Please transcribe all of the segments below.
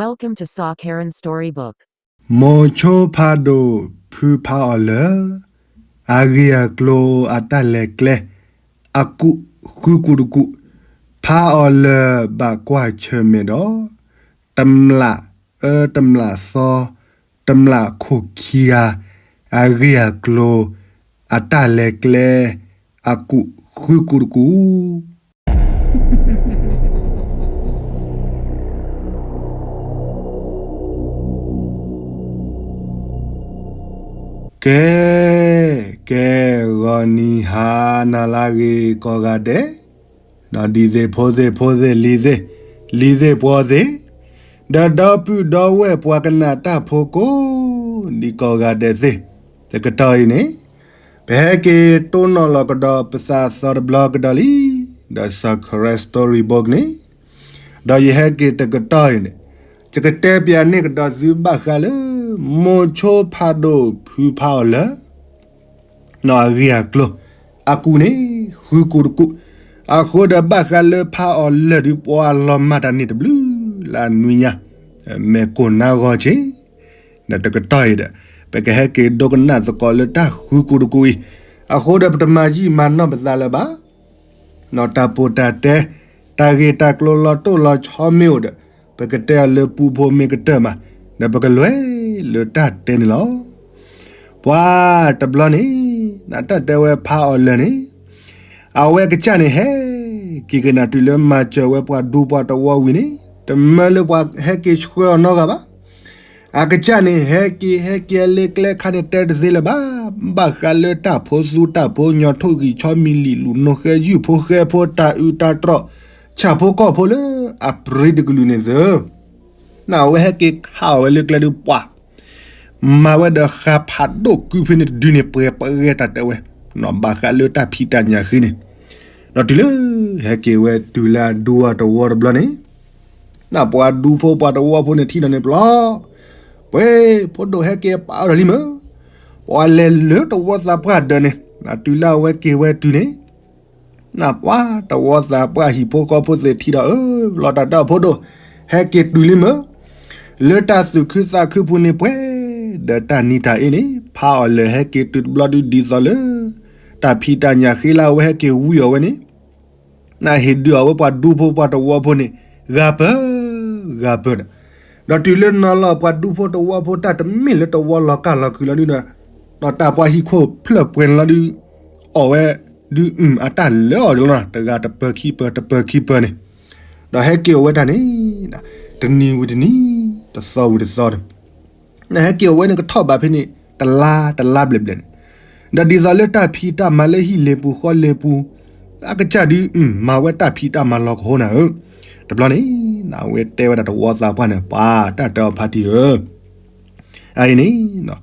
Welcome to Sa Karen Storybook. မိၤဆိဖးဒိၣ်ဖုဖးအီၣ်လၢာ်, အဂ့ၢ်အကျိၤအတၢ်လဲၤကျဲ, အကူာ်ဃုကူာ်တကူာ်, ဖးအီၣ်လၢာ်ဘၣ်ကွၢ်ဆၢၣ်မဲာ်ဒီး တမျာ်အၢတမျာ်သီ, တမျာ်ခိၣ်ခံဂၤ, အဂ့ၢ်အကျိၤအတၢ်လဲၤကျဲ, အကူာ်ဃုကူာ်တကူာ်. ကဲ, ကဲ, ဂီၤနံၤဟါနၤလၢအဂ့ၤ ကိးဂၤဒဲး, ဒီးဒ်သ့ၣ်ဖိသ့ၣ်ဖိသ့ၣ်လံၤသ့ၣ်, လံၤသ့ၣ်ပှီၤသ့ၣ်, ဒီးဒီပုၢ်ဒီဝဲၢ်ပှၤကနၣ်တၢ်ဖိကိးဒံးကိးဂၤဒဲးသ့ၣ်, တကတီၢ်အံၤန့ၣ် ပဟဲက့ၤတိၢ်နီၣ်လီၤကဒီးပသးသီတဘျီကဒီးလံ, ဒီး Sa Karen Storybook န့ၣ်, ဒီးယဟဲက့ၤတကတီၢ်အံၤန့ၣ်, ယကတဲပျးန့ၢ်ကဒီးသုဘၣ်ဃးလၢ မိၤဆိဖးဒိၣ်ဖုဖးအီၣ်လၢာ် နီၢ်အဂ့ၢ်အကျိၤ, အကူာ်န့ၣ် ဃုကူာ်တကူာ်, အဃိဒီးဘၣ်ဃးလၢဖးအီၣ်လၢာ်ဒုးပှၤလီၤမၢ်တၢ်န့ၣ်တဘျုးလၢအနွံညါ, မ့ၢ်ကိၢ်နါဂီၤက့ၤ, ဒီးတကတီၢ်အံၤဒီး ပကဟဲက့ၤဒိကနၣ်သကိးလၢတၢ်ဃုကူာ်တကူာ်အံၤ, အဃိဒီးပတမၤယံာ်မၤနီၢ်ပသးလၢၤဘၣ်. နီၢ်တၢ်ပိၢ်တၢ်တဲ, တၢ်ဂ့ၢ်တၢ်ကျိၤလီၤတိၢ်လီၤဆီမ့ၢ်အိၣ်ဒီး ပကတဲအီၤလၢပူဖိမ့ၢ်ကတၢၢ်မး, ဒီးပကလဲၤလၢတၢ်တဲန့ၣ်လီၤ. ပှၤတဘျီန့ၣ်, နတၢ်တဲဝဲဖးအီၣ်လၢာ်န့ၣ်, အဝဲကစၢ်န့ၣ်ဟဲက့ၤကနၣ်တုၤလၢမၤစၢၤဝဲပှၤဒူပှၤတဝီဝံၤန့ၣ်, တမၢလၢပှၤဟဲက့ၤဆှၢအီၤနီတဂၤဘၣ်. အကစၢ်န့ၣ် ဟဲက့ၤ ဟဲက့ၤအလ့ကျဲခါန့ၣ် တဲတသ့လၢၤဘၣ်, ဘၣ်ဃးလၢတၢ်ဖိသူတၢ်ဖိညီထိၣ်ဂံၢ်ဆီမံၤလံာ်လူၤနိဃဲယုၢ်ဖိဃဲဖိတၢ်အုးတၢ်တြီၢ် ဆၣ်ဖိကီၢ်ဖိလၢအပြံတကလုာ်န့ၣ်သ့ၣ်, နအဝဲဟဲက့ၤခးအီၣ်ဝဲလၢကျဲဒုးပှၤ မၤဝဲဒီးဃာ်ဖးဒိၣ်ကုဖဲန့ၣ်တဒုန့ၣ် ပှဲၤပဂဲၤတၢ်တဲဝဲ, ဘၣ်ဃးလၢတၢ်ဖံးတၢ်ညၣ်ဃ့န့ၣ်, ဒီးတုၤလၢ ဟဲက့ၤဝဲတုၤလၢအဒူအတဝီတဘျီန့ၣ်, နပှၤဒူဖိပှၤတဝီဖိန့ၣ်ထံၣ်ဒီးန့ၣ်ပျီ, ပှဲၤဖိဒိၣ်ဟဲက့ၤပာ်အီၤဒီးလံမၢ်, ပှၤလဲၤလၢတဝီသးပှၢ်ဒၢးန့ၣ်, တုၤလၢအဝဲက့ၤဝဲတုၤန့ၣ် နပှၤတဝီသးပှၢ်ဟံၣ်ဖိဃီဖိသ့ၣ်ထံၣ်ဒီး အၢ လီၤတၢ်တဲအီၤဖိဒိၣ်, ဟဲက့ၤတုၤလံမၢ်, လၢတၢ်သူၣ်ခုသးခုပူၤန့ၣ်ပှဲၤ, ဒီးတၢ်နံၤတၢ်အ့န့ၣ် ဖးအီၣ်လၢာ်ဟဲက့ၤတုၤတဘျီဒုးဒ်သိးလၢ တၢ်ဖံးတၢ်ညၣ်ဃ့လၢအဝဲဟဲက့ၤဝံအီၤဝဲန့ၣ်, နဟ့ၣ်ဒုးအီၤဝဲပှၤဒူဖိပှၤတဝီဖိန့ၣ် ဂၤပၢၢ်, ဂၤပၢၢ်ဒီး, ဒီးတုၤလၢနီၤလီၤပှၤဒူဖိတဝီဖိတၢ်တမ့ၢ်လၢတဝီလီၤကၢ်လီၤခုၣ်လီၤဒုးဒီး, ဒီးတၢ်ပှၤဟံၣ်ခိၣ်ဖျၢၣ်ပှဲၤန့ၣ်လီၤဒုး, အီၣ်ဝဲဒုးအုၣ်အတၢ်လၢအီၤလီၤ, တဂၤတပၢၤခံပၢၤ တပၢၤခံပၢၤန့ၣ်, ဒီးဟဲက့ၤအီၣ်ဝဲတၢ်န့ၣ်, တနံၤဝံၤတနံၤ, တသီဝံၤတသီန့ၣ် နဟဲက့ၤအီၣ်ဝဲန့ၣ်ကထီၣ်ဘးဖဲန့ၣ် တလါတလါဘျဲၣ်ဘျဲၣ်န့ၣ်, ဒီးဒ်သိးလၢတၢ်ဖံးတၢ်မၤလၢဟံၣ်လ့ၤပူၤဃီလ့ၤပူၤ, အကစၢ်ဒုးမၤဝဲတၢ်ဖံးတၢ်မၤလီၤကဟိနၤဧၢ, တဘျီန့ၣ် နဝဲတဲဝဲဒၣ်တဝီသးပှၢ်န့ၣ် ပှၤတၢ်တဲအီၤဖါတံၢ်ဧၢ, အအံၤန့ၣ်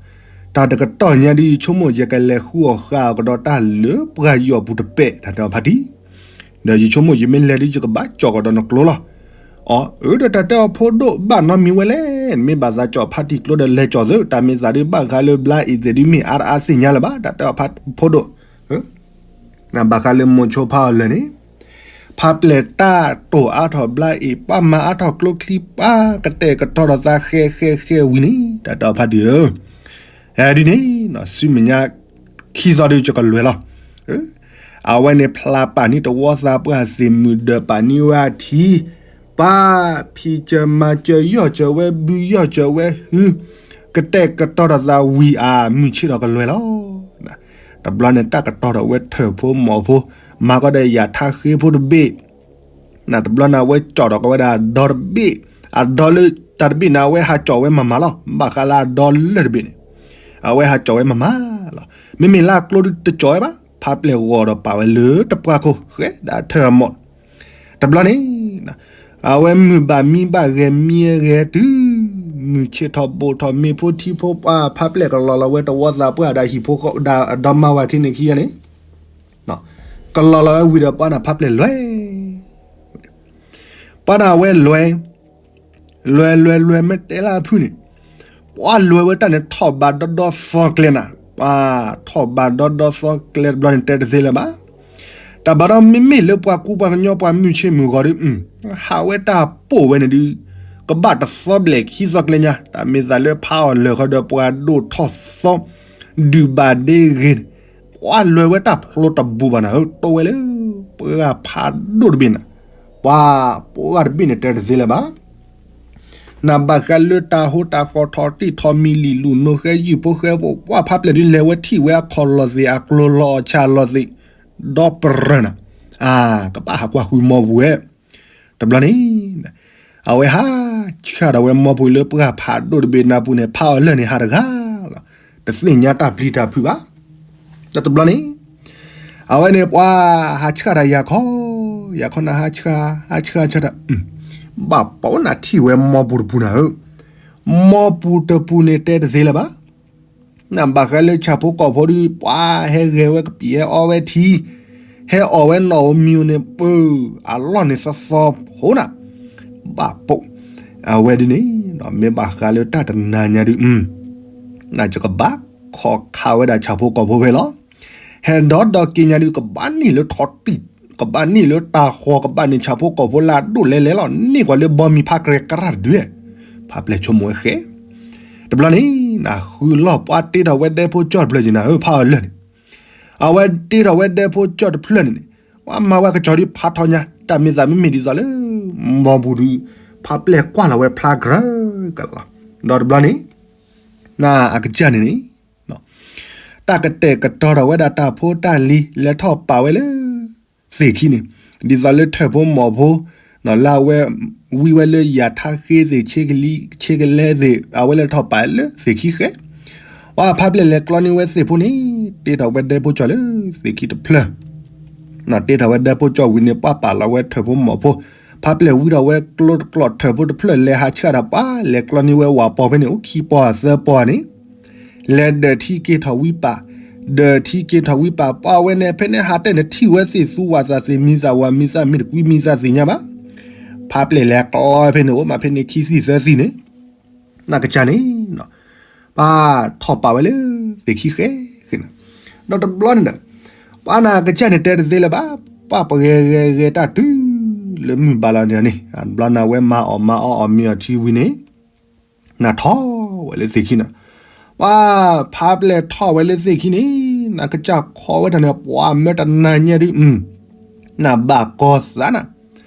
တၢ်တကတီၢ်ညါဒုး ယဆိကမိၣ်ယကလဲၤဃုအီၣ်ဃာ်အီၤကဒီးတၢ်လၢပှၤယီၢ်ပူၤတပဲာ် တၢ်တဲအီၤဖါတံၢ်, ဒီးယဆိကမိၣ်ယမ့ၢ်လဲၤဒုးယကဘၣ်ကၠီၣ်ကဒီးနကျိလီၤ. အီၤ အၢ ဒီးတၢ်တဲအီၤဖိဒိၣ်ဘၣ်နီတမံၤဝဲလဲၣ်, နမ့ၢ်ဘၣ်သးကၠီၣ်ဖါတံၢ်ကျိဒီးလဲၤကၠီၣ်သၢ, တၢ်မ့ၢ်သးဒုးဘၣ်ဃးလၢဘျါအံၤသ့ၣ်ဒုးမ့ၢ်အါတအါသ့ၣ်ညါလၢၤဘၣ်, တၢ်တဲအီၤဖါဖိဒိၣ် ဘၣ်ဃးလၢမိၤဆိဖးအီၣ်လၢာ်န့ၣ်, ဖးပျဲၢ်တၢ်တိာ်အါထီၣ်ဘျါအံၤ ပှၤမၤအါထီၣ်ကျိချံ ပှၤကတဲာ်ကတီၤထီၣ်သးဃဲဃဲဃဲဝံၤန့ၣ် တၢ်တဲအီၤဖါတံၢ်ဧၢ, ဒ်န့ၣ် ဆူမဲာ်ညါခံသီဒုးယကလဲၤလီၤ. အဝဲန့ၣ်ဖျါပာ်န့ၢ်တဝီသးပှၢ်သ့ၣ်မုၢ်ဒၢး ပာ်န့ၢ်ဝဲအထံ, ပာ်ဖံးစၢၤမၤစၢၤ ယီၢ်စၢၤဝဲဘု ယီၢ်စၢၤဝဲဟု, ကတဲာ်ကတီၤထီၣ်သးဝံၤအါ မုၢ်ဆ့ၣ်ထီၣ်ကလဲၤလီၤ. တဘျီန့ၣ် တၢ်ကတီၤထီၣ်ဝဲထၢၣ်ဖိမီၢ်ဖိ, မၤကီးဒီးယၤထါဃ့ဖိတဘ့ၣ်, တဘျီန့ၣ် အဝဲကၠီၣ်ထီၣ်ကီးဝဲဒၣ်အဒီတဘ့ၣ်, အဒီလၢတၢ်တဘ့ၣ်န့ၣ် အဝဲဟးကၠီၣ်ဝဲမၤမၤလီၤ. ဘၣ်ဃးလၢအဒီလၢတဘ့ၣ်န့ၣ် အဝဲဟးကၠီၣ်ဝဲမၤမၤလီၤ. မ့မ့ၢ်လၢအကျိဒုးတကၠီၣ်ဝဲဘၣ်, ဖးပျဲၢ်ဂီၤဒီးပာ်ဝဲလၢတပှၢ်ခိၣ် ဃဲဒၣ်ထၢၣ်အမီၢ် တဘျီန့ၣ် အဝဲမုၢ်ဘၣ်မံဘၣ်ဂဲၤမံဂဲၤတုၤ မုၢ်ဆ့ၣ်ထီၣ်ဘိၣ်ထီၣ် မ့ၢ်ဖိထံဖိပှၢ် ဖးပျဲၢ်ကလီၤလီၤဝဲတဝီသးပှၢ်ဒီးဟံၣ်ဖိဃီဒီးအဒီမါဝၤခံန့ၣ်ခံဂၤန့ၣ်, ကလီၤလီၤဝဲဝံၤဒီးပှၤန့ၣ် ဖးပျဲၢ်လဲၤ ပှၤန့ၣ်အဝဲလဲၤ, လဲၤလဲၤလဲၤမ့ၢ်တဲလၢအဖုၣ်န့ၣ်, ပှၤလဲၤဝဲတၢ်န့ၣ်ထီၣ်ဘးဒီဒီသီကျဲနၤ, ပှၤထီၣ်ဘးဒီဒီသီကျဲတဘျီန့ၣ် တဲတသ့လၢၤဘၣ်. တၢ်ဘၣ်ဒီးမ့မ့ၢ်လၢပှၤကူပှၤကညီပှၤမုၢ်ဆ့ၣ်မုၢ်ဂီၤဒုး, ဟးဝဲတၢ်ပိာ်ဝဲန့ၣ်ဒုး, ကဘၣ်တသီဘျဲၣ်ခံသီကျဲညါ, တၢ်မ့ၢ်သးလၢဖးအီၤလၢာ်ဃီဒီးပှၤဒိၣ်ထီၣ်သီ ဒုးဘၣ်ဒ့ဂ့ၤ, ကွၢ်လွဲဝဲတၢ်ဖျိတဘူးဘၣ်နၤဧၢ, တိဝဲလၢ ပှၤဖးဒိၣ်တဘ့ၣ်နၤ, ပှၤ ပှၤတဘ့ၣ်န့ၣ်တဲတသ့လၢၤဘၣ်. နဘၣ်ဃးလၢတၢ်ဟိတၢ်ဃီထီၣ်တံၢ်ထီၣ်မံၤလံာ်လူၤနိဃဲယုၢ်ဖိဃဲ, ပှၤဖးပျဲၢ်ဒုးလဲၤဝဲထံၣ်ဝဲအခီၣ်လီၤသ့ၣ် အကျိၤလီၤအီၤဆၣ်လီၤသ့ၣ်, ဒီပရၢနၤ, အါ, ကဘၣ်ဟးကွၢ်ဃုာ်မီပူၤဝဲ, တဘျီန့ၣ် အဝဲဟးဆှၣ်ဒီးဝဲမီပူၤလၢပှၤဖးဒိၣ်တဘ့ၣ်နၤပူၤန့ၣ် ဖးအီၤလၢာ်န့ၣ်ဟးတဂၤလီၤ, တသ့ၣ်ညါတၢ်ပျံၤတၢ်ဖုးဘၣ်. ဒီးတဘျီန့ၣ် အဝဲန့ၣ်ပှၤဟးဆှၣ်ဒီးယၤခီ, ယၤခီနဟးဆှၣ်, ဟးဆှၣ်ဆှၣ်ဒီး, ဘၣ်ပိာ်နၤထံၣ်ဝဲမီပူၤတပူၤနၤဧၢ, မီပူၤတပူၤန့ၣ်တဲတသ့လၢၤဘၣ်. နဘၣ်ဃးလၢဆၣ်ဖိကီၢ်ဖိဒုး ပှၤဟဲဂဲၤဝဲကပံာ်ဟဲအီဝဲထံ, ဟဲအီၣ်ဝဲနီၣ်ဧိၤမံၤဧိၤန့ၣ် ပၢၢ်အလီၢ်န့ၣ်သီသီဖိနၤ, ဘၣ်ပိာ်, အဝဲဒ်န့ၣ် မ့ၢ်ဘၣ်ဃးလၢတၢ်တနၤညါဒုး နကဘၣ်ခီၣ်ခးဝဲဒၣ်ဆၣ်ဖိကီၢ်ဖိဖဲလီၤ. ဟဲဒီးဒီးက့ၤညါဒုး ကဘၣ်န့ၢ်လၢထီၣ်တံၢ်, ကဘၣ်န့ၢ်လၢတၢ်ဃီၤ, ကဘၣ်န့ၢ်ဆၣ်ဖိကီၢ်ဖိလၢအဒိၣ်လဲၤလဲၤလီၤ, န့ၢ်ကွၢ်လၢဘီမံၤဖးကြဲကရၢ်တဒု, ဖးပျဲၢ်ဆိကမိၣ်ဝဲဃဲ, တဘျီန့ၣ် နဃုလီၢ်ပှၤတ့ထီၣ်ဝဲဒဲဖိကၠီၣ်တဖျၢၣ်က့ၤနၤဧၢ, ဖးအီၤလၢာ်န့ၣ်, အဝဲတ့ထီၣ်ဝဲဒဲဖိကၠီၣ်တဖျၢၣ်န့ၣ်န့ၣ်, ပှၤမၤဝဲကစီၤဒုးဖးထီညါ, တၢ်မ့ၢ်သးမ့မ့ၢ်ဒ်သိးလၢ မီပူၤဒုး ဖးပျဲၢ်ကွၢ်လီၤဝဲဖျါကြၢးကလီၤ, ဒီးတဘျီန့ၣ် နအကစၢ်န့ၣ်န့ၣ် တၢ်ကတဲာ်ကတီၤထီၣ်ဝဲဒၣ်တၢ်ဖိတၢ်လံၤ လဲၤထီၣ်ပာ်ဝဲလၢ သ့ၣ်ခံန့ၣ်, ဒ်သိးလၢထၢၣ်ဖိမီၢ်ဖိ, လၢအဝဲ ဝံဝဲလၢယၤထါဃ့သ့ၣ် ဆ့ကလံ, ဆ့ကလဲသ့ၣ် အဝဲလဲၤထီၣ်ပာ်လၢသ့ၣ်ခံဃဲ, ပှၤဖးပျဲၢ်လဲၤကျီန့ၢ်ဝဲသ့ၣ်ဖိန့ၣ်, တ့ထီၣ်ဝဲဒဲဖိကၠီၣ်လၢသ့ၣ်ခံတဖျၢၣ် တ့ထီၣ်ဝဲဒဲဖိကၠီၣ်ဝံၤန့ၣ် ပှၤပာ်လီၤဝဲထၢၣ်ဖိမီၢ်ဖိ, ဖးပျဲၢ်ဝံထီၣ်ဝဲကျိတကျိာ်ထၢၣ်ဖိတဖျၢၣ် လဲၤဟးဆှၣ်ဒီးပှၤလဲၤကျီန့ၢ်ဝဲဝၣ်ပီၤဖဲန့ၣ် အိၣ်ခံပီၤသၢပီၤန့ၣ်, လဲၤဒၢးထံက့ၤထီၣ်ဝံပာ်, ဒၢးထံက့ၤထီၣ်ဝံပာ် ပှၤဝဲန့ၣ် ဖဲန့ၣ်ဟးတဲန့ၣ်ထံၣ်ဝဲသ့ၣ်သူဝၣ်သးသ့ၣ် မံသးဝၤမံသးမ့ၢ်တကွံမံသးသ့ၣ်ညါဘၣ်, ဖးပျဲၢ်လဲၤကျီဖဲန့ၣ် အိၣ်မးဖဲန့ၣ်ခံသီသၢသီန့ၣ်, နကစၢ်န့ၣ် ပှၤထီၣ်ပာ်ဝဲလၢသ့ၣ်ခံဃဲဃဲန့ၣ်, ဒီးတဘျီန့ၣ်ဒီး ပှၤနကစၢ်န့ၣ်တဲတသ့လၢၤဘၣ်, ပှၤပဂဲၤဂဲၤဂဲၤတၢ်တုၤလၢမုၢ်ဘၣ်လီၤန့ၣ်န့ၣ်, တဘျီန့ၣ်အဝဲမၤအီၣ်မၤအီအီၣ်မ့ၤအီထံဝံၤန့ၣ်, နထီၣ်ဝဲလၢသ့ၣ်ခံန့ၣ်, ပှၤဖးပျဲၢ်ထီၣ်ဝဲလၢသ့ၣ်ခံန့ၣ်, နကစၢ်ခီဝဲတၢ်န့ၣ် ပှၤမၢတနၤညါဒုး နဘၣ်ကီၤသးနၤ,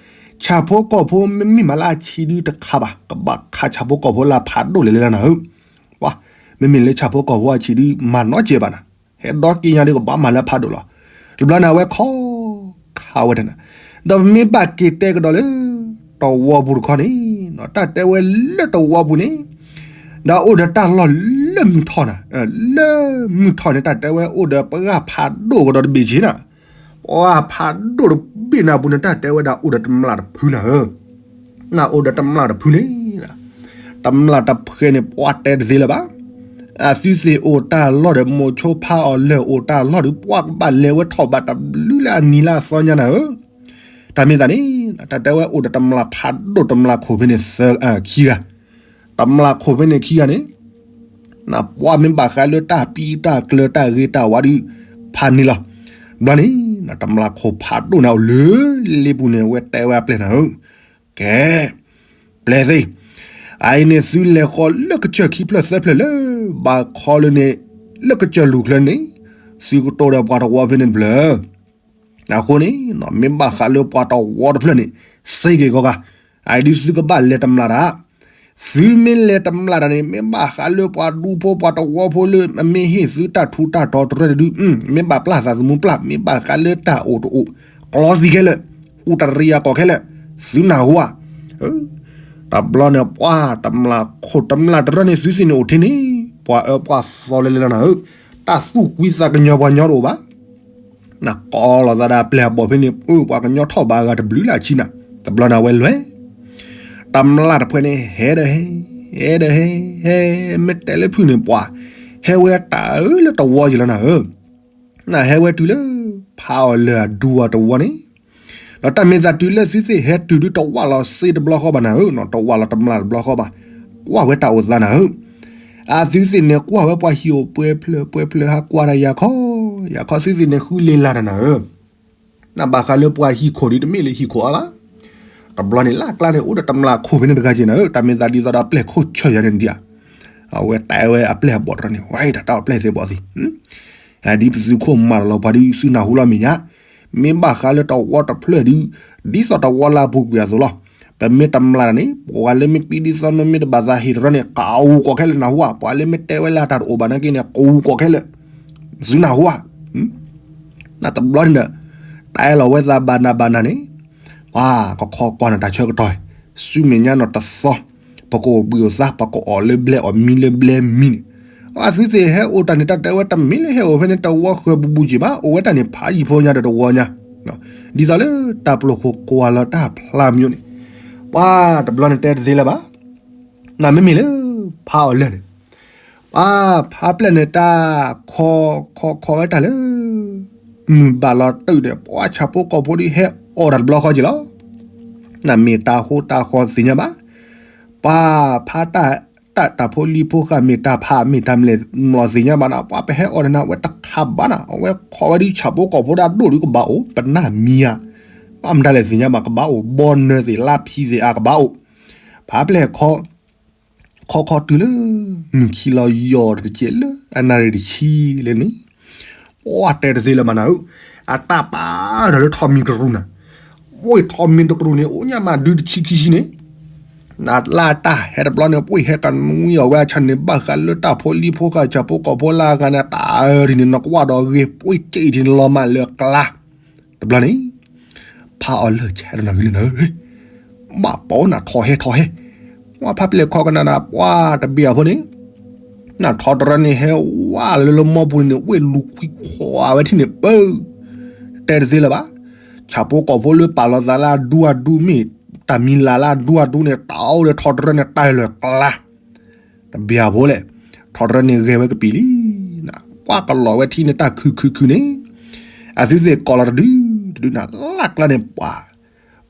ဆၣ်ဖိကီၢ်ဖိမ့မ့ၢ်မးလၢအဆံးဒုတခါဘၣ်, ကဘၣ်ခးဆၣ်ဖိကီၢ်ဖိလၢဖးဒိၣ်လဲၤလဲၤလီၤနၤဧၢ, ပှၤ မ့မ့ၢ်လၢဆၣ်ဖိကီၢ်ဖိအဆံးဒုမၤနီတစဲးဘၣ်နၤ, ဟဲဒီက့ၤညါဒုးကဘၣ်မၤလၢဖးဒိၣ်လီၤ, တဘျီန့ၣ်အဝဲခီခးဝဲတၢ်န့ၣ်, ဒီးပမ့ၢ်ဘၣ်က့ၤတဲကဒီးလၢ တဝီပူၤတခီန့ၣ်, တၢ်တဲဝဲလၢတဝီပူၤန့ၣ် ဒီးအိၣ်ဒီးတၢ်လီၢ်လၢမုၢ်ထီၣ်နၤ, လၢမုၢ်ထီၣ်န့ၣ် တၢ်တဲဝဲအိၣ်ဒီးပှၤဖးဒိၣ်ကဒီးတဘ့ၣ်ဆ့နၤ, ပှၤဖးဒိၣ်တဘ့ၣ်နၤပူၤန့ၣ် တၢ်တဲဝဲဒၣ်အိၣ်ဒီးတမျၢ်တဖုနၤဧၢ, နအိၣ်ဒီးတမျၢ်တဖုန့ၣ်, တမျၢ်တဖုန့ၣ် ပှၤတဲတသ့လၢၤဘၣ်, အသုသ့ၣ်အိၣ်တၢ်လီၢ်ဒီး မိၤဆိဖးအီၤလၢာ်အိၣ်တၢ်လီၢ်ဒီး ပှၤကဘၣ်လဲၤဝဲထီၣ်ဘးတဘျုးလၢအနံၤလၢအသီညါနၤဧၢ, တၢ်မ့ၢ်သးန့ၣ် တၢ်တဲဝဲအိၣ်ဒီးတမျၢ်ဖးဒိၣ်တမျၢ်ခိၣ်ဖဲန့ၣ် ခံဂၤ, တမျၢ်ခိၣ်ဖဲန့ၣ်ခံဂၤန့ၣ်, နပှၤမ့ၢ်ဘၣ်ဃးလၢတၢ်ပံတၢ်ကျၢၤတၢ်ဂ့ၤတၢ်ဝါဒုး ဖးန့ၣ်လီၤ, ဘျီန့ၣ် တမျၢ်ခိၣ်ဖးဒိၣ်န့ၣ်အိၣ်လၢလ့ပူၤန့ၣ် အဝဲတဲဝဲအပျဲၢ်နၤဧၢ, ကဲ ပျဲၢ်သ့ၣ်, အအံၤန့ၣ်သုလဲၤဃီၤလၢကစၢၢ်ခံဖျၢၣ်သၢဖျၢၣ်လၢ ဘၣ်ခီလၢန့ၣ် လၢကစၢၢ်လူၢ်ချၢန့ၣ် သုကတိၤဒီးပှၤတဝီဖဲန့ၣ်တဖျၢၣ်, အဃိန့ၣ် မ့ၢ်ဘၣ်ဃးလၢပှၤတဝီတဖျၢၣ်န့ၣ် စ့ၢ်ကီးဂီၤဂၤ, အအံၤဒုးသုကဘၣ်လဲၤတမျၢ်တၢ်, သုမ့ၢ်လဲၤတမျၢ်တၢ်န့ၣ် မ့ၢ်ဘၣ်ဃးလၢပှၤဒူဖိပှၤတဝီဖိလၢအမ့ၢ်ဟ့ၣ်သုတၢ်ထူးတၢ်တီၤတရၢၣ်တဒု, မ့ၢ်ဘၣ်ပျၢ်သးသမူပျၢ်, မ့ၢ်ဘၣ်ဃးလၢတၢ်အိၣ်တအိၣ်, ကျီသံခဲလၢာ်, ကူၣ်တရံးအကီၢ်ခဲလၢာ်, သုနၢ်ဟူဧါ, တဘျီန့ၣ်ပှၤတမျၢ်ခိၣ်တမျၢ်တရၢၣ်န့ၣ် သုသ့ၣ်န့ၣ်အိၣ်ထဲန့ၣ်, ပှၤအၢပှၤသီလဲၤလဲၤလီၤနၤဧၢ, တၢ်သူၣ်ကွံသးကညီၤပှၤညီတအိၣ်ဘၣ် နကိးလီၤသးဒီးအပျဲၢ်အဘီၣ်ဖဲန့ၣ် ပှၤကညီထီၣ်ဘးအဂၤတဘျုးလၢအဆံနၤ, တဘျီန့ၣ်အဝဲလဲၤ, တမျၢ်တဖုန့ၣ် ဟဲဒီးဟဲ, ဟဲဒီးဟဲ, ဟဲ, မ့ၢ်တဲလၢဖုၣ်န့ၣ်ပှၤ, ဟဲဝဲတၢ်အၢလၢတဝီယံၤလီၤနၤဧၢ, နဟဲဝဲတုၤလၢ ဖးအီၤလၢာ်အဒူအီၤတဝီန့ၣ် ဒီးတၢ်မ့ၢ်သးတုၤလၢသုသ့ၣ်ဟဲတုၤဒုးတဝၢ်လီၤစ့တဘျီဃီဘၣ်နၤဧၢ, တဝၢ်လီၤတမျၢ်တဘျီဃီဘၣ်, ကွၢ်ဝဲတၢ်အိၣ်သးနၤဧၢ, အသုသ့ၣ်န့ၣ်ကွၢ်ဝဲပှၤဟံၣ်အိၣ်ပှဲၤဖျၢၣ်ပှဲၤဖျၢၣ် ဟးကွၢ်တၢ်ယၤခီ, ယၤခီသုသ့ၣ်န့ၣ်ဃုလ့ၤလၤတၢ်နၤဧၢ, နဘၣ်ဃးလၢပှၤဟံၣ်ခိၣ်ဒုးတမ့ၢ်လၢဟံၣ်ခိၣ်အါဘၣ်, တ တဘျီန့ၣ်လၢ်ကျါန့ၣ် အိၣ်ဒီးတမျာ်ခိၣ်ဖဲန့ၣ်တဂၤက့ၤနၤဧၢ, တၢ်မ့ၢ်သးဒ်သိးဒီးအပျဲၢ်ခိၣ်ဆၢယၤန့ၣ်ဒံးဧါ. အဝဲတဲဝဲအပျဲၢ်အဘီၣ်တရီန့ၣ် ဝဲဒၣ်တၢ်အပျဲၢ်သ့ၣ်ဘီၣ်သ့ၣ် ဒ်ပသုးခိၣ်မၤတၢ်လီၤပှၤဒ်သုနၢ်ဟူလီၤမဲာ်ညါ, မ့ၢ်ဘၣ်ဃးလၢတဝီတဖျၢၣ်ဒုး ဒ်သိးတဝီလၢအပူၤကွံာ်အသိးလီၤ. ပမ့ၢ်တမျာ်တၢ်န့ၣ် ပှၤလၢမ့ၢ်ပံဒ်သိးနမ့ၢ်တဘၣ်သးဟ့ၣ်တရီန့ၣ် ကဝူၤကိးခဲလၢာ်နၢ်ဟူဧါ, ပှၤလၢမ့ၢ်တဲဝဲလၢအတၢ်တအိၣ်ဘၣ်နာ်က့န့ၣ် ကဝူၤကိးခဲလၢာ် သုနၢ်ဟူဧါ. နတဘျီန့ၣ်ဒီး တဲလီၤဝဲသးဘၣ်နၤဘၣ်နၤန့ၣ် ပှၤကခီကွၢ်နတၢ်ဆၢကတီၢ်, ဆူမဲာ်ညါနီၢ်တသီ ပကအိၣ်ဘှံးအိၣ်သါ ပကအိၣ်လၢဘျဲအီၣ်မံလၢဘျဲမံန့ၣ်, အသုသ့ၣ်ဟဲအိၣ်တၢ်န့ၣ် တၢ်တဲဝဲတမ့ၢ်လၢဟဲအိၣ်ဖဲန့ၣ် တဝီဃၢၤဘူးဘူးက့ၤဘၣ်, အိၣ်ဝဲတၢ်န့ၣ် ဖးယံၤဖိညါဒီးတဝီညါ, ဒ်သိးလၢတၢ်ပျိာ်ခိၣ်ကွၢ်လီၤတၢ်ဖျါမၠိန့ၣ်, ပှၤတဘျီန့ၣ်တဲတသ့လၢၤဘၣ်. နမ့မ့ၢ်လၢ ဖးအီၣ်လၢာ်န့ၣ် ပှၤဖးပျဲၢ်န့ၣ်တၢ်ခီခီခီဝဲတၢ်လၢ မုၢ်ဘၣ်လီၤတုာ်ဒီး ပှၤဆၣ်ဖိကီၢ်ဖိဒ်ဟဲအီၣ်တၢ်တဘျီဃီက့ၤလီၤ. နမ့ၢ်တၢ်ဃိတၢ်ဃီသ့ၣ်ညါဘၣ်, ပှၤဖးတၢ် တၢ်တၢ်ဖိလံၤဖိဃာ်မ့ၢ်တၢ်ဖးမ့ၢ်တၢ်မလဲၣ်မလီၤသ့ၣ်ညါဘၣ်နၤ, ပှၤပဟဲအီၣ်ဒီးနၤ အဝဲတခးဘၣ်နၤ, အဝဲခီဝဲဒ်ဆၣ်ဖိကီၢ်ဖိဒၣ်ဒိၣ်ဒုးကဘၣ်အိၣ် ပနၢ်မံၤဧါ, ပှၤမတၤလဲၣ်သ့ၣ်ညါဘၣ်ကဘၣ်အိၣ် ဘီနၢၤသ့ၣ်လါဖံသ့ၣ်အါကဘၣ်အိၣ်, ဖးပျဲၢ်ခီ ခီခီတုၤလၢ မုၢ်ခံလီၤယီၤတကဲးလၢအနၣ်ရံၣ်တဆံလၢန့ၣ်, ပှၤတဲတသ့လၢၤဘၣ်နၤဧၢ, အတၢ်ပာ်ဒီးလၢထီးမံၤတရူးနၤ, ပှ့ၤထီးမံၤတကရူၢ်န့ၣ် အိၣ်ညါမးဒုတဆံခံဆံန့ၣ်, နလၢတၢ်ဟဲတဘျီန့ၣ် ပှ့ၤဟဲကနွံအီၣ်ဝဲအဆၣ်န့ၣ် ဘၣ်ဃးလၢတၢ်ဖိလံၤဖိဃာ်ဆၣ်ဖိကီၢ်ဖိလၢအဂၤန့ၣ် တၢ်အၢထံၣ်န့ၣ် နကွၢ်ဒီးဂ့ၤ ပှ့ၤကဲအံၤထံၣ်န့ၣ် လီၤမၢ်လၢအကျါ, တဘျီန့ၣ် ဖးအီၣ်လၢာ်ဆဲးတနီၤဂ့ၤလၢနၤဧၢ, ဘၣ်ပီနၤထီၣ်ဟဲထီၣ်ဟဲ, ပှၤဖးပျဲၢ်ခီကနၣ်နၤ ပှၤတဘ့ၣ်အဖိန့ၣ် နထီတရၢန့ၣ်ဟဲဝါလၢလၢမီပူၤန့ၣ် ဝ့ၢ်လူၤခွံခွါဝဲထံၣ်န့ၣ်ပၢ, တဲတသ့လၢၤဘၣ်, ဆၣ်ဖိကီၢ်ဖိလၢပာ်လီၤသးလၢအဒူအဒူမ့ၢ် တၢ်မံၤလၢ်လၢအဒူအဒူန့ၣ် တၢ်အိၣ်ဒီးထီတရၢန့ၣ် တၢ်လၢာ်ကျါ, တဘ့ၣ်အဖိလဲၣ်, ထီတရၢန့ၣ်ဂဲၤဝဲကပံာ်လံ, ကွၢ်ကလီၤဝဲထံၣ်န့ၣ်တၢ်ခုၣ်ခုၣ်ခုၣ်န့ၣ်, အသုသ့ၣ်ကီးလီၤတဒု, တဒုနၤ လၢ်ကျါန့ၣ်ပှၤ,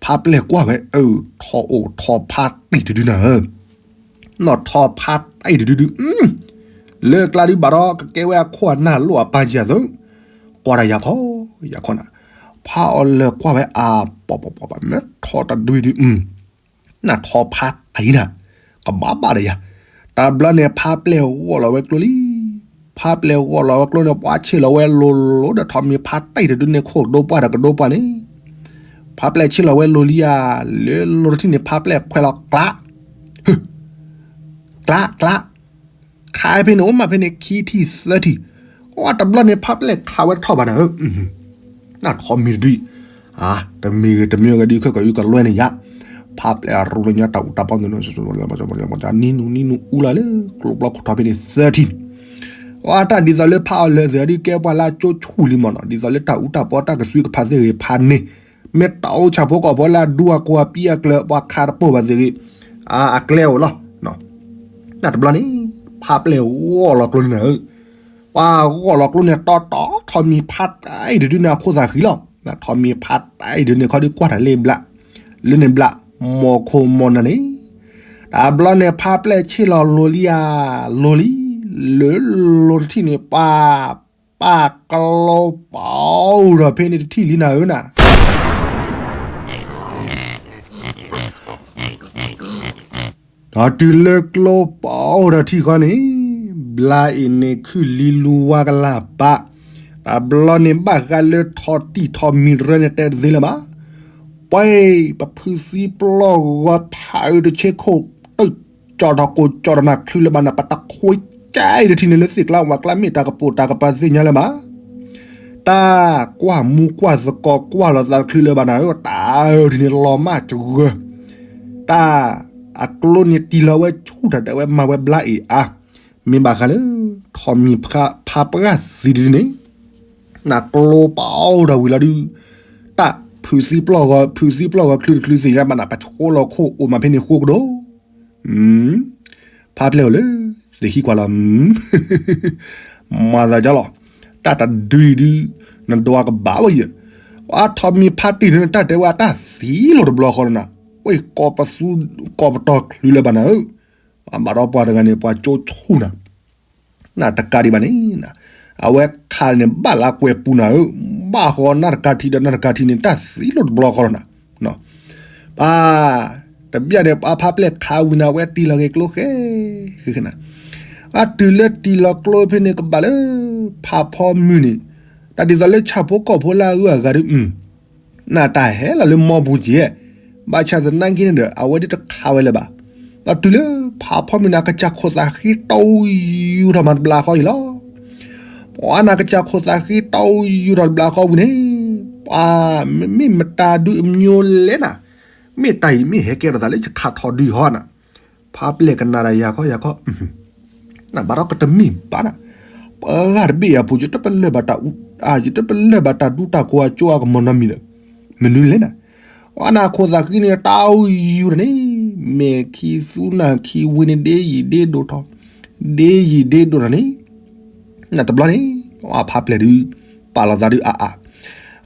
ဖးပျဲၢ်ကွၢ်ဝဲအၢ, ထီအိၣ်ထီဖးတံၢ်တဒုနၤဧၢ နီၢ်ထီဖးတံၢ်တဒုဒု, လၢကျါဒုဘၣ်ဒီး ကကဲဝဲအခိၣ်အနၢ်လိၣ်အပၢ်ကံအသိး, ကွၢ်တၢ်ယၤခီ, ယၤခီနၤ, ဖးအီၣ်လၢာ်ကွၢ်ဝဲအါ, ပီၤပီၤပီၤပီၤ မ့ၢ်ထီတဒုဒု, နထီဖးတံၢ်နၤ, ကဘၣ်ဘၣ်ဒီးယၤ, တဘျီန့ၣ် ဖးပျဲၢ်ဂီၢ်လီၤဝဲကျိလံ, ဖးပျဲၢ်ဂီၢ်လီၤဝဲကျိန့ၣ် ပှၤဆ့ၣ်လီၤဝဲလိၤလိၤဒီးထီးမံၤဖးတံၢ်တဒုန့ၣ် ခိၣ်ကဒိပှၢ်ဒီးကဒိပှၢ်န့ၣ် ဖးပျဲၢ်ဆ့ၣ်လီၤဝဲလိၤလံဧါ, လၢလိၤတထံၣ်န့ၣ် ဖးပျဲၢ်ခွဲးလီၤကျး, ဟၢ, ကျး, ကျး, ခးဖဲန့ၣ် အိၣ်မးဖဲန့ၣ် ခံထံၣ်သၢထံၣ်, အတဘျီန့ၣ် ဖးပျဲၢ်ခးဝဲတထီၣ်ဘၣ်နၤဧၢ, နထီးမံၤတဒု, တမံၤဂ့ၤတမံၤဂ့ၤဒုး ခဲကယူကလွဲန့ၣ်ယါ, ဖးပျဲၢ်အရူလၢညါတၢ်အူတၢ်ပီနုာ်နုာ် နံၤနူၤနံၤနူၤအူလၢ်လၢ ကျိဘျီခိၣ်ထီဖဲန့ၣ်သၢထံၣ်န့ၣ်, အတၢ်ဒ်သိးလၢဖးအီၣ်လၢာ်သ့ၣ်ဒုး ကဲပှၤလၢအကၠိဆူၣ်လံမးနီၤ, ဒ်သိးလၢတၢ်အူတၢ်ပီတၢ်ကသွံကဖးသ့ၣ်ဂ့ၤဖးန့ၣ်, မ့ၢ်တၢ်အိၣ်ဆၣ်ဖိကီၢ်ဖိလၢအဒူအကိၢ်အပံအကျၢၤ ပှၤခးတပိၢ်ဘၣ်သ့ၣ်ဂ့ၤ, အကျဲအိၣ်လီၤ, တဘျီန့ၣ် ဖးပျဲၢ်ဂီၢ်လီၤကျိန့ၣ်နၤဧၢ, ပှၤဂီၢ်လီၤကျိန့ၣ် တီတီထီးမံၤဖးတံၢ်တဒုန့ၣ်အခိၣ်သးဃံလီၤ, ထီးမံၤဖးတံၢ်တဒုန့ၣ်ခီဒုးကွၢ်တၢ်လၢဘျး, လၢန့ၣ်ဘျး, မီၢ်ခိၣ်မီၢ်နၢ်န့ၣ်, တဘျီန့ၣ် ဖးပျဲၢ်ဆ့ၣ်လီၤလိၤလံဧါ, လိၤလံ, လၢလိၤတထံၣ်န့ၣ် ပှၤ ပာ်ကျိပာ်အိၣ်ဒီးဖဲန့ၣ်တထံၣ်လံနၤဧၢနၤ ဒီးတုၤလၢကျိပာ်အိၣ်ဒီးထံၣ်ဃီန့ၣ်, ဘျါအံၤန့ၣ်ခုၣ်လံလူဝါကလၢ်ပာ်, တဘျီန့ၣ်ဘၣ်ဃးလၢထီတံၢ်ထီမံၤတရၢန့ၣ်တဲတသ့လၢၤဘၣ်, ပှဲၤ ပဖုသံပျီၢ်ဂီၤဖးအုးတဆ့ခိၣ်တၢၢ် ကၠီၣ်ထီၣ်ကိၣ်ကၠီၣ်တနၤချုးလၢၤဘၣ်နၤ ပတခွ့ကၠဲအံၤတထံၣ်န့ၣ်လၢသ့ၣ်ကျါဝၣ်ကျါမ့ၢ်တၢ်ကပိာ်တၢ်ကပၤသ့ၣ်ညါလၢၤဘၣ် တၢ်ကွၢ်မူကွၢ်သကိးကွၢ်လိာ်သးတချုးလၢၤဘၣ်နၤဧၢ, တၢ်အၢထံၣ်န့ၣ်လီၤမၢ်စှၢၤ, တၢ်အကျိန့ၣ်တံၢ်လီၤဝဲဆူၣ်တၢ်ဒၣ်ဝဲ မၤဝဲဘျါအံၤအါ, မ့ၢ်ဘၣ်ဃးလၢ ထီးမံၤဖးပှၢ်သံတဒုန့ၣ်, နကျိပာ်အိၣ်ဒီးဝံၤလီၤဒုး, တၢ်ဖုသံပျီၢ်ဂီၤ ဖုသံပျီၢ်ဂီၤချုးတချုးသ့ၣ်ညါဘၣ်နၤ ပဆိလီၤခိၣ်အိၣ်မးဖဲန့ၣ်ဃိကဒီး ဖးပျဲၢ်အိၣ်လၢ သ့ၣ်ခံကွၢ်လီၤ မၤသးဒ်လီၤ, တၢ်တဒုအံၤဒုး, နဒွးကဘၣ်ဝဲယဲ, ပှၤထီးမံၤဖးတံၢ်န့ၣ် တၢ်တဲဝဲအတၢ်သံလီၤတဘျီဃီလီၤနၤ, ဝဲၢ်ကိးပသူ ကိးပတီၢ်ချုးလၢၤဘၣ်နၤဧၢ, ဘၣ်ဒီးပှၤတဂၤန့ၣ် ပှၤကၠိဆူၣ်နၤ နတကးဒံးဘၣ်န့ၣ်, အဝဲခးန့ၣ်ဘၣ်လၢကွဲၤပူၤနၤဧၢ, ဘၣ်ဃီနၢ်တကးထံးဒီးနၢ်တကးထံးန့ၣ် တၢ်သံလီၤတဘျီဃီလီၤနၤ, ပှၤ တဘျီန့ၣ် ပှၤဖါပျဲၢ်ခးဝံၤန့ၣ် အဝဲတံၢ်လီၤက့ၤကျိဃဲ ဃဲနၤ, အတုၤလၢတံၢ်လီၤကျိဖဲန့ၣ် ကဘၣ်လၢ ဖးဖီမုၢ်န့ၣ်, တၢ်ဒ်သိးလၢဆၣ်ဖိကီၢ်ဖိလၢအဂုၤအဂၤဒီး နတၢ်ဟဲလီၤလၢမီပူၤက့ၤ, ဘၣ်ဆၣ်သနာ်က့န့ၣ်ဒီး အဝဲဒၣ်တခးဝဲလၢၤဘၣ်. ဒီးတုၤလၢဖးဖီမုၢ်န့ၣ် အကစၢ်ခိၣ်သးဃံတီယူၤထီၣ်မးတဘျီဃီအံၤလီၤ. ပှၤန့ၣ် အကစၢ်ခိၣ်သးဃံတီယူၤထီၣ်တဘျီဃီဝံၤန့ၣ်, ပှၤ မ့မ့ၢ်မတၤဒုအမျိုးလဲၣ်နၤ, မ့ၢ်တၢ်အံၤမ့ၢ်ဟဲကဲထီၣ်သးလၢယခးထီၣ်ဒုဟီနၤ, ဖါပျဲၢ်ကနၣ်ဒီးယၤခီယၤခီ နဘၣ်ဒီးကတမ့ၢ်ဘၣ်နၤ, ပှၤဂၤတဘ့ၣ်အပူၤ ယတပလၢၢ်ဘၣ်တၢ်အူ, ယတပလၢၢ်ဘၣ်တၢ်ဒူတၢ်ကိးအကၠိအကမီၤနီတမံၤဒီး, မနုၤလဲၣ်နၤ, ပှၤန့ၣ်ခိၣ်သးဃံန့ၣ် တီယူၤတန့ၣ်, မဲာ်ခံသူနၢ်ခံဝ့န့ၣ် ဒ့ယံာ်ဒ့ဒိၣ်ထီၣ်, ဒ့ယံာ်ဒ့ဒိၣ်ထီၣ်န့ၣ်, နတဘျီန့ၣ်, ပှၤဖါပျဲၢ်ဒုး, ပာ်လီၤသးဒုးအါအါ,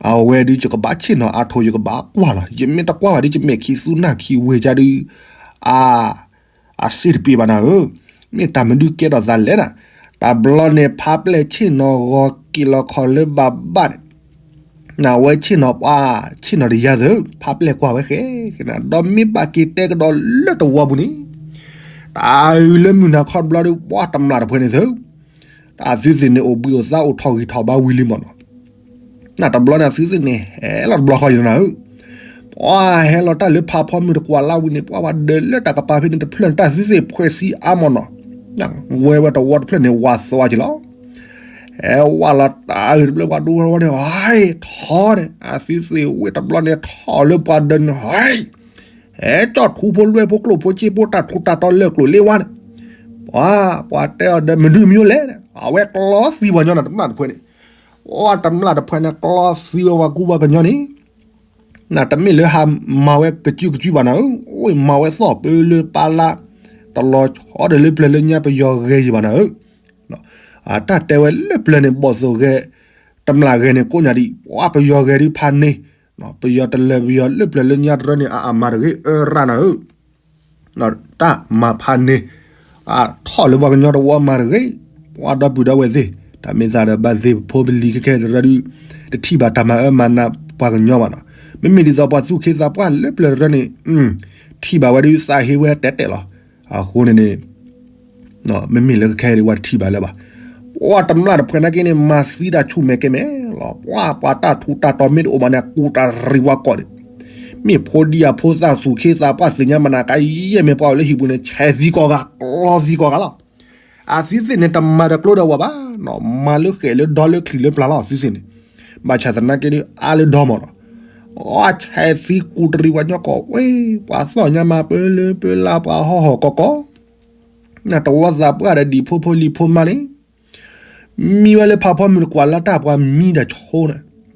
အဝဲဒုးယကဘၣ်ဆ့ၣ်နီၤအါထိၣ် ယကဘၣ်ကွၢ်လီၤ ယမ့ၢ်တကွၢ်ဘၣ်ဒုး ယမဲာ်ခံသူနၢ်ခံဝ့ကါဒုး, အါ အစ့ၣ်တပ့ၤဘၣ်နၤဧၢ, မ့ၢ်တၢ်မနုၤကဲထီၣ်သးလဲၣ်နၤ, တဘျီန့ၣ် ဖါပျဲၢ်ဆ့ၣ်နီၤဂီၤက့ၤလီၤခီၣ်လၢဘၣ်ဘၣ်န့ၣ်, နဝဲဆ့ၣ်နီၤပှၤ, ဆ့ၣ်နီၤတယါသၢ, ဖါပျဲၢ်ကွၢ်ဝဲဃဲ, ဒီးမ့ၢ်ဘၣ်က့ၤတဲကဒီးလၢတဝီပူၤန့ၣ်, တၢ်အုၣ်လၢမုၢ်နၤခီတဘျီဒီး ပှၤတမျၢ်တဖုန့ၣ်သၢ အသုသ့ၣ်န့ၣ်အိၣ်ဘှံးအိၣ်သါအိၣ်ထီၣ်ဂံၢ်ထီၣ်ဘါဝံၤလံမ့ၢ်နီၤ, နတဘျီန့ၣ် အသုသ့ၣ်န့ၣ်ဟဲလီၤတဘျီဃီယနၤဧၢ, ပှၤဟဲလီၤတၢ်လၢဖးဖီမုၢ်တကွၢ်လၢဝံၤန့ၣ် ပှၤပှၤဒၢးလၢတၢ်ကပၤဖဲန့ၣ်တဖျၢၣ်န့ၣ် တၢ်သုသ့ၣ်ဖှဲးဆံးအါမ့ၢ်နီၤ, ဝဲဝဲတဝီတဖျၢၣ်န့ၣ် ဝးသွါက့ၤလီၤ, ဟဲဝးလီၤတၢ်အုၣ်တဘျီပှၤဒိဝဲန့ၣ် ဟဲထီၣ်န့ၣ် အသုသ့ၣ်ဝ့ၢ်တဘျီန့ၣ်ထီၣ်လၢပှၤဒၢးန့ၣ် ဟဲ ဟဲကၠီၣ်ထူဖိလွဲဖိကျိၣ်ဖိစ့ဖိတၢ်ထူးတၢ်တီၤလၢာ်ကျိၤလ့ဝါန့ၣ်, ပှၤ ပှၤတဲအီၤဒီးမနုၤမံၤလဲၣ်, အဝဲကျီသံပှၤကညီန့ၣ် တမျၢ်တဖုန့ၣ်, ပှၤတမျၢ်တဖုန့ၣ် ကျီသံဝဲပှၤကူပှၤကညီန့ၣ်, နတမ့ၢ်လၢဟးမၤဝဲကစုကစုဘၣ်နၤဧၢ, အိၣ်မၤဝဲသီၣ်ပၢလၢပၢလၢ, တလီၤဆီဒီးလၢပျၢၤလၢညါပယီၤဂဲၤယံၤဘၣ်နၤဧၢ, တၢ်တဲဝဲလၢပျၢၤန့ၣ် ဘီၣ်သိၣ်ဂဲၤ, တမျၢ်ဂဲၤန့ၣ်ကိးညါဒံး ပှၤပယီၤဂဲၤဒုးဖးန့ၢ်, ပယီၤတလၢၤပယီၤလၢပျၢၤလၢညါတရၢန့ၣ် အအမၤတဂ့ၤအၢရၣ်နၤဧၢ, တၢ်မၤဖးန့ၢ်, ထီၣ်လၢပှၤကညီတဝီမၤတဂ့ၤ, ပှၤဒီပုၢ်ဒီဝဲၢ်သ့ၣ်, တၢ်မ့ၢ်သးဒီးဘၣ်သ့ၣ်ပဖိပလံၤခဲခဲတရၢဒုး, တထံၣ်ဘၣ်တၢ်မၤအၢမၤနးပှၤကညီဘၣ်နီၤ, မ့မ့ၢ်ဒ်သိးပှၤသူၣ်ခ့သးပှၢ်လၢပျၢၤတရၢန့ၣ်, ထံၣ်ဘၣ်ဝဲဒုးသးဟ့ဝဲတဲာ်တဲာ်လီၤ, အဃိန့ၣ်န့ၣ် မ့မ့ၢ်လၢခဲအံၤဒုး ပှၤတထံၣ်ဘၣ်လၢၤဘၣ်, ပှၤတမျၢ်တဖုန့ၣ်က့န့ၣ် မၤသံတၢ်ဆူၣ်မဲာ်ကဲမဲာ်လီၤ, ပှၤ ပှၤတၢ်ထူးတၢ်တီၤမ့ၢ်တအိၣ်ဘၣ်န့ၣ် အကူတၢ်ရံးပှၤကိးဒံး, မ့ၢ်ဖိဒံအဖိသၣ်သူၣ်ခ့သးပှၢ်သ့ၣ်ညါမနၤကယဲၢ်မ့ၢ်ပှၤအိၣ်လၢဟံၣ်ပူၤန့ၣ် ဆဲးသံကီးဂၤ ကျီသံကီးဂၤလီၤ, အသုသ့ၣ်န့ၣ် တမၤတကျိဒီးဝဲဘၣ်နီၤ, မၤလၢဃဲးလၢဒီလၢချံးလၢပျၢၤလီၤ အသုသ့ၣ်န့ၣ်, ဘၣ်ဆၣ်သနာ်က့ဒုး အါလၢဒီမ့ၢ်နီၤ, အီဆဲးသံကူတရံးပှၤကညီကိးဝဲ, ပှၤသီၣ်ညါမၤပၢလၢပၢလၢပှၤဟီၣ်ဟီၣ်ကီးကီး နတဝီသးပှၢ်ဒီးဒံၣ်ဖိဖိလံၤဖိမါန့ၣ်, မံဝဲလၢဖးဖီမုၢ်တကွၢ်လၢတၢ်ပှၤမံဒီးဆိန့ၣ်, နတုၤလၢတၢ်သီၣ်ထီၣ်ဝံၤလၢဝဲလၢသုသ့ၣ်န့ၣ် ပာ်ဒီးန့ၣ်န့ၣ် အိၣ်လၢပာ်ထီၣ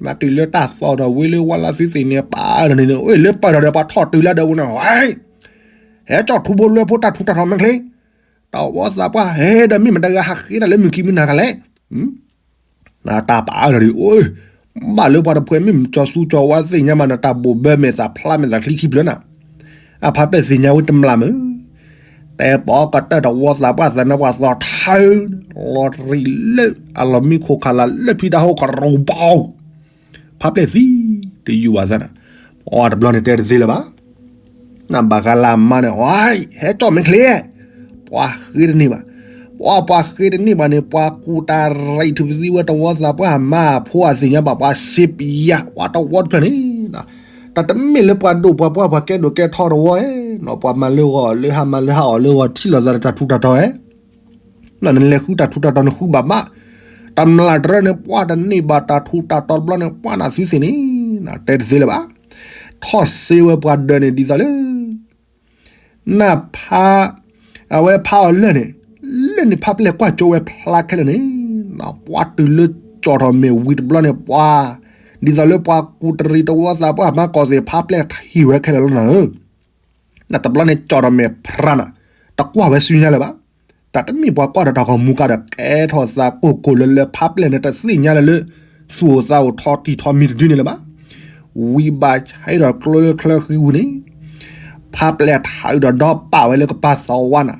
်ဒီးပှၤထီၣ်တုၤလၢဒီးဝဲန့ၣ်, ဟဲကၠီၣ်ထူဖိလွဲဖိတၢ်ထူးတၢ်တီၤမ့ၢ်ချ့, တဝီသးပှၢ် ဟဲဒီးမ့ၢ်မတၤဂၤဟးဃ့တၢ်လၢမုၢ်ခံမုၢ်နၤခါလဲၣ် နတၢ်ပာ်အါဒီးဒ်အိၣ်, ဘၣ်လၢပှၤတဖုမ့ၢ်ကၠီၤသူကၠီၤဝါသ့ၣ်ညါမး နတၢ်ဘိၣ်ဘၢမဲာ်သးဖျါမဲာ်သးချံခံဖျၢၣ်နၤ, အဖါပျဲၢ်သ့ၣ်ညါဝဲတမျၢ်မုၢ်, တဲပီကတၢၢ်တဝီသးပှၢ်သးနါပှၤသီထၢ, လီၤရံးလၢအလီၤမံခိၣ်ခးလၢလၢဖံတၢ်ဟိကရူၢ်ဘီ, ဖါပျဲၢ်သံ, တယူၤဘၣ်သးနၤ, ပှၤတဘျီန့ၣ်တဲတသ့လၢၤဘၣ် နဘၣ်ဃးလၢအမါန့ၣ် ဝဲ ဟဲကၠီၣ်မဲာ်ချ့, ပှၤဃ့တန့ၢ်ဘၣ်, ပှၤပှၤဃ့တန့ၢ်ဘၣ်န့ၣ် ပှၤကူတၢ်ရံးထူၣ်ပသံဝဲတဝီသးပှၢ်မါအဖိအသ့ၣ်ညါဘၣ် ပှၤစ့ပယါ ပှၤတဝီတဖျၢၣ်န့ၣ်, တၢ်တမ့ၢ်လၢပှၤဒိၣ်ပှၤပှၢ်ပှၤကဲဒိၣ်ကဲထီတဝီဧဲ, ပှၤမၤလၢဂီၤလၢဟါမၤလၢဟါအီၣ်လၢဂီၤထံၣ်လိာ်သးဒီးတၢ်ထူးတၢ်တီၤဧဲ နလဲၤဃုတၢ်ထူးတၢ်တီၤနဃုဘၣ်မး, တမျၢ်တရၢန့ၣ် ပှၤတန့ၢ်ဘၣ်တၢ်ထူးတၢ်တီၤတဘျီန့ၣ် ပှၤနသုသ့ၣ်န့ၣ်, တဲတသ့လၢၤဘၣ်, ထီၣ်စ့ဝဲပှၤဒၢးန့ၣ်ဒ်သိးလၢ နဖး, အဝဲဖးအီၤလၢာ်န့ၣ်, လၢာ်န့ၣ်ဖါပျဲၢ်ကွၢ်ကၠိဝဲဖျါခဲလၢာ်န့ၣ်, ပှၤတုၤလၢကၠီၣ်ထီၣ်မဲာ်ဝံၤတဘျီန့ၣ် ပှၤ, ဒ်သိးလၢပှၤကူတရံးတဝီသးပှၢ်မါကီၢ်သ့ၣ် ဖါပျဲၢ်ထံၣ်ဝဲခဲလၢာ်လီၤနၤဧၢ နတဘျီန့ၣ်ကၠီၣ်ထီၣ်မဲာ်ဖျါနၤ, တကွၢ်ဝဲဆူညါလၢၤဘၣ်, တၢ်တမ့ၢ်ပှၤကွၢ်ဒီးတၢ်ဂီၤမူကါဒီးကဲထီၣ်သးကိၢ်ကိၢ်လၢလၢဖါပျဲၢ်န့ၣ်တသ့ၣ်ညါလၢၤလၢ, သူၣ်အိၣ်သးအိၣ်ထီၣ်တံၢ်ထီၣ်မံၤတဒုန့ၣ်လၢၤဘၣ်, ဝံၤဘၣ်ဆဲးဒီးကျိလၢချၢဃံဝံၤန့ၣ်, ဖါပျဲၢ်ထးအုးဒီးဒီပာ်ဝဲလၢကပၤသီဝါနၤ,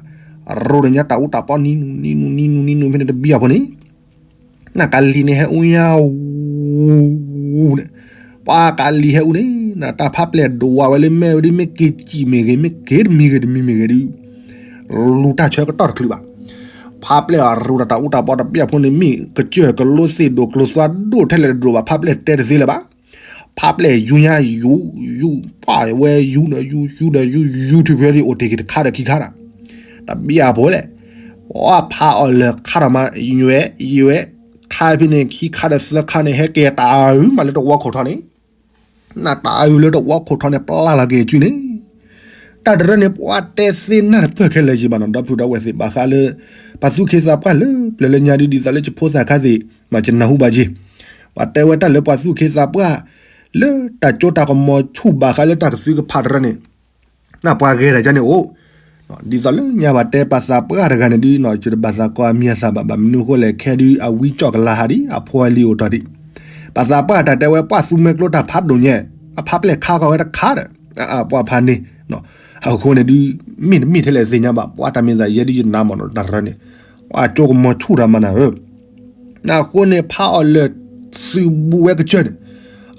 ရိၤတညါတၢ်အူတၢ်ပီနံၤနူၤနံၤနူၤနံၤနူၤနံၤနူၤဖဲန့ၣ်တဘံၣ်အဖီန့ၣ် နကလံၤန့ၣ်ဟဲအူညါအူ, န့ၣ်, ပှၤကလံၤဟဲအူန့ၣ်, နတၢ်ဖးပျဲၢ်ဒိးဝဲလၢမ့ၢ်ဝဲဒ်မ့ၢ်က့ၤစံၣ်မ့ၢ်ဂ့ၤ မ့ၢ်က့ၤတမံၤဂ့ၤတမံၤမ့ၢ်ဂ့ၤဒုး လူၤတၢ်ဆၢကတီၢ်တချုးဘၣ်. ဖးပျဲၢ်အရူးတၢ်တၢ်အူတၢ်ပီတဘ့ၣ်အဖိန့ၣ် မ့ၢ်ကစၢၢ်ကလိသ့ၣ်ဒိၣ်ကျိၤသွါဒိၣ်ထဲလဲၣ်တဒိၣ်ဘၣ် ဖးပျဲၢ်တဲတသ့လၢၤဘၣ်. ဖးပျဲၢ်ယူညါယူ ယူပၢ်ဝဲယူဒီးယူယူဒီးယူယူထုးဖဲဒ်အိၣ်တ့ၢ်က့ၤတခါဒီးခံခါဒီး တဘ့ၣ်အဖိလဲၣ်. ပှၤဖးအီၤလၢခါထီၣ်မး ယွဲယွဲ ခါဖဲန့ၣ်ခံခါဒီးသၢခါန့ၣ် ဟဲက့ၤတၢ်အုးမးလၢတဝီခိၣ်ထီန့ၣ် နတၢ်အုးလၢတဝီခိၣ်ထီန့ၣ် ပျၢ်လီၤက့ၤအစုန့ၣ် တၢ်တရၢန့ၣ် ပှၤတဲသ့နၢ်တပၢၢ်ခဲလၢာ်ယံၤဘၣ်နီၤ ဒီပုၢ်ဒီဝဲၢ်သ့ၣ်ဘၣ်ဃးလၢ ပှၤသူၣ်က့သးပှၢ်လၢပျၢၤလၢညါဒုး ဒ်သိးလၢယဖိသၣ်ခါသ့ၣ် မၤကနၢ်ဟူဘၣ်က့ၤ ပှၤတဲဝဲတၢ်လၢပှၤသူၣ်က့သးပှၢ် လၢတၢ်ကၠိတၢ်ကမီၤဆူၣ်ဘၣ်ဃးလၢတၢ်ကသုကဖးတရၢန့ၣ် နပှၤဂဲၤတၢ်ကန့ၣ်အိၣ် ဒ်သိးလၢညါဘၣ်တဲပှၤသးပှၢ်တဂၤန့ၣ်ဒုးနီၤ ယတဘၣ်သးကိးအမံၤအသၣ်ဘၣ် ဘၣ်မနုၤအဃိလဲၣ် ခဲဒုးအဝံကၠီၣ်ကလၤဟးဒံး အဖိအလံၤအိၣ်တီၢ်ဒံး ပှၤသးပှၢ်တၢ်တဲဝဲပှၤသူမွဲကျိတၢ်ဖးဒိၣ်ညါ အဖးပျဲၢ်ခါကီၢ်ဝဲတခါဒီး ပှၤဖးန့ၣ် အဃိန့ၣ်ဒုး မ့ၢ်တမ့ၢ်ထဲလဲၣ်သ့ၣ်ညါဘၣ် ပှၤတၢ်မ့ၢ်သးယဲဒုးယနါမးနီၤ တၢ်ရၢန့ၣ် ပှၤကၠိကမီၤဆူၣ်တၢ်မးနၤဧၢ အဃိန့ၣ် ဖးအီၤလၢာ် သုးဘူးဝဲကစၢၢ်န့ၣ်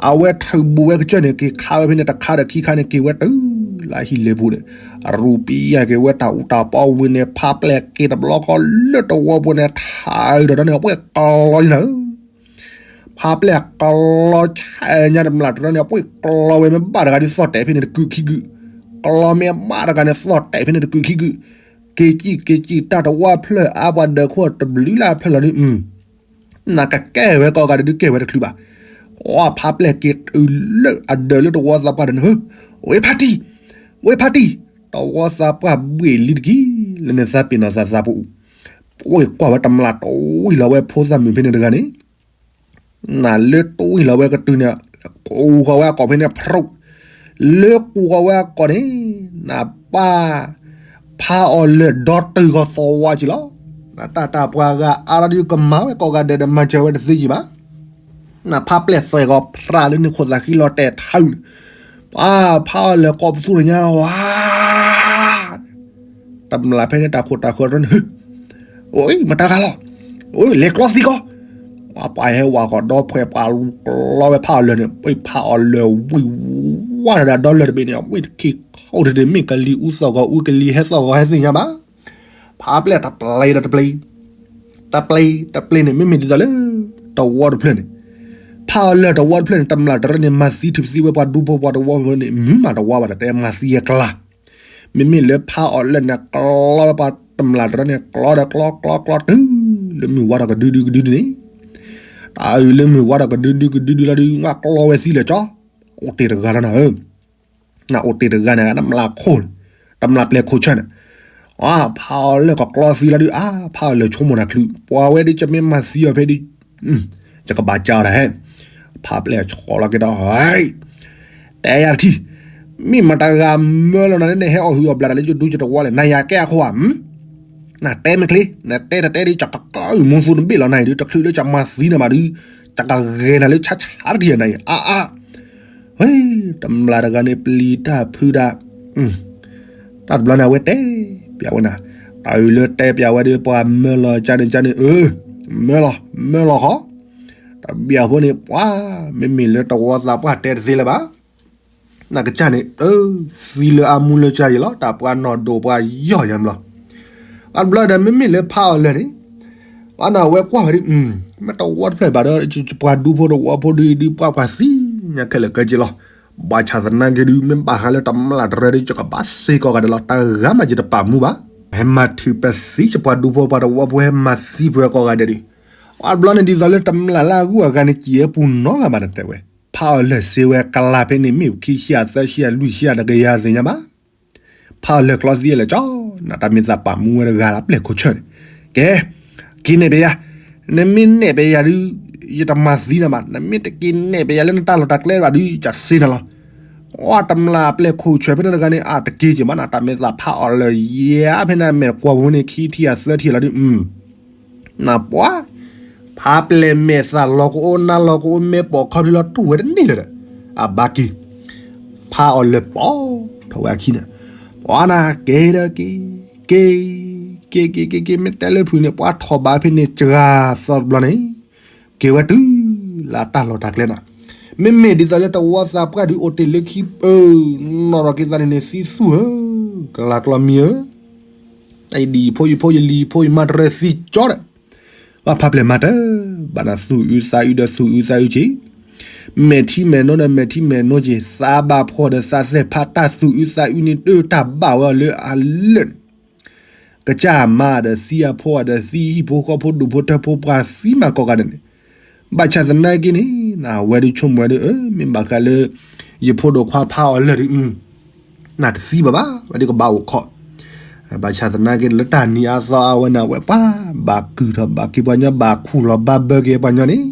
အဝဲထုးဘူးဝဲကစၢၢ်န့ၣ် က့ၤခါဝဲဖဲန့ၣ် တခါဒီးခံခါန့ၣ် က့ၤဝဲတုၤလၢဟံၣ်လ့ပူၤန့ၣ် အရူးပံယၢ်က့ၤဝဲတၢ်အူတၢ်ပီဝံၤန့ၣ် ဖးပျဲၢ်က့ၤတဘျီဃီလၢတဝီပူၤန့ၣ် ထးအုးဒီးန့ၣ် အပှ့ၢ်ကျီလံနၤဧၢ ဖးပျဲၢ်ကျီဆဲးညါတမျၢ်တရၢန့ၣ် အပှ့ၢ်ကျီဝဲမ့ၢ်ဘၣ်တဂၤဒုးသီၣ်တဲာ်ဖဲန့ၣ်တကုာ်ခံကုာ် ကျီမ့ၢ်ဘၣ်တဂၤန့ၣ် သီၣ်တဲာ်ဖဲန့ၣ်တကုာ်ခံကုာ် က့ၤကံၣ်က့ၤကံၣ်တၢ်တဝီဖျၢၣ်အါပှၤဒၢးခိၣ်တဘျုးလၢအဖျၢၣ်လီၤဒုး နကကဲဝဲကိးဂၤဒဲးဒုးကဲဝဲတချုးဘၣ်. အဖးပျဲၢ်က့ၤတုၤလၢအဒၢးလၢတဝီသးပှၢ်ဒီးန့ၣ် ဝ့ဖးတံၢ်, ဝ့ဖးတံၢ်, တဝီသးပှၢ်ဘှ့ၣ်လံတက့ၢ် လၢန့ၣ်သးပ့ၤနီၣ်သးသးပူၤ, ပှ့ၤကွၢ်ဝဲတမျၢ်တဝံၢ်လီၤဝဲဖိသၣ်မုၣ်ဖဲန့ၣ်တဂၤန့ၣ် နလၢတဝံၢ်လီၤဝဲကတုၤန့ၣ် ကူဃီၤဝဲအကိာ်ဖဲန့ၣ် ဖြိး, လၢကူဃီၤဝဲအကိာ်န့ၣ် နပၢ် ဖးအီၤလၢာ်ဒီတုၤဃီၤသဝီက့ၤလီၤ. နတၢ်တၢ်ပှၤဂၤအါထီၣ်ဒုးကမၤဝဲကိးဂၤဒဲးဒီးမၤစၢၤဝဲတသ့ယံၤဘၣ်. နဖးပျဲၢ်သွဲၣ်ဂီၤဖြးလၢန့ၣ်ခိၣ်သးဃံလီၤတဲာ်ထးအုးန့ၣ်, ပှၤဖးအီၤလၢာ်ကိးပသူန့ၣ်ညါဝါ တမျၢ်ဖဲန့ၣ်တၢ်ခိၣ်တၢ်ဃၢၤတရၢန့ၣ် အိၣ်မတၤဂၤလီၤ, အိၣ်လဲၤကျီသံကီး, ပှၤဟဲဝဲကီးဒီဖှဲးပှၤလူၤကျီဝဲဖးအီၤလၢာ်န့ၣ် ပှ့ၤဖးအီၤလၢာ်ဝံၣ်ဝါဒီးဒီလၢာ်တဘ့ၣ်န့ၣ် အဝံၣ်တခံခီတဒ့ၣ် မ့ၢ်ကလံၤအူသီၣ်ဂီၤအူကလံၤဟဲသီၣ်ဂီၤဟဲသ့ၣ်ညါဘၣ်. ဖးပျဲၢ်တပျ့ၤဒီးတပျ့ၤ, တပျ့ၤတပျ့ၤန့ၣ် မ့မ့ၢ်ဒ်သိးလၢ တဝီတဖျၢၣ်န့ၣ်, ဖးအီၤလၢာ်တဝီတဖျၢၣ်န့ၣ် တမျၢ်တရၢန့ၣ် မၤသံထုးသံဝဲပှၤဒူဖိပှၤတဝီန့ၣ် မုာ်မးတဝီဘၣ်ဒီးတဲမၤသံအကျါ မ့မ့ၢ်လၢဖးအီၤလၢာ်န့ၣ် ကျီဝဲပှၤတမျၢ်တရၢန့ၣ် ကျီဒီးကျီကျီကျီတုၤ လၢမုၢ်ဝါထီၣ်ကဒုဒုကဒုဒုန့ၣ်, တၢ်အုးလၢမုၢ်ဝါထီၣ်ကဒုဒုကဒုဒုလီၤဒုး ဝဲကျီဝဲသံလၢာ်ကၠီ, အိၣ်တ့ၢ်တဂၤလီၤနၤဧၢ, နအိၣ်တ့ၢ်တဂၤန့ၣ် နမျၢ်ခိၣ်, တမျၢ်ပျဲၢ်ခိၣ်ဆၢန့ၣ် ဖးအီၤလၢာ်ကကျီသံလီၤဒုး အါ ဖးအီၤလၢာ်ဆိကမိၣ်တၢ်ချုး ပှၤဝဲဒုး ကမ့ၢ်မၤသံအီၤဖဲဒုး ယကဘၣ်ကၢအီၤတၢ်ဟဲ, ဖးပျဲၢ်ဆီလီၤက့ၤဒီး တဲယၤတထံၣ်, မ့ၢ်မတၤတဂၤမၢလီၤနၤလၢနဟဲအီၣ်ဟုၣ်အီၣ်ဘျးတၢ်လၢယဒူယတဝီလဲၣ် နယၤကဲအခိၣ်ဧါ, နတဲမ့ၢ်ချ့ နတဲတတဲဒုး ယကကၢအုၣ်မူသူတဘ့ၣ်လီၤနၤအံၤဒုး တချုးလၢယမၤသံနၤဘၣ်ဒုး ယကဂဲၤနၤလၢဆါဆါတထံၣ်နၤအံၤ အါအါ ဝဲ တမျၢ်တဂၤန့ၣ် ပျံၤတၢ်ဖုးတၢ်, တၢ်တဘျီန့ၣ် အဝဲတဲပျးဝဲနၤ, တၢ်အုးလၢတဲပျးဝဲဒၣ် ပှၤမၢလီၤကန့ၣ်ကန့ၣ် အၢ မၢလီၤ မၢလီၤဃီ, တဘျီအဃိန့ၣ် ပှၤ မ့မ့ၢ်လၢတဝီသးပှၢ်တဲတသ့လၢၤဘၣ်, နကစၢ်န့ၣ် သံလၢအမူလၢကစၢ်ယံၤလီၤ တၢ်ပှၤနီၢ်ဒိၣ်ပှၤယီၢ်ယၤမလီၤ, အတဘျီဒီး မ့မ့ၢ်လၢဖးအီၤလၢာ်န့ၣ် အန့ၣ် အဝဲကွၢ်ဝဲဒ် မ့ၢ်တဝီတဖျၢၣ်ဘၣ်ဒီး ပှၤဒူဖိတဝီဖိဒုး ဒုးပှၤကွၢ်သံညါခဲလၢာ်ကဲက့ၤလီၤ. ဘၣ်ဆၣ်သနာ်က့ဒုး မ့ၢ်ဘၣ်ဃးလၢတမျၢ်တရၢဒုး ယကဘၣ်စ့ၢ်ကီးဂၤဒဲးလီၤ. တဂၤမးယတပာ်မူဘၣ်. ဟဲမၤထုးပသံယပှၤဒူဖိပှၤတဝီဖိ ဟဲမၤသံပှၤကိးဂၤဒဲးဒုး အတဘျီန့ၣ် ဒ်သိးလၢတမျၢ်လၢအဂုၤအဂၤန့ၣ် စံးဝဲပူၤနီတဂၤဘၣ်န့ၣ်တဲဝဲ. ဖးအီၤလၢာ်စ့ဝဲကလၤဖဲန့ၣ် မ့ၢ်ခံဆံယဲၢ်သၢဆံယဲၢ်လွံၢ်ဆံယဲၢ်တကယၤသ့ၣ်ညါဘၣ် ဖးအီၤလၢာ်ကျီသံလၢာ်ကၠီ, နတၢ်မ့ၢ်သးပာ်မူဝဲတဂၤလၢပျဲၢ်ခိၣ်ဆၢန့ၣ်, ကဲ, က့ၤနဲၣ်ပယၤ, နမ့ၢ်နဲၣ်ပယၤဒုး ယတမၤသံနၤဘၣ်, နမ့ၢ်တက့ၤနဲၣ်ပယၤလၢနတၢ်လီၢ်တၢ်ကျဲဘၣ်ဒုး ယစ့နၤလီၤ. အတမျၢ်ပျဲၢ်ခိၣ်ဆၢဖဲန့ၣ်တဂၤန့ၣ် အတက့ၤက့ၤမးနၤ တၢ်မ့ၢ်သးဖးအီၤလၢာ်ယဲဖဲန့ၣ် မဲာ်ကွၢ်ဝဲန့ၣ် ခံထံၣ်ယဲၢ်သၢထံၣ်လီၤဒုး နပှၤ, ဖးပျဲၢ်မဲာ်သၣ်လီၤကအိ နါလီၤကအိ မဲာ်ပိာ်ခီဖျိလီၤတူၢ်ဝဲတန့ၢ်လၢၤဒီး, အဘၣ်က့ၤ, ဖးအီၤလၢာ်ပိာ်ထီၣ်ဝဲအခံန့ၣ်, ပှၤနၤက့ၤဒီးက့ၤ, က့ၤ, က့ၤက့ၤက့ၤက့ၤ မ့ၢ်တဲလၢဖုးန့ၣ် ပှၤထီၣ်ဘးဖဲန့ၣ်စှၤသီတဘျီန့ၣ်, က့ၤဝဲတုၤလၢအတၢ်လီၢ်တၢ်ကျဲနၤ, မ့မ့ၢ်ဒ်သိးလၢတဝီသးပှၢ်ဒုးအိၣ်တ့ၢ်လၢခံပူၤ, နီၢ်ထီၣ်က့ၤသးန့ၣ်န့ၣ် သံသူၣ်ဧၢ, ကလၤကျီမံၤဧၢ, ယဒံၣ်ယဖိယဖိယလံၤယဖိ ယမါတရၢသံကၠီဒီး, ဘၣ်ဖးပျဲၢ်မၤတၢ်, ဘၣ်နသူၣ်အုးသးအုးဒီးသူၣ်အုးသးအုးက့ၤ, မဲာ်ထံမဲာ်နိဒီးမဲာ်ထံမဲာ်နိက့ၤ, သးဘၣ်ဖှီၣ်ဒီးသးသဲၣ်ဖး တၢ်သူၣ်အုးသးအုးန့ၣ် တၢ်ဘၣ်ဝဲအီၤလၢအလၢာ်န့ၣ် ကစၢ်မါဒီးသံအဖိဒီးသံဟံၣ်ဖိဃီဖိဒူၣ်ဖိထၢဖိပှၤသံမးကိးဂၤဒဲးန့ၣ်, ဘၣ်ဆၣ်သနာ်က့န့ၣ် အဝဲဒုးဆိကမိၣ်ဝဲဒုး မ့ၢ်ဘၣ်ဃးလၢ ယဖိဒိၣ်ခွါဖးအီၤလၢာ်ဒုး နတသံဘၣ်ဘၣ် ဝဲဒုးကဘၣ်အိၣ်ခိး, ဘၣ်ဆၣ်သနာ်က့န့ၣ် လၢတၢ်နံၤအါသီအါဝဲန့ၣ် အဝဲပှၤဘၣ်ကုၢ်ထီၣ်ဘၣ်က့ၤပှၤညီ ဘၣ်ခူၣ်လီၤဘၣ်ဘၢက့ၤပှၤညီန့ၣ်,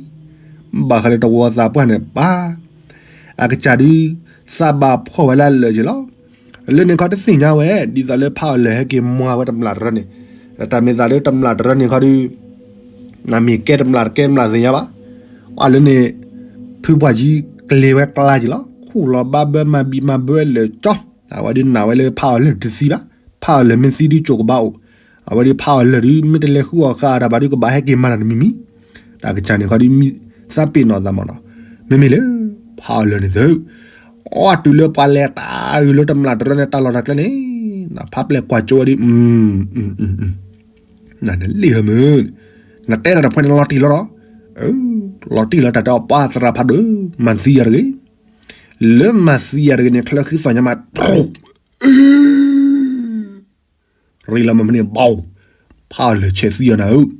ဘၣ်ဃးလၢတဝီသးပှၢ်န့ၣ် ပှၤ အကစၢ်ဒုး သးဘၣ်ဖှီၣ်ဝဲလၢအလၢာ်က့ၤလီၤ. လၢန့ၣ်ခီတသ့ၣ်ညါဝဲ ဒ်သိးလၢဖးအီၤလၢာ်ဟဲက့ၤမၤဝဲတမျၢ်တရၢန့ၣ်, တၢ်မ့ၢ်သးလၢတမျၢ်တရၢန့ၣ်ခီဒုး နမ့ၢ်ကဲတမျၢ်တကဲမျၢ်သ့ၣ်ညါဘၣ်, အလၢန့ၣ် ဖုပှၢ်ကံကျဲၤဝဲကျါက့ၤလီၤ. ခူၣ်လီၤဘၣ်ဘၢမၤဘံၣ်မၤဘၢလၢာ်ကၠီ, အဝဲဒုးနာ်ဝဲလၢဖးအီၤလၢာ်တသံဘၣ်, ဖးအီၤလၢာ်မ့ၢ်သံဒုးကိးကဘၣ်အိၣ်, အဝဲဒုးဖးအီၤလၢာ်ဒုး မ့ၢ်တလဲၤဃုအီၣ်ဃာ်အီၤတၢ်ဘၣ်ဒုး ကဘၣ်ဟဲက့ၤမၤတၢ်တမံၤမံၤ, တၢ်ကစၢ်န့ၣ်ခီဒုး သးပ့ၤနီၣ်သးမးနီၤ, မ့မ့ၢ်လၢ ဖးအီၤလၢာ်န့ၣ်သု အီတုၤလၢပှၤလဲၤတၢ်အုးလၢတမျၢ်တရၢန့ၣ် တၢ်လီၢ်တၢ်ကျဲန့ၣ်, နဖးပျဲၢ်ကွၢ်ကၠိဝဲဒုး, နလံၣ်ဟၢမုၢ်, နတဲတၢ်တဖၣ်န့ၣ်လီၤတံၢ်လီၤဒီး, လီၤတံၢ်လီၤတၢ်တဲအီၤပှၤသရၣ်ဖးဒိၣ် မၤသံယၤတဂ့ၤ, လၢမၤသံယၤတဂ့ၤန့ၣ် ချၢဃံသီၣ်ညါမး ရံလီၤမ့ၢ်ဖဲန့ၣ် ဘီ, ဖးအီၤလၢာ်ဆဲးသံအီၤနၤဧၢ,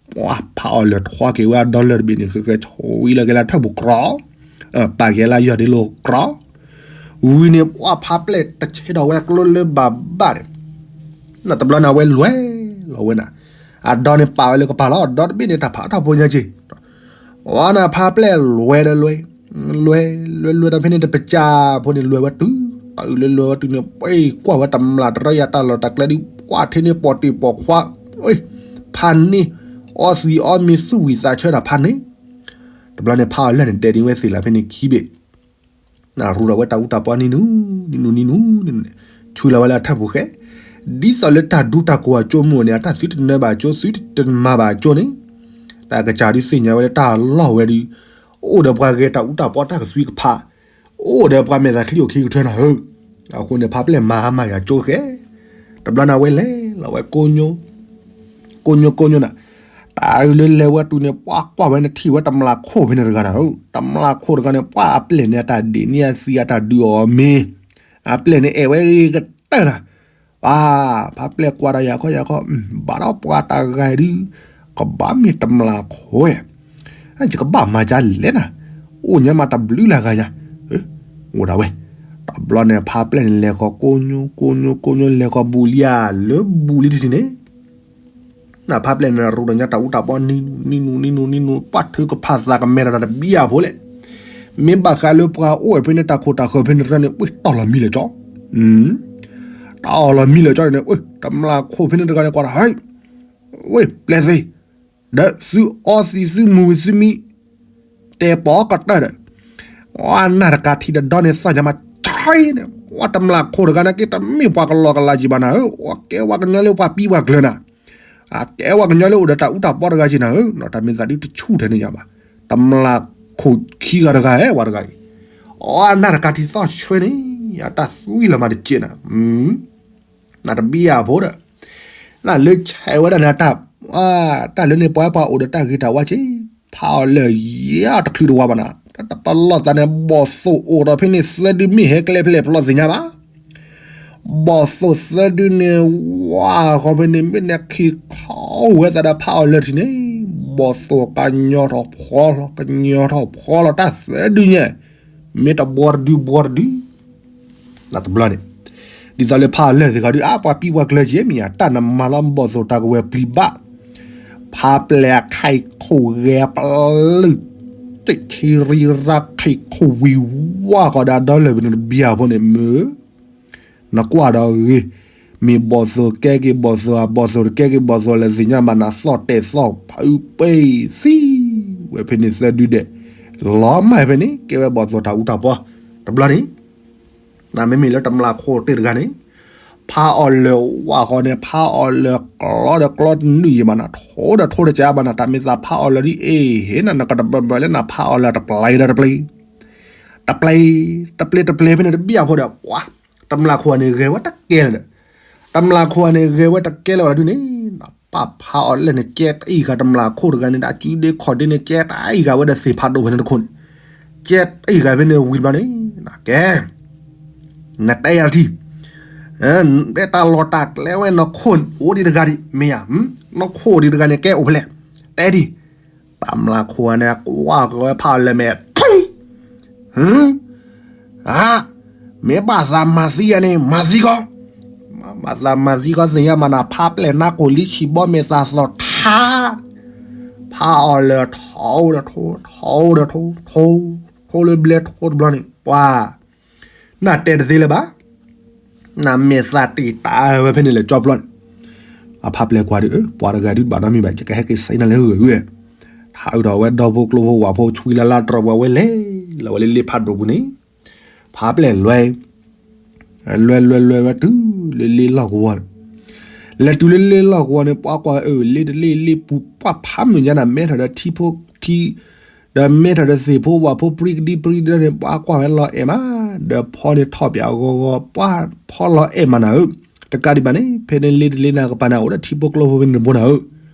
ပှၤဖးအီၤလၢာ်ထွါက့ၤဝဲအဒီလၢာ်တဘ့ၣ်န့ၣ် ဃဲဃဲဆိဝံၤလီၤက့ၤလၢထၢၣ်ပူၤကြီ, ပာ်က့ၤလၢယီၢ်ဒ့လိၤကြီ, ဝံၤန့ၣ် ပှၤဖးပျဲၢ်တဆဲးဒီးဝဲကျိလၢဘၣ်ဘၣ်န့ၣ်, နတဘျီန့ၣ် အဝဲလဲၤလီၤဝဲနၤ, အဒီန့ၣ်ပာ်ဝဲလၢကပၤလီၤ, ဒီတဘ့ၣ်န့ၣ် တၢ်ဖးထီၣ်ဖိညါက့ၤ ဝဲနဖးပျဲၢ်လဲၤဒီးလဲၤ, လဲၤလဲၤလဲၤဒီးဖဲန့ၣ် တပစၢ်ဖိန့ၣ်လဲၤဝဲတုၤ, တၢ်အုးလဲၤလဲၤဝဲတုၤန့ၣ် ပှၤကွၢ်ဝဲတမျၢ်တရၢယၤတၢ်လီၢ်တၢ်ကျဲဒုး ပှၤထဲန့ၣ်ပိာ်တ့ၢ်ပိာ်ခွါ, ဖးန့ၢ်, အီသံးအီမ့ၤသူၣ်ဝံၤသးဆၢတၢ်ဖးန့ၢ်, တဘျီန့ၣ်ဖးအီၤလၢာ်န့ၣ် ဒဲးဒံးဝဲသ့ၣ်လၢဖဲန့ၣ်ခံဘ့ၣ် နရူဒီးဝဲတၢ်အူတၢ်ပီနံၤနူ, နံၤနူနံၤနူ, ဆူလီၤဝဲလၢအထၢၣ်ပူၤဃဲ, ဒ်သိးလၢတၢ်ဒူတၢ်ကိၢ်အကၠိမ့ၢ်အိၣ်န့ၣ် အတၢ်သုတနၢဘၣ်ကၠိ သုတမၤဘၣ်ကၠိန့ၣ်, တၢ်ကစၢ်ဒုးသ့ၣ်ညါဝဲလၢတၢ်လီၢ်ဝဲဒုး, အိၣ်ဒီးပှၤဂဲၤတၢ်အူတၢ်ပီတၢ်ကသွံကဖး, အိၣ်ဒီးပှၤမဲာ်သးချံအိၣ်ခံကထၢနၤဧၢ, အဃိန့ၣ် ဖးပျဲၢ်မၤဟါမၢ်ယၤကၠိဃဲ, တဘျီန့ၣ်ဝဲလဲၤလီၤဝဲကိညိ ကိညိကိညိနၤ, တၢ်အုးလၢလဲၤဝဲတုၤန့ၣ် ပှၤကွၢ်ဝဲန့ၣ်ထံၣ်ဝဲတမျၢ်ခိၣ်ဖဲန့ၣ်တဂၤနၤဧၢ, တမျၢ်ခိၣ်တဂၤန့ၣ် ပှၤအပျဲၢ်န့ၣ် အတၢ်ဒ့ၣ်န့ၢ်အသံအတၢ်ဒုးအီၤမ့ၢ်, အပျဲၢ်န့ၣ်အဲၣ်ဝဲဂ့ၤကတၢၢ်နၤ, ပှၤ ဖးပျဲၢ်ကွၢ်ဒီးယၤခီယၤခီ, ဘၣ်ဒီးပှၤတဂၤဒုး, ကဘၣ်မ့ၢ်တမျၢ်ခိၣ်ဧါ ယကဘၣ်မၤဒ်လဲၣ်နၤ, အိၣ်ညါမးတဘျုးလၢဂၤညါ, အိၣ်ဒၣ်ဝဲ, တဘျီန့ၣ် ဖးပျဲၢ်န့ၣ် လဲၤဃီၤကိညိ ကိညိ ကိညိ လဲၤဃီၤဘူးလံဧါ လၢဘူးလံတထံၣ်န့ၣ်, နဖးပျဲၢ်န့ၣ် ရူဒီးညါတၢ်အူတၢ်ပီနံၤနူ နံၤနူ နံၤနူ နံၤနူ ပှၤထုကဖၣ်သးကမဲထီၣ်တၢ်တဘံၣ်အဖိလဲၣ်, မ့ၢ်ဘၣ်ဃးလၢပှၤအိၣ်ဝဲဖဲန့ၣ် တၢ်ခိၣ်တၢ်ဃၢၤဖဲန့ၣ်တရၢန့ၣ် ဝ့ၢ်တၢ်လီၤမံလၢာ်ကၠီ တၢ်လီၤမံလၢာ်ကၠီန့ၣ် တမျၢ်ခိၣ်ဖဲန့ၣ်တဂၤန့ၣ် ကွၢ်တၢ်ဟဲ, ဝ့ၢ်ပျဲၢ်သ့ၣ်, ဒီးသုအီသံးသုမူၤဝံၤသုမံ, တဲပီကတၢၢ်ဒီး, အနၢ်တကးထံၣ်ဒီးဒီန့ၣ်သီၣ်ညါမး ဆဲးန့ၣ်, ဝဲတမျၢ်ခိၣ်တဂၤန့ၣ်က့ တမ့ၢ်ပှၤကလီကလီကံဘၣ်နၤဧၢ, အကဲဝဲကညီလၢပှၤပံပှၤကျၢၤနၤ, အကဲဝဲကညီလၢအိၣ်ဒီးတၢ်အူတၢ်ပီတဂၤက့နၤဧၢ, တၢ်မ့ၢ်သးဒုးတဆူၣ်ထဲန့ၣ်ညါဘၣ်, တမျၢ်ခိၣ်ခံဂၤတဂၤဧဲ ဝဲတဂၤအံၤ, အနၢ်တကးထံၣ်သီၣ်ဆဲးန့ၣ်, အတၢ်သွံၣ်လီၤမးတက့နၤ နတဘံၣ်ယၤဖိဒီး, နလၢဆဲးဝဲဒၣ်န့ၣ် တၢ်လၢန့ၣ် ပှၤပှၤအိၣ်ဒီးတၢ်ဂ့ၤတၢ်ဝါက့, ဖးအီၤလၢာ်ယဲတချုးတဝါဘၣ်နၤ, တၢ်တပလီၢ်သးန့ၣ် ဘီၣ်သိၣ်အိၣ်ဒီးဖဲန့ၣ်သၢဒုမ့ၢ်ဟဲကျဲဖဲလဲၣ်ပလီၢ်သ့ၣ်ညါဘၣ်, ဘီၣ်သိၣ်သၢဒုန့ၣ် ဝါဃီဖဲန့ၣ် မ့ၢ်နခံခီဝဲသးဒီးဖးအီၤလၢာ်ထံၣ်န့ၣ်, ဘီၣ်သိၣ်ကညီထီၣ်ဖီလီၤ ကညီထီၣ်ဖီလီၤ တၢ်သၢဒုညါ မ့ၢ်တဘီတဒုဘီတဒု တဘျီန့ၣ်, ဒ်သိးလၢဖးအီၤလၢာ်သ့ၣ်ခီဒု အါ ပှၤပံပှၤကျၢၤက့မ့ၢ်ဧါ တၢ်နမၤလီၤဘီၣ်သိၣ်တၢ်ကဝဲၤပျံၤဘၣ်, ဖးပျဲၢ်အခဲအံၤခိၣ်ဂဲၤပျုၢ်, တခ့ရံရၢ်ခဲအံၤခိၣ်ဝံၤဝါဃီဒီးအဒီလၢာ်ပနတဘံၣ်အဖိန့ၣ်မ့ၢ် နကွၢ်ဒီးဂ့ၤ, မ့ၢ်ဘီၣ်သိၣ်ကဲက့ၤဘီၣ်သိၣ် အဘီၣ်သိၣ်တကဲက့ၤဘီၣ်သိၣ်လဲၣ်သ့ၣ်ညါဘၣ် နသီၣ်တဲာ်သီၣ်ဖုပ့ၢ်သံဝဲဖဲန့ၣ်သၢဒုဒဲး, လီၤမၢ်ဖဲန့ၣ် ကဲဝဲဘီၣ်သိၣ်တၢ်အူတၢ်ပီ, တဘျီန့ၣ် နမ့မ့ၢ်လၢတမျၢ်ခိၣ်တ့ၢ်တဂၤန့ၣ်, ဖးအီၤလၢာ်ဝါဃီန့ၣ် ဖးအီၤလၢာ်ကျီဒီးကျီတနုာ်ယံၤဘၣ် နထိဒီးထိတကးဘၣ် နတၢ်မ့ၢ်သးဖးအီၤလၢာ်ဒ်အ့ၣ်ဟ့ၣ် နကတဘၢဘၢလၢနဖးအီၤလၢာ်တပျံၤဒီးတပျံၤ တပျဲ တပျဲတပျဲဖဲန့ၣ်တဘျီဖိဒီး ပှၤ တမျၢ်ခိၣ်န့ၣ်ဂဲၤဝဲတကဲလၢာ်ဒီး တမျၢ်ခိၣ်န့ၣ်ဂဲၤဝဲတကဲလၢာ်ဝဲဒၣ်ဒုန့ၣ် ပၢ်ဖးအီၤလၢာ်န့ၣ် ကဲတအံၤဃာ်တမျၢ်ခိၣ်တဂၤန့ၣ် ဒီးအစုဒ့ခီၣ်ဒ့န့ၣ် ကဲတအံၤဃာ်ဝဲဒီးသ့ၣ်ဖးဒိၣ်ဖဲန့ၣ်တခိၣ်န့ၣ် ကဲတအံၤဃာ်ဖဲန့ၣ်ဝံၤတဘျီန့ၣ် ကဲ နတဲယၤတထံၣ် တဲတၢ်လီၢ်တၢ်ကျဲဝဲ နခိၣ်အိၣ်ဒံးတဂၤဒံး မ့ၢ်ဧါ, နခိၣ်ဒံးတဂၤန့ၣ် ကဲအိၣ်ဖဲလဲၣ်, တဲဒံး, တမျၢ်ခိၣ်န့ၣ် ကွၢ်ကဝဲဖးအီၤလၢာ်မဲာ် မ့ၢ်ဘၣ်သးမၤသံယၤန့ၣ် မၤသံကီး, မၤသးမၤသံကီးသ့ၣ်ညါမးနၤ ဖးပျဲၢ်နါကိၢ်လံဆံးဘီမ့ၢ်သးသီၣ်ထါ, ဖးအီၤလၢာ်ထိၣ်ဒီးထိၣ် ထိၣ်ဒီးထိၣ် ထိၣ် ထိၣ်လၢဘျဲထိၣ်တဘျီန့ၣ် ပှၤ နတဲတသ့လၢၤဘၣ်, နမဲာ်သးတ့ၢ်တၢ်ဝဲဖဲန့ၣ်လၢာ်ကၠီဖျီန့ၣ်, အဖးပျဲၢ်ကွၢ်ဒီး ပှၤတဂၤဒုးဘၣ်နီတမံၤဘၣ် ယကဟဲက့ၤစံးနၤလၢဂ့ၤဂ့ၤ, ဟးအုးဒီးဝဲဒီဖိကျိဖိဝၣ်ဖိဆွံလၢ်လၢ်တြီၤပှၤဝဲလဲၤ, လၢဝဲလၢလ့ဖးဒိၣ်ပူၤန့ၣ်, ဖးပျဲၢ်လွဲ လွဲလွဲလွဲဝဲတုၤလၢလ့လီၢ်ကဝီၤန့ၣ်, လဲၤတုၤလၢလ့လီၢ်ကဝီၤန့ၣ် ပှၤကွၢ်အၢ လ့တလ့ၣ်လ့ပူၤ ပှၤဖးမုၢ်ညါနၤ မဲထီၣ်ဒီးထံဖိထံ, ဒီးမဲထီၣ်ဒီးသ့ၣ်ဖိဝၣ်ဖိပြံကဒံပြံကဒါန့ၣ် ပှၤကွၢ်ဝဲလီၤအဲၣ်မး, ဒီးဖီန့ၣ်ထီၣ်ပၠးဂီၤဂီၤ ပှၤဖီလီၤအဲၣ်မးနၤဧၢ, တကးဒံးဘၣ်န့ၣ် ဖဲန့ၣ်လ့တလ့ၣ်နၤကပၤန့ၣ် အိၣ်ဒီးထံဖိကျိဖိဖဲန့ၣ်တဘိနၤဧၢ,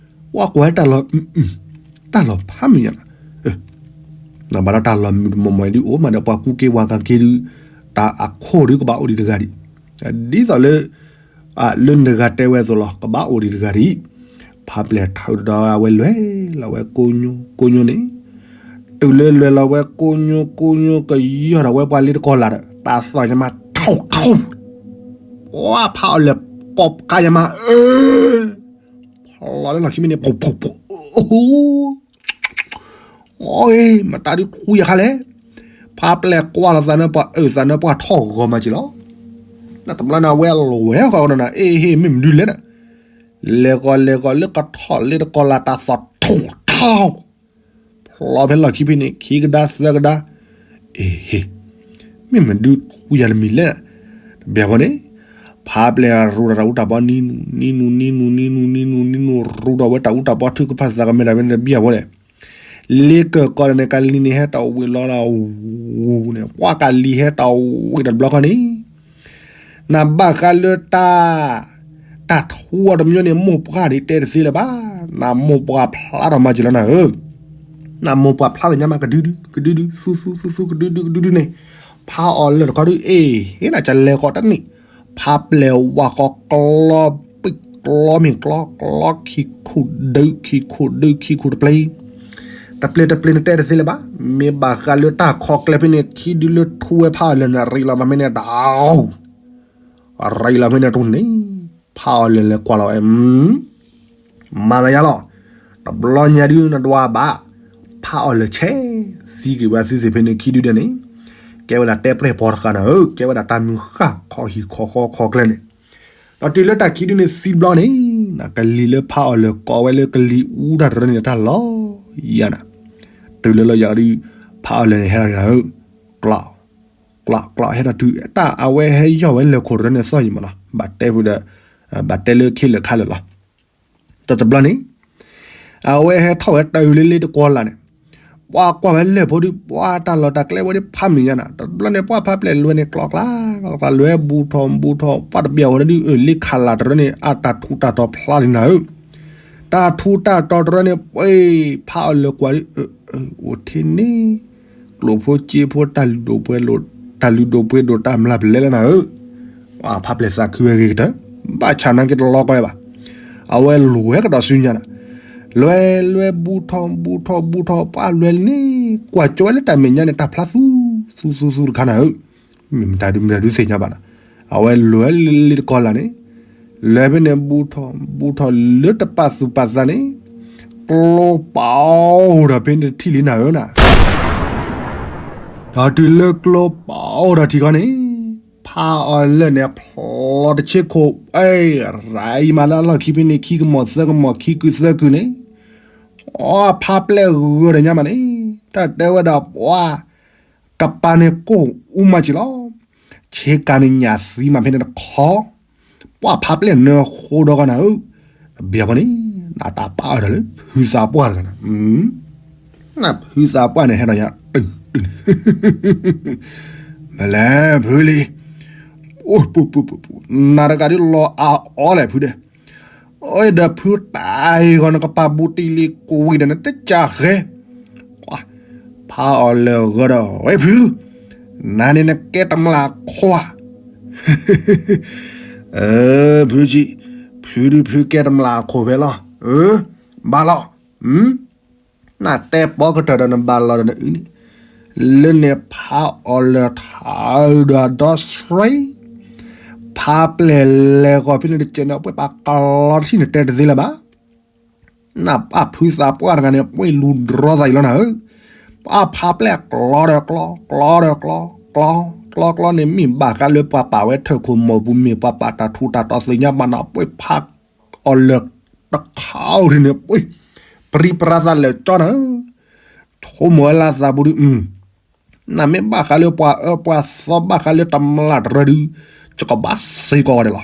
ပှၤကွၢ်ဝဲတၢ်လီၤ တၢ်လီၤဖးမုၢ်ညါနၤ နဘၣ်ဒီးတၢ်လီၤမုၢ်တမီၢ်မီၢ်ဒ်အိၣ်မးဒီး ပှၤကူက့ၤဝၤကက့ၤဒုး, တၢ်အခိၣ်ဒုးကဘၣ်အိၣ်ဒံးတဂၤဒံး, ဒ်သိးလၢ, လၢနတဂၤတဲဝဲအသိးလီၤ ကဘၣ်အိၣ်ဒံးတဂၤဒံး, ဖးပျဲၢ်ထၢဒီးဝဲလွဲလီၤဝဲကိညိကိညိန့ၣ်, တုၤလၢလွဲလီၤဝဲကိညိကိညိကယီၢ်ဒီးဝဲပှၤလ့တကီၢ်လၢ်ဒီး တၢ်သီၣ်ညါမးထိၣ်ထိၣ်, ပှၤဖးအီၤလၢာ်ကိးကါညါမးအၢ ဖီလီၤလၢလီၢ်ခံမ့ၢ်န့ၣ် ဖိဖိဖိ, အိ, မတၤဒုးထူယခါလဲၣ်, ဖးပျဲၢ်ကွၢ်လီၤသးန့ၣ်ပှၤအုးသးန့ၣ်ပှၤထီၣ်ဂီၤမးက့ၤလီၤ, နတဘျီန့ၣ်ဝဲလီၤဝဲဃီနၤ အ့ဟ့ၣ်မ့ၢ်မနုၤလဲၣ်နၤ, လဲၤကီးလဲၤကီးလၢကထီၣ်လ့တကီၢ်လၢ် တၢ်သီၣ်ထိၣ်ထိၣ် ဖျီဖဲလီၢ်ခံဖဲန့ၣ် ခံကဒါသၢကဒါ, အ့ဟ့ၣ်, မ့ၢ်မဒုးထူယၤတမံၤလဲၣ်, တဘၣ်ဖဲန့ၣ်, ဖးပျဲၢ်ရူးဒီးတၢ်အူတၢ်ပီနံၤနူၤ နံၤနူၤ နံၤနူၤ နံၤနူၤ နံၤနူၤ ရူးဒီးဝဲတၢ်အူတၢ်ပီထုကဖၣ်သးကမဲာ်တၢ်ဖဲန့ၣ်တဘၣ်ဖဲန့ၣ်, လ့ကၢၢ်ကီၢ်န့ၣ် ကလံၤန့ၣ် ဟဲတၢ်ဝံၤလီၤလၢ ဝူၤန့ၣ် ပှၤကလံၤဟဲတၢ်ဝံၤတဘျီခီန့ၣ် နဘၣ်ဃးလၢတၢ်, တၢ်ထူအီၤတမံၤန့ၣ် မိၢ်ပှၢ်ဒ်တဲတသ့လၢၤဘၣ်, နမိၢ်ပှၢ်ဖျါထီၣ်မးက့ၤလီၤနၤဧၢ, နမိၢ်ပှၢ်ဖျါထီၣ်ညါမး ကဒုဒု ကဒုဒု သူသူသူသူ ကဒုဒု ကဒုဒုန့ၣ်, ဖးအီၤလၢာ်တခီဒု အ့ဟ့ၣ် နကလဲၤဃီတန့ၢ်, ဖးပျဲၢ်ဝၣ်ဃီကျီပံၣ်ကျီမ့ၢ်ကျီ ကျီခံခိၣ်ဒု ခံခိၣ်ဒု ခံခိၣ်တပျ့ၤ တပျ့ၤတပျ့ၤန့ၣ်တဲတသ့လၢၤဘၣ်, မ့ၢ်ဘၣ်ဃးလၢတၢ်ခီကျဲဖဲန့ၣ် ခံဒုလၢထူဝဲဖးအီၤလၢာ်န့ၣ် ရံးလီၤမးဖဲန့ၣ်ဒီး, ရံးလီၤဖဲန့ၣ်တန့ၢ်, ဖးအီၤလၢာ်လဲၤကွၢ်လီၤဝဲ, မၤသးယါလီၤ, တဘျီညါဒုနဒွးဘၣ်, ဖးအီၤလၢာ်ဆဲး, သံက့ၤဝဲသုသ့ၣ်ဖဲန့ၣ်ခံဒုဒဲးန့ၣ်, ကဲဝဲဒၣ်တဲပြဲၢ်ပီၤတဃာ်နၤဧၢ, ကဲဝဲဒၣ်တၢ်မုၢ်ဃၢ်ခီဟံၣ်ခီဃီခီကျဲန့ၣ် ဒီးတုၤလၢတၢ်ခံဒုန့ၣ်သံဘျီန့ၣ်, နကလံၤလၢဖးအီၤလၢာ်ကိးဝဲလၢကလံၤအူတၢ်တရၢန့ၣ် တၢ်လီၤယၤနၤ, တုၤလၢလီၤယၤဒုး, ဖးအီၤလၢာ်န့ၣ်ဟဲလီၤနၤဧၢ, ကျီ, ကျီကျီဟဲထီၣ်တုၤတၢ်အဝဲဟဲယီၢ်ဝဲလၢာ်ခိၣ်တရၢန့ၣ်သီၣ်ယံၤမးလီၤ, ဘၣ်တဲဖုဒီး, ဘၣ်တဲလၢခ့လၢာ်ခါလၢာ်လီၤ တတဘျီန့ၣ်, အဝဲဟဲထီၣ်ဝဲတၢ်အုးလၢလ့တကီၢ်လၢ်န့ၣ်, ပှၤကွၢ်ဝဲလၢာ်ဖိဒုး ပှၤတၢ်လီၢ်တၢ်ကျဲဝဲဒုးဖးမုၢ်ညါနၤ, တဘျီန့ၣ် ပှၤဖးပျဲၢ်လွဲန့ၣ် ကျီကျီ, ကျီကျီလွဲဘူးထီၣ်ဘူးထီၣ် ပှၤတဘၣ်ဝဲဒုး လ့ခးလၢ်တရၢန့ၣ် အတၢ်ထူးတၢ်တီၤဖျါလံနၤဧၢ, တၢ်ထူးတၢ်တီၤတရၢန့ၣ် ပှၤဖးအီၤလၢာ်ကွၢ်ဒုး အိၣ်ထဲန့ၣ် ကျိၣ်ဖိစ့ဖိ တၢ်လုၢ်ဒိၣ်ပှ့ၤဒိၣ် တၢ်လုၢ်ဒိၣ်ပှ့ၤဒိၣ်တၢ်မျၢ်ပလဲလၢနၤဧၢ, ဖးပျဲၢ်သးခုဝဲဂ့ၤကတၢၢ်, ဘၣ်ဆၣ်နာ်က့တလီၤကီဘၣ်, အဝဲလိၣ်ဝဲကဒီးဆူညါနၤ, လွဲလွဲဘူးထီၣ်ဘူးထီၣ်ဘူးထီၣ် ပှၤလွဲလၢန့ၣ် ကွၢ်ကၠီဝဲလၢတၢ်မဲာ်ညါန့ၣ် တၢ်ဖျါသူ, သူသူသူတခါနၤဧၢ မ့ၢ်မတၤဒုးမတၤဒုးသ့ၣ်ညါဘၣ်နၤ, အဝဲလိၣ်ဝဲလၢလ့တကီၢ်လၢ်န့ၣ်, လဲၤဖဲန့ၣ်ဘူးထီၣ်ဘူးထီၣ်လၢတပာ်သူၣ်ပာ်သးန့ၣ်, ကျိပာ်အိၣ်ဒီးဖဲန့ၣ်တထံၣ်လံနၤဧၢနၤ, ဒီးတုၤလၢကျိပာ်အိၣ်ဒီးထံၣ်ခီန့ၣ်, ဖးအီၤလၢာ်န့ၣ် ဖျီတဆ့ခိၣ်, ရၤအံၤမးလၢအလီၢ်ခံဖဲန့ၣ် ခံကမီၤသၢကမီၤ ခံကုာ်သၢကုာ်န့ၣ်, အဖးပျဲၢ်ဂၢၢ်ဒီးညါမးန့ၣ်, တၢ်တဲဝဲဒၣ်ပှၤ ကပၤန့ၣ်ကိၢ်အူမးက့ၤလီၤ, ဆ့ကၤန့ၣ်ညၣ်သံမးဖဲန့ၣ်တခီ, ပှၤဖးပျဲၢ်နၢဃိဒီးကနၤဧၢ, တဘၣ်ဖဲန့ၣ်, နတၢ်ပာ်အၢၣ်ဒီးလၢ ဖုသးပှၢ်တဂၤနၤ, နဖုသးပှၢ်န့ၣ်ဟဲဒီးညါတုၤ မ့ၢ်လဲၣ်ဖုလံ, အိၣ်ပူၤပူၤပူၤပူၤ, နၤတဂၤဒ်လီၤအါအီလဲၣ်ဖုဒဲး, အိၣ်ဒီးဖုတၢ်အံၤဂီၢ် နကပာ်ဘူးတံၢ်လံၤကွံာ်ဒီးနတကးဃဲ, ဖးအီၤလၢာ်ဂီၢ်ဒီး ဝဲဖု, နၤန့ၣ်နကဲတမျၢ်ခိၣ်ဧါ, ဖုကံ, ဖုဒုးဖုကဲတမျၢ်ခိၣ်ဖဲလီၤ, ဘၣ်လီၤ, နတဲပီကတၢၢ်ဒီးနဘၣ်လီၤဒီးနအုၣ်န့ၣ်, လၢန့ၣ်ဖးအီၤလၢာ်ထးဒီးဒီးဆှံ, ဖးပျဲၢ်လဲၤဂီၤဖဲန့ၣ်တကဲးန့ၣ် ပှဲၤပာ်ကလီတထံၣ်န့ၣ်တဲတသ့လၢၤဘၣ်, နပၢ်ဖုသးပှၢ်တဂၤန့ၣ် ပှဲၤလူၤဒြီသးအံၤလီၤနၤဧၢ, ပၢ်ဖးပျဲၢ်ကျီဒီးကျီ, ကျီဒီးကျီ, ကျီ, ကျီကျီန့ၣ် မ့ၢ်ဘၣ်ဃးလၢပှၤပာ်ဝဲထၢၣ်ခိၣ်မီၢ်ပူၤ မ့ၢ်ပှၤပာ်တၢ်ထူးတၢ်တီၤသ့ၣ်ညါဘၣ်နၤ ပှဲၤဖးအီၤလၢာ်တခါအံၤန့ၣ် ပှဲၤ ပြံပြါသးလၢာ်ကၠီနၤဧၢ, ဆိကမိၣ်ဝဲလၢသးပူၤဒုး နမ့ၢ်ဘၣ်ဃးလၢပှၤအၢပှၤသီ ဘၣ်ဃးလၢတမျၢ်တရၢဒုး ယကဘၣ်စ့ၢ်ကီးဝဲဒၣ်လီၤ.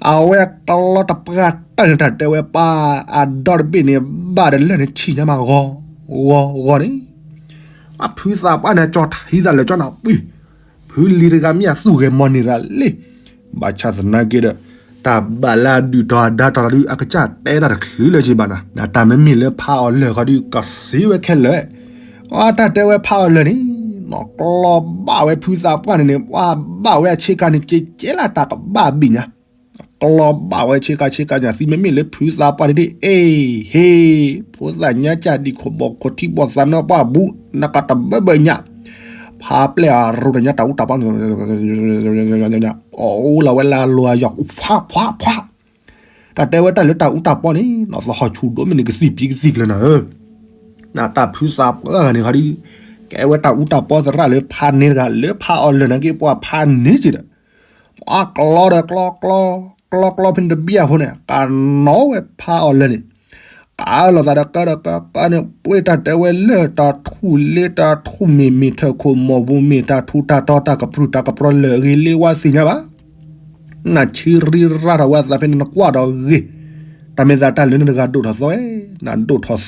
အဝဲကျီတပှၢ်တၢၢ်န့ၣ် တၢ်တဲဝဲပၢ်အဒီတဘ့ၣ်န့ၣ် ဘၣ်ဒီးလၢာ်န့ၣ်ဆံၣ်ညါမးဂီၤဂီၤဂီၤန့ၣ်, အဖုသးပှၢ်န့ၣ် ကၠီထံသးလၢာ်ကၠီနၤပှဲၤ, ဖုလံၤတဂၤမ့ၢ်အသူၣ်ဂဲၤမီၢ်န့ၢ်ရၤလံ, ဘၣ်ဆၣ်သနာ်က့ဒီး တၢ်ဘၣ်လၢအဒုၣ်ထီၣ်အဒါထီၣ်လီၤဒုး အကစၢ်တဲတၢ်တချုးလၢၤက့ဘၣ်နၤ, တၢ်မ့မ့ၢ်လၢဖးအီၤလၢာ်ဃီဒုး ကစံးဝဲခဲလၢာ်, အတၢ်တဲဝဲဖးအီၤလၢာ်န့ၣ် နီၢ်ကျီဘၣ်ဝဲဖုသးပှၢ်န့ၣ်န့ၣ် ပှၤဘၣ်ဝဲအဆ့ကၤန့ၣ် ကကဲလၢတၢ်ကဘၣ်ဘ့ၣ်ညါ, ကျီဘၣ်ဝဲဆ့ကၤဆ့ကၤညါ သံမ့မ့ၢ်လၢဖုသးပှၢ်န့ၣ်ဒ် အ့ၣ် ဟ့ၣ် ဖိသၣ်ညါကၢ်ဒံးခိၣ်ဘီၣ်ခိၣ်ထံဘီၣ်သးနၢပှၢ်ဘူး နကတဘၢဘၢညါ, ဖးပျဲၢ်အရူတညါတၢ်အူတၢ်ပီ အိၣ်လီၤဝဲလၢအလီၢ်အယီၢ် ဖှါဖှါဖှါ, တၢ်တဲဝဲတၢ်လၢတၢ်အူတၢ်ပီန့ၣ် နီၢ်သဟီၣ်ဆူၣ်ဒိၣ်မ့ၢ်န့ၣ် ကသံၣ်ပံကသံၣ်ကျၢၤနၤဧၢ, နတၢ်ဖုသးပှၢ်ဂၤန့ၣ်ခီဒုး ကဲဝဲတၢ်အူတၢ်ပီသရၣ်လၢဖးန့ၢ်တဂၤ လၢဖးအီၤလၢာ်နာ်က့ ပှၤဖးန့ၢ်က့ဒီး ပှၤကျီဒီးကျီ ကျီ ကျီကျီဖဲန့ၣ်တဘျီအဃိန့ၣ် ကနီၣ်ဝဲဖးအီၤလၢာ်န့ၣ်, ကးလိာ်သးဒီးကၢဒီးကၢကၢန့ၣ် ပှ့ၤတၢ်တဲဝဲလၢာ်တၢ်ထူၣ်လ့တၢ်ထူၣ်မ့ၢ်မ့ၢ်ထၢၣ်ခိၣ်မီၢ်ပူၤမ့ၢ်တၢ်ထူးတၢ်တီၤတၢ်ကပြုၢ်တၢ်ကပြီလၢာ်အဂ့ၤလ့ဝါသ့ၣ်ညါဘၣ်, နဆံရံရါထီၣ်ဝဲအသးဖဲန့ၣ်နကွၢ်ဒီးဂ့ၤ, တၢ်မ့ၢ်သးတၢ်လၢနတဂၤဒိၣ်ထီၣ်သီဝဲ, နဒိၣ်ထီၣ်သီ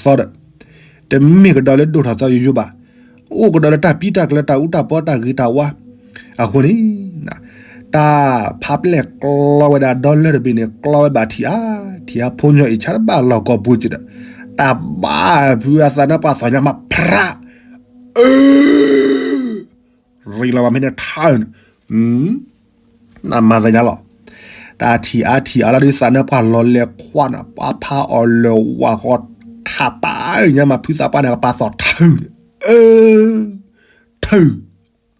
ဒီး တမ့ၢ်ကဒီးလၢဒိၣ်ထီၣ်သီယိယိဘၣ်, အိၣ်ကဒီးလၢတၢ်ပံတၢ်ကျၢၤတၢ်အူတၢ်ပီတၢ်ဂ့ၤတၢ်ဝါ, အဃိန့ၣ် တၢ်ဖးပျဲၢ်ကျီဝဲဒၣ်ဒီလၢတဘ့ၣ်န့ၣ် ကျီဝဲဘၣ်ထံၣ်အါ, ထံၣ်အါဖိညီအံၤဆါတဘၣ်လီၢ်ကီၢ်ပူၤက့ဒီး, တၢ်ဘၣ်ဖုအသးနၢ်ပှၢ်သီၣ်ညါမး ဖြး, အၢ ရံလီၤဘၣ်မ့ၢ်န့ၣ်ထါအၢန့ၣ်, နမၤသးညါလီၤ, တၢ်ထံၣ်အါထံၣ်အါလီၤဒုးသးနၢ်ပှၢ်လီၤလဲၤခွါနၤ ပှၤဖးအီၤလၢာ်ဝၣ်ဃီ ခးပာ်ညါမး ဖုသးပှၢ်န့ၣ် ကပာ်သီၣ်ထၢန့ၣ်, အၢ ထၢ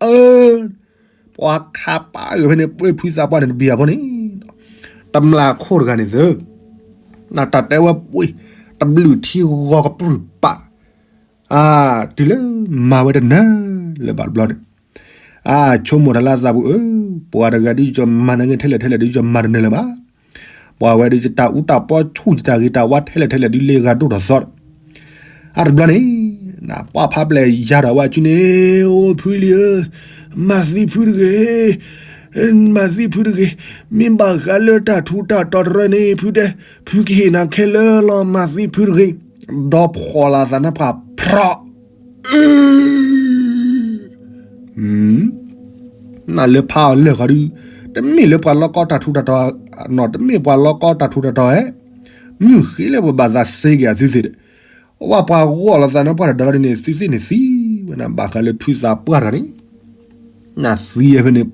အၢ ပှၤခးပာ်အၢဖဲန့ၣ် ပှ့ၤဖုသးပှၢ်န့ၣ်တဘံၣ်အဖိန့ၣ်, တမျၢ်ခိၣ်တဂၤန့ၣ်သၢ, နတၢ်တဲဝဲပှ့ၤ, တဘျုးထံဂီၤကပြုၢ်ပာ်, အါ, တုၤလၢမၤဝဲတနၢၤလၢၤဘၣ်တဘျီန့ၣ်, အါ, ဆိကမိၣ်တၢ်လၢအသးပူၤအၢ, ပှၤတဂၤဒ်ယမၤနၢၤထဲလဲၣ်ထဲလဲၣ်ဒ်ယမၤတနၢၤလၢၤဘၣ်, ပှၤဝဲဒ်ယတၢ်အူတၢ်ပီဆူၣ်ယတၢ်ဂ့ၤတၢ်ဝါထဲလဲၣ်ထဲလဲၣ်ဒ်လၢဂၤဒိၣ်ထီၣ်သီဒီး အါတဘျီန့ၣ်, ပှၤဖးပျဲၢ်ယၤဒီးဝဲအစုန့ၣ်, အိၣ်ဖုလံၤဧၢ, မၤသံဖုတဂ့ၤ, မၤသံဖုတဂ့ၤ, မ့ၢ်ဘၣ်ဃးလၢတၢ်ထူးတၢ်တီၤတရၢန့ၣ် ဖုတဲ, ဖုကဟ့ၣ်နၤခဲလၢာ်လီၤ မၤသံဖုတဂ့ၤ, ဒီးဖှီၣ်လီၤသးနၢ်ပှၢ်ဖြး, အၢ နလၢဖးအီၤလၢာ်ဃီဒုး, တမ့ၢ်လၢပှၤလီကီတၢ်ထူးတၢ်တီၤ, နီၢ်တမ့ၢ်ပှၤလီကီတၢ်ထူးတၢ်တီၤဧဲ, မုၢ်ဃ့လၢပဘၣ်သးစ့က့ၤအသုသ့ၣ်ဒီး, အဝဲပှၤဂီၢ်လီၤသးနၢ်ပှၢ်တဒီလီၤဒ်န့ၣ် သုသ့ၣ်န့ၣ်သံဝဲနၤ ဘၣ်ဃးလၢဖုသးပှၢ်တဂၤန့ၣ်, နသံဖဲန့ၣ်,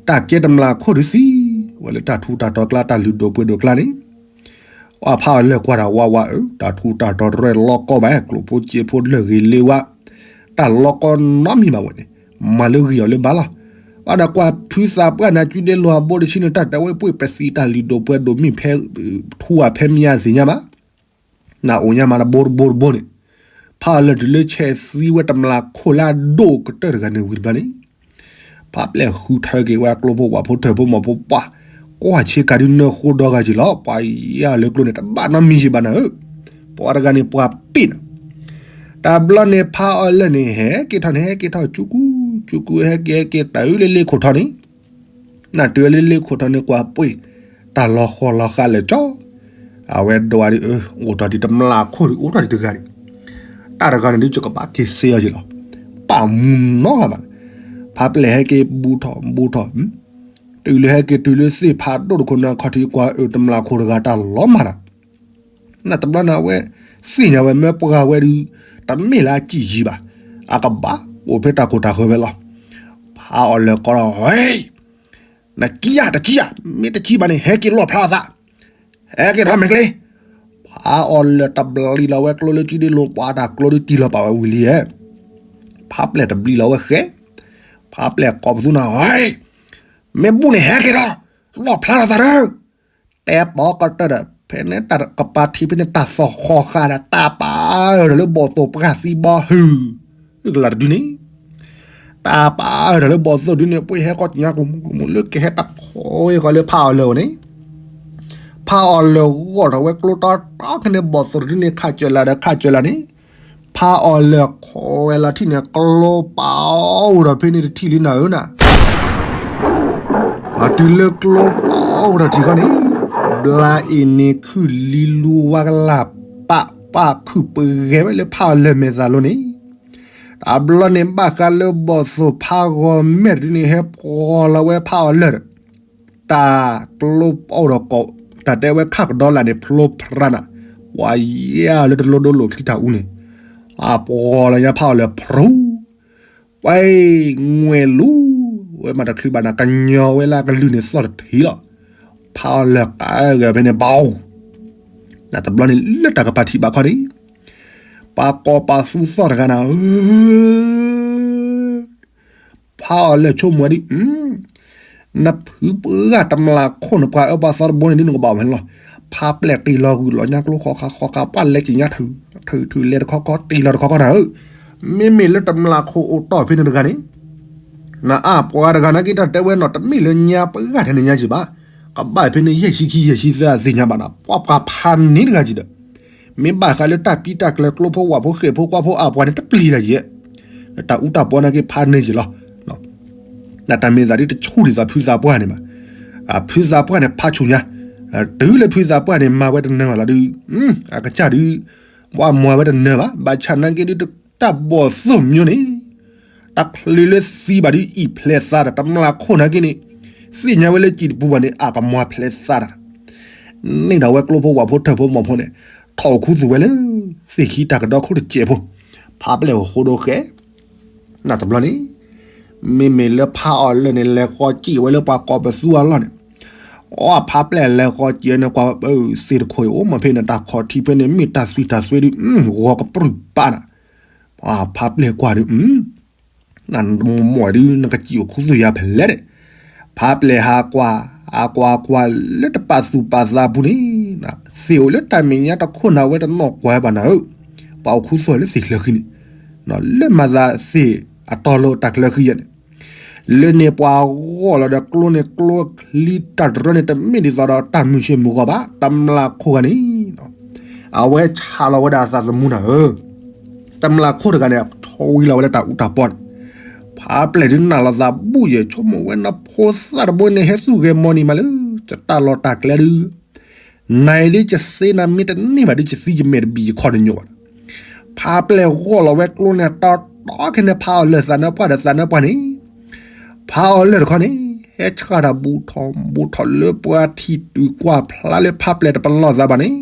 တၢ်ကဲတမျၢ်ခိၣ်ဒုးသံ, ဝဲလၢတၢ်ထူးတၢ်တီၤကျါ တၢ်လုၢ်ဒိၣ်ပှ့ၤဒိၣ်ကျါန့ၣ် ပှၤဖးအီၤလၢာ်ကွၢ်တၢ်ဝါဝါအၢ, တၢ်ထူးတၢ်တီၤတရၢလီကီဘၣ် ကျိၣ်ဖိစ့ဖိလၢာ်ဂ့ၤလ့ဝါ, တၢ်လီကီနီတမံၤဘၣ်ဝဲန့ၣ်, မၤလၢဂ့ၤအီၤလၢဘၣ်လီၤ. ဘၣ်ဒီးကွၢ်ဖုသးပှၢ်န့ၣ် အစုဒ့လွံၢ်အဘိတဆံန့ၣ် တၢ်တဲဝဲပှ့ၤပသံတၢ်လုၢ်ဒိၣ်ပှ့ၤဒိၣ်မ့ၢ်ဖဲ ထူအဖဲမ့ၢ်အသ့ၣ်ညါဘၣ် နအိၣ်ညါမးတဘိတဘိတဘိန့ၣ်, ဖးအီၤလၢာ်တုၤလၢဆဲးသံဝဲတမျၢ်ခိၣ်လၢအဒိၣ်ကတၢၢ်တဂၤန့ၣ်ဝံၤတဘျီန့ၣ်, ဖးပျဲၢ်ဃုထၢက့ၤဝဲအကျိဖိဝၣ်ဖိထၢၣ်ဖိမီၢ်ဖိပှၢ်, ကွၢ်ဆ့ကၤဒုးနၢဃိဒီဂၤက့ၤလီၤ ပှၤယၤလၢကျိန့ၣ် တဘၣ်နီတမံၤယံၤဘၣ်နၤဧၢ, ပှၤတဂၤန့ၣ်ပှၤပ့ၣ်နၤ, တဘျီန့ၣ်ဖးအီၤလၢာ်န့ၣ် ဟဲက့ၤထီၣ်န့ၣ် ဟဲက့ၤထီၣ်ကၠူကူၣ် ကၠူကူၣ် ဟဲက့ၤဟဲက့ၤတၢ်အုးလၢလ့ခိၣ်ထီန့ၣ် နတုၤဝဲလၢလ့ခိၣ်ထီန့ၣ်ကွၢ်ပှ့ၤ, တၢ်လီၤဃီလီၤဃးလၢာ်ကၠီ, အဝဲဒိးဝဲဒ်အၢ အိၣ်ထီၣ်ဒ်တမျၢ်ခိၣ်ဒုး အိၣ်ထီၣ်ဒ်တဂၤန့ၣ်, တၢ်တဂၤန့ၣ်ဒ်ယကဘၣ်က့ၤစ့အီၤယံၤလီၤ, တပာ်မူနီတဂၤဘၣ်. ဖးပျဲၢ်ဟဲက့ၤဘူးထီၣ်ဘူးထီၣ်, တုၤလၢဟဲက့ၤတုၤလၢသ့ၣ်ဖးဒိၣ်တခိၣ်န့ၣ် ခီၣ်ထံးကွၢ်အၢ တမျးခိၣ်တဂၤတၢ်လီၤမၢ်တၢ်, နတဘျီန့ၣ်အဝဲ သ့ၣ်ညါဝဲမ့ၢ်ပှၤဝဲဒုး တမ့ၢ်လၢအစံၣ်ယံၤဘၣ်, အကဘၣ်အိၣ်ဖဲတၢ်ကိၢ်တၢ်ဂီၤဝဲလီၤ. ဖးအီၣ်လၢာ်ကိးဒီး ဝဲ နကံဧါ တကံဧါ, မ့ၢ်တကံဘၣ်န့ၣ် ဟဲက့ၤလီၣ်ဖျါသး, ဟဲက့ၤထီၣ်မဲာ်ချ့. ဖးအီၣ်လၢာ်တဘျံးလီၤဝဲကျိလၢကံဒ့လိၤ ပှၤတၢ်ကျိဒုးတံၢ်လီၤပာ်ဝဲဝံၤလံဧါ. ဖးပျဲၢ်တဘျံးလီၤဝဲဃဲ, ဖးပျဲၢ်ကိးပသူန့ၣ် ဝဲ မ့ၢ်ဘူၣ်န့ၣ်ဟဲက့ၤထီၣ်, လီၣ်ဖျါထီၣ်သးဒီး, တဲပီကတၢၢ်ဒီး ဖဲန့ၣ်တၢ်ကပၤထံးဖဲန့ၣ် တၢ်သီၣ်ဃီဃာ်ဒီး တၢ်ပာ်အၢၣ်ဒီးလၢဘီၣ်သိၣ်ပှၢ်သံဘီဟၢၣ်, ကလၤတဒုန့ၣ် တၢ်ပာ်အၢၣ်ဒီးလၢဘီၣ်သိၣ်ဒုန့ၣ် ပှ့ၤဟဲကီၢ်ကညါကမူကမူ လၢကဟဲတၢ်ခိးဝဲဃီလၢဖးအီၣ်လၢာ်အအိၣ်န့ၣ်, ဖးအီၣ်လၢာ်ဂီၢ်ထီၣ်ဝဲကျိတီတီခဲန့ၣ် ဘီၣ်သိၣ်တဒုန့ၣ် ခးစၢၤလၢဒီးခးစၢၤလၢန့ၣ်, ဖးအီၣ်လၢာ်ခိးဝဲလီၤထံၣ်န့ၣ် ကျိပာ်အိၣ်ဒီးဖဲန့ၣ်တထံၣ်လံနၤဧၢနၤ အတုၤလၢကျိပာ်အိၣ်ထီၣ်ထံၣ်ခီန့ၣ်, ဘျါအ့ၣ်န့ၣ်ခုၣ်လံလူဝါကလၢ်ပာ်ပာ်ခုၣ်ပဂဲၤဝဲလၢဖးအီၣ်လၢာ်မဲာ်သၣ်လိၤန့ၣ်, တဘျီန့ၣ်ဘၣ်ဃးလၢဘီၣ်သိၣ်ဖးဂီၤမဲာ်တဒုန့ၣ် ဟဲပှီၤလီၤဝဲဖးအီၣ်လၢာ်ဒီး တၢ်ကျိပာ်အိၣ်ဒီးကိး တၢ်တဲဝဲခၣ်ကဒီလၢ်န့ၣ် ဖျိဖရါနၤ, ပှၤယဲၢ်လၢတလိၣ်ဒိလိာ်ချံတၢ်အူန့ၣ်, အပှီၤလီၤညါဖးအီၣ်လၢာ်ဖရူ ပှၤ ငွဲၣ်လူၤဝဲမးတချုးဘၣ်နၤ ကညီဝဲလၢအကလုၢ်န့ၣ်သီၣ်တထံၣ်လီၤ. ဖးအီၣ်လၢာ်ကးဂၤဖဲန့ၣ်ဘၣ်, နတဘျီန့ၣ်လၢတၢ်ကပၤထံၣ်ဘၣ်ခီန့ၣ်, ပှၤကိးပှၤသူသီၣ်တဂၤနၤဧၢ ဖးအီၣ်လၢာ်ဆိကမိၣ်ဝဲဒ်, နဖုပှၢ်တမျးခိၣ်န့ၣ် ပှၤအၢပှၤသီတဘိန့ၣ်ဒ်နကဘၣ်အီၣ်ဖဲန့ၣ်လီၤ. ဖးပျဲၢ်တ့ၢ်လီၤဂုာ်လီၤညါကျိဃီဃာ်ဃီဃာ် ပှၤလဲၤက့ၤညါထုးထုးလဲၤတခီခီ တ့ၢ်လီၤတခီခီနၤဧၢ, မ့မ့ၢ်လၢတမျးခိၣ်အိၣ်တီၢ်ဖဲန့ၣ်တဂၤန့ၣ် နအါပှၤတဂၤနာ်က့တၢ်တဲဝဲနီၤ တမ့ၢ်လၢညါပှၤဂၤထဲန့ၣ်ညါက့ၤဘၣ်, ကဘၣ်ဖဲန့ၣ် ယဲၢ်ဆံခံ ယဲၢ်ဆံသၢ အသ့ၣ်ညါဘၣ်နၤ ပှၤပှၤဖးန့ၢ်တဂၤက့ၤဒီး, မ့ၢ်ဘၣ်ဃးလၢတၢ်ပံတၢ်ကျၢၤ ကျိဖိဝၣ်ဖိ ဃဲၣ်ဖိ ကွၢ်ဖိ အါပှၤန့ၣ် တပျံၤတၢ်ယဲၢ်, တၢ်အူတၢ်ပီနာ်က့ ဖးန့ၢ်က့ၤလီၤ. တၢ်မ့ၢ်သးဒ်တဆူၣ်ဒံးသးဖုသးပှၢ်န့ၣ်ဘၣ်, ဖုသးပှၢ်န့ၣ် ဖးဆူၣ်ညါ, တုၤလၢဖုသးပှၢ်န့ၣ် မၤဝဲတနၢၤဘၣ်လီၤဒုး, အကစၢ်ဒုး ပှၤမၤဝဲတနၢၤဘၣ်, ဘၣ်ဆၣ်နာ်က့ဒုး တၢ်ဘီၣ်သိၣ်မၠိန့ၣ် တချုးလၢသံဘၣ်ဒုး အံၣ်ဖျဲးသးဒီး တမျးခိၣ်နာ်က့န့ၣ်, သ့ၣ်ညါဝဲလၢစံၣ်တပူၤဘၣ်န့ၣ် အကမၤဖျဲးသးတၢ်, န့ၢ်ဒၣ်ဝဲကျိဖိဝၣ်ဖိထၢၣ်ဖိမီၢ်ဖိန့ၣ်, ထီၣ်အိၣ်ခူသူၣ်ဝဲလၢ သ့ၣ်ခံတၢ်ကဒီခိၣ်တစဲးဖိ, ဖးပျဲၢ်အိၣ်ဃိဒိဃဲ, နတဘျီန့ၣ်, မ့မ့ၢ်လၢဖးအီၣ်လၢာ်န့ၣ် လဲၤဃီကံၣ်ဝဲလၢပှၤကိးပသူအလီၢ်န့ၣ်, အီ ဖးပျဲၢ်လဲၤဃီကံၣ်န့ၣ် ကွၢ်သ့ၣ်တခိၣ်အံၤ အိၣ်မးဖဲန့ၣ် တၢ်ခီၣ်ထံးဖဲန့ၣ် မ့ၢ်တၢ်သွံၣ်တၢ်သွဲဒုး ဂီၤကပြုၢ်ပာ်နၤ, ဖးပျဲၢ်ကွၢ်ဒုး နမိၢ်ဒုး နကစံၣ်အိၣ်ခူသူၣ်ယၤဖဲလဲၣ်န့ၣ်, ဖးပျဲၢ်ဟးကွၢ်, အကွၢ်ကွၢ်လၢတပာ်သူၣ်ပာ်သးပူၤန့ၣ်, သ့ၣ်အိၣ်လၢတၢ်မဲာ်ညါတခိၣ်နၤဝဲတနီၢ်ကွၢ်ဘၣ်နၤဧၢ, ပှၤအိၣ်ခူသူၣ်လၢသ့ၣ်ချၢဃံန့ၣ်, လၢမၤသးသ့ၣ်အတီၤလီၤတၢ်ချၢဃံယဲန့ၣ်, လၢန့ၣ်ပှၤဂီၢ်လီၤဒီးကျိန့ၣ် ကျိချံတၢ်တရၢန့ၣ် တမ့ၢ်ဒ်သိးဒီးတၢ်မုၢ်ဆ့ၣ်မုၢ်ဂီၤဘၣ်, တမျးခိၣ်ဂၤန့ၣ် အဝဲဆးလီၤဝဲဒၣ်အသးသမူနၤဧၢ, တမျးခိၣ်တဂၤန့ၣ် ထီဝံၤလီၤဝဲလၢတၢ်အူတၢ်ပီန့ၣ်, ဖးပျဲၢ်ဒုးနၢ်လီၤသးဘူၣ်ယဲၢ် ဆိကမိၣ်ဝဲနဖိသၣ်တဘိန့ၣ် ဟဲသူၣ်ဂဲၤမီၢ်နံၤမးလၢ ယတၢ်လီၢ်တၢ်ကျဲဒုး, နၤအံၤဒ်ယစ့နၤ မ့ၢ်တန့ၢ်ဘၣ်ဒ်ယသံယမဲာ်တဘံၣ်ယခီၣ်တညိးဘၣ်ဒီး, ဖးပျဲၢ်ဂီၢ်လီၤဝဲကျိန့ၣ် တီတီခဲန့ၣ် ဖးအီၣ်လၢာ်သးနၢပှၢ်ဒီးသးနၢပှၢ်န့ၣ် ဖးအီၣ်လၢာ်တခီန့ၣ် ဟဲဆှၣ်တၢ်ဘူးထီၣ်ဘူးထီၣ်လၢပှၤထံၣ်တုၤကွၢ်ဖျါလၢဖးပျဲၢ်တပလီၢ်သးဘၣ်န့ၣ်,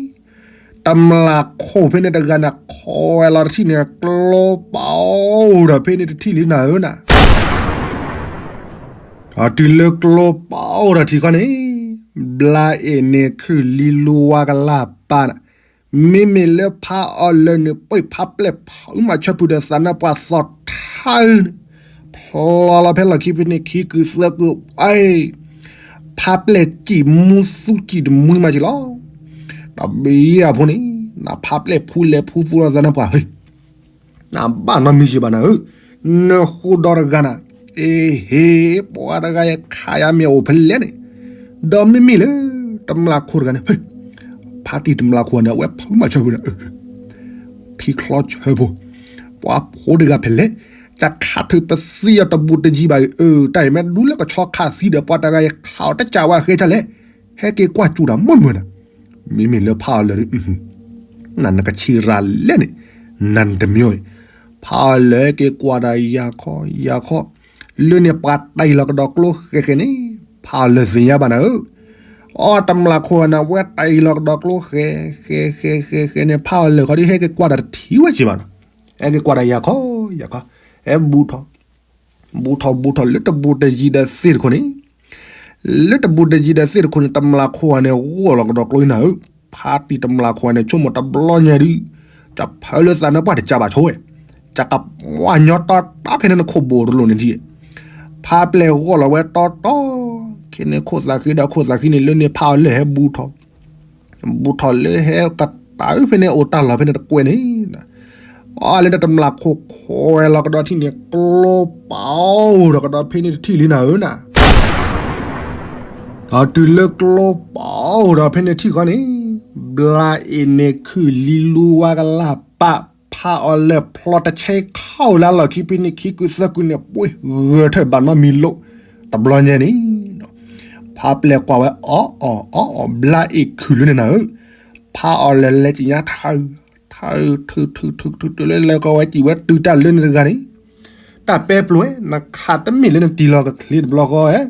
တမျးခိၣ်ဖဲန့ၣ်တဂၤန့ၣ် ခီဝဲလီၤတထံၣ်န့ၣ် ကျိပာ်အိၣ်ဒီးဖဲန့ၣ်တထံၣ်လံနၤဧၢနၤ အတုၤလၢကျိပာ်အိၣ်ဒီးထံၣ်ခီန့ၣ်, ဘျါအ့ၣ်န့ၣ်ခုၣ်လံလူဝါကလၢ်ပာ်နၤ, မ့မ့ၢ်လၢဖးအီၣ်လၢာ်န့ၣ် ပှ့ၤဖးပျဲၢ်ဖုးမၤဆၢဖုးဒီးသးနၢပှၢ်သီထါန့ၣ်, ဖျီလီၤဖဲလီၢ်ခံဖဲန့ၣ်ခံကုာ်သၢကုာ်, ဖးပျဲၢ်စံၣ်မူသူစံၣ်တမှံမးက့ၤလီၤ. တဘျီအဖိန့ၣ်, နဖးပျဲၢ်ဖူလဲၤဖူသူလီၤသးနၢပှၢ် နဘၣ်နီတမံၤယံၤဘၣ်နၤဧၢ, နဃိဒီတဂၤနၤ, အ့ဟ့, ပှၤတဂၤအံၤခးယၤမ့ၢ်အိၣ်ဖဲလဲၣ်န့ၣ်, ဒီးမ့မ့ၢ်လၢ တမျးခိၣ်တဂၤန့ၣ်, ဖးတံၢ်တမျးခိၣ်န့ၣ် အဝဲဖုးမၤဆၢဖုးဒီး ထံချီဆၢဖိ, ပှၤဖိတဂၤဖဲလဲၣ်, တၢ်ခးထုးပသံအီၤတဘူးတယံၤဘၣ်အံၤ, အၢ တၢ်အံၤမ့ၢ်ဒူလၢကဆီခးသံဒီး ပှၤတဂၤအံၤခးအီၤတကးဝဲအဃဲဆၢလဲၣ်, ဟဲက့ၤကွၢ်စူၣ်တၢ်မုာ်မုာ်နၤ, မ့မ့ၢ်လၢဖးအီၣ်လၢာ်ဒီး နနကဆံးရၤလဲၣ်န့ၣ်, နတမံၤအံၤ, ဖ ဖးအီၤလၢာ်ဟဲက့ၤကွၢ်တၢ်ယၤခီယၤခီ, လၢန့ၣ်ပှၤတၢ်အံၤလီၤကဒီးကျိဃဲးဃဲးန့ၣ်, ဖးအီၤလၢာ်သ့ၣ်ညါဘၣ်နၤဧၢ, အီ တမျၢ်ခိၣ်ဂၤန့ၣ် အဝဲတၢ်အံၤလီၤကဒီးကျိဃဲးဃဲးဃဲးဃဲးဃဲးန့ၣ် ဖးအီၤလၢာ်ခီဒုး ဟဲက့ၤကွၢ်တၢ်တထံၣ်ဝဲက့ၤဘၣ်နီၤ, ဟဲက့ၤကွၢ်တၢ်ယၤခီယၤခီ, ဟဲဘူးထီၣ် ဘူးထီၣ်ဘူးထီၣ်လၢတဘူးတယံၤဒီးသ့ၣ်တခိၣ်န့ၣ်, လၢတဘူးတယံၤဒီးသ့ၣ်တခိၣ်န့ၣ် တမျၢ်ခိၣ်ဂၤန့ၣ် ဂီၢ်လီၤကဒီးကျိနၤဧၢ, ဖးတံၢ်တမျၢ်ခိၣ်ဂၤန့ၣ် ဆိကမိၣ်တဘျီညါဒုး, ကဖၢလၢသးနၢပှၢ်တကးဘၣ်ဆိဝဲ, ကကပှၢ်ညီတီတီခဲန့ၣ်နခိၣ်ဘိၣ်တလိၣ်န့ၣ်ဒံး, ဖးပျဲၢ်ဂီၢ်လီၤဝဲတီတီ, ခဲန့ၣ်ခိၣ်သးဃံဒီးခိၣ်သးဃံန့ၣ် လၢန့ၣ်ဖးအီၤလၢာ်ဟဲဘူးထီၣ် ဘူးထီၣ်လၢဟဲကတၢၢ်ဖဲန့ၣ်အိၣ်တၢ်လီၢ်ဖဲန့ၣ်တကွဲးန့ၣ်, အီ လၢတမျၢ်ခိၣ်ခွဲးလီၤကဒီးထံၣ်န့ၣ် ကျိပာ်အိၣ်ဒီးကဒီးဖဲန့ၣ်တထံၣ်လံနၤဧၢနၤ, ဒီးတုၤလၢကျိပာ်အိၣ်ဒီးဖဲန့ၣ်ထံၣ်ဃီန့ၣ်, ဘျါအ့ၣ်န့ၣ်ခုၣ်လံလူဝါကလၢ်ပာ်, ဖးအီၤလၢာ်ဖျီတဆဲခီၣ်လၢလီၢ်ခံဖဲန့ၣ်ခံကုသၢကုန့ၣ် ပှ့ၤဂၢၢ်ထၢၣ်ဘၣ်နီတမံၤလိာ်, တဘျီညါန့ၣ် ဖးပျဲၢ်ကွၢ်ဝဲအီၣ်အီၣ်အီၣ်အီၣ် ဘျါအ့ၣ်ခုၣ်လၢန့ၣ်နၤဧၢ, ဖးအီၤလၢာ်လဲၤက့ၤညါထး, ထး, ထုထုထုထုထုလၢလဲၤကီဝဲက့ၤဝဲတုၤတၢ်လၢန့ၣ်တဂၤန့ၣ်, တၢ်ပဲပျိဝဲ နခးတမ့ၢ်လၢနတံၤလီၤကချ့တဘျီဃီဧဲ,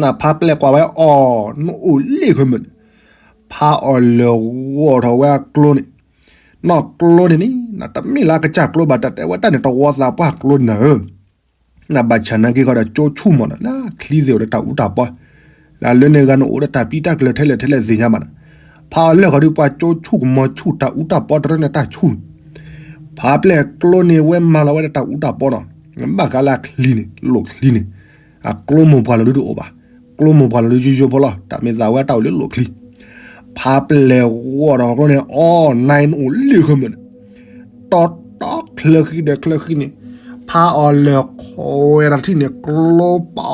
နဖးပျဲၢ်ကွၢ်ဝဲအီၣ် နအိၣ်လ့ၣ်ဃၢမုၢ်န့ၣ်, ဖးအီၤလၢာ်ဂီၢ်ထီၣ်ဝဲအကျိန့ၣ်, နီၢ်ကျိန့ၣ်န့ၣ် နတမ့ၢ်လၢအကစၢ်ကျိဘၣ် တၢ်တဲဝဲတၢ်န့ၣ် တဝီသးပှၢ်ကျိန့ၣ်နၤဧၢ နဘၣ်ဆၣ်နာ်က့ၤဃီဒီးကၠိဆူၣ်မးနီၤ လၢချံသ့ၣ်အိၣ်ဒီးတၢ်အူတၢ်ပီ, လၢလၢန့ၣ်ဂၤနအိၣ်ဒီးတၢ်ပံတၢ်ကျၢၤထဲလဲၣ်ထဲလဲၣ်သ့ၣ်ညါဘၣ်နီၤ, ဖးအီၤလၢာ်ဃီဒုးပှၤကၠိဆူၣ်ကမီၤဆူၣ်တၢ်အူတၢ်ပီတရၢန့ၣ်တၢ်ဆူၣ်န့ၣ်, ဖးပျဲၢ်ကျိန့ၣ်ဝဲမၤလီၤဝဲဒီးတၢ်အူတၢ်ပီနီၤ, ဘၣ်ဃးလၢအချံန့ၣ် လိၣ်ချံန့ၣ်, အကျိမိၢ်ပှၢ်လီၤဒုးတအိၣ်ဘၣ်, ကျိမိၢ်ပှၢ်လီၤဒုးယိယိဖိလီၤ တၢ်မ့ၢ်သးဝဲတၢ်အိၣ်လၢလိၣ်ချံ ဖးပျဲၢ်ဂီၢ်ဒီးကျိန့ၣ် အီၣ်နၤနအိၣ်လ့ၣ်ဃၢမုၢ်န့ၣ်, တီတီချၢဃံဒီးချၢဃံန့ၣ်, ဖးအီၤလၢာ်ခွဲးဒီးတထံၣ်န့ၣ် ကျိပာ်အိၣ်ဒီးဖဲန့ၣ်တထံၣ်လံနၤဧၢ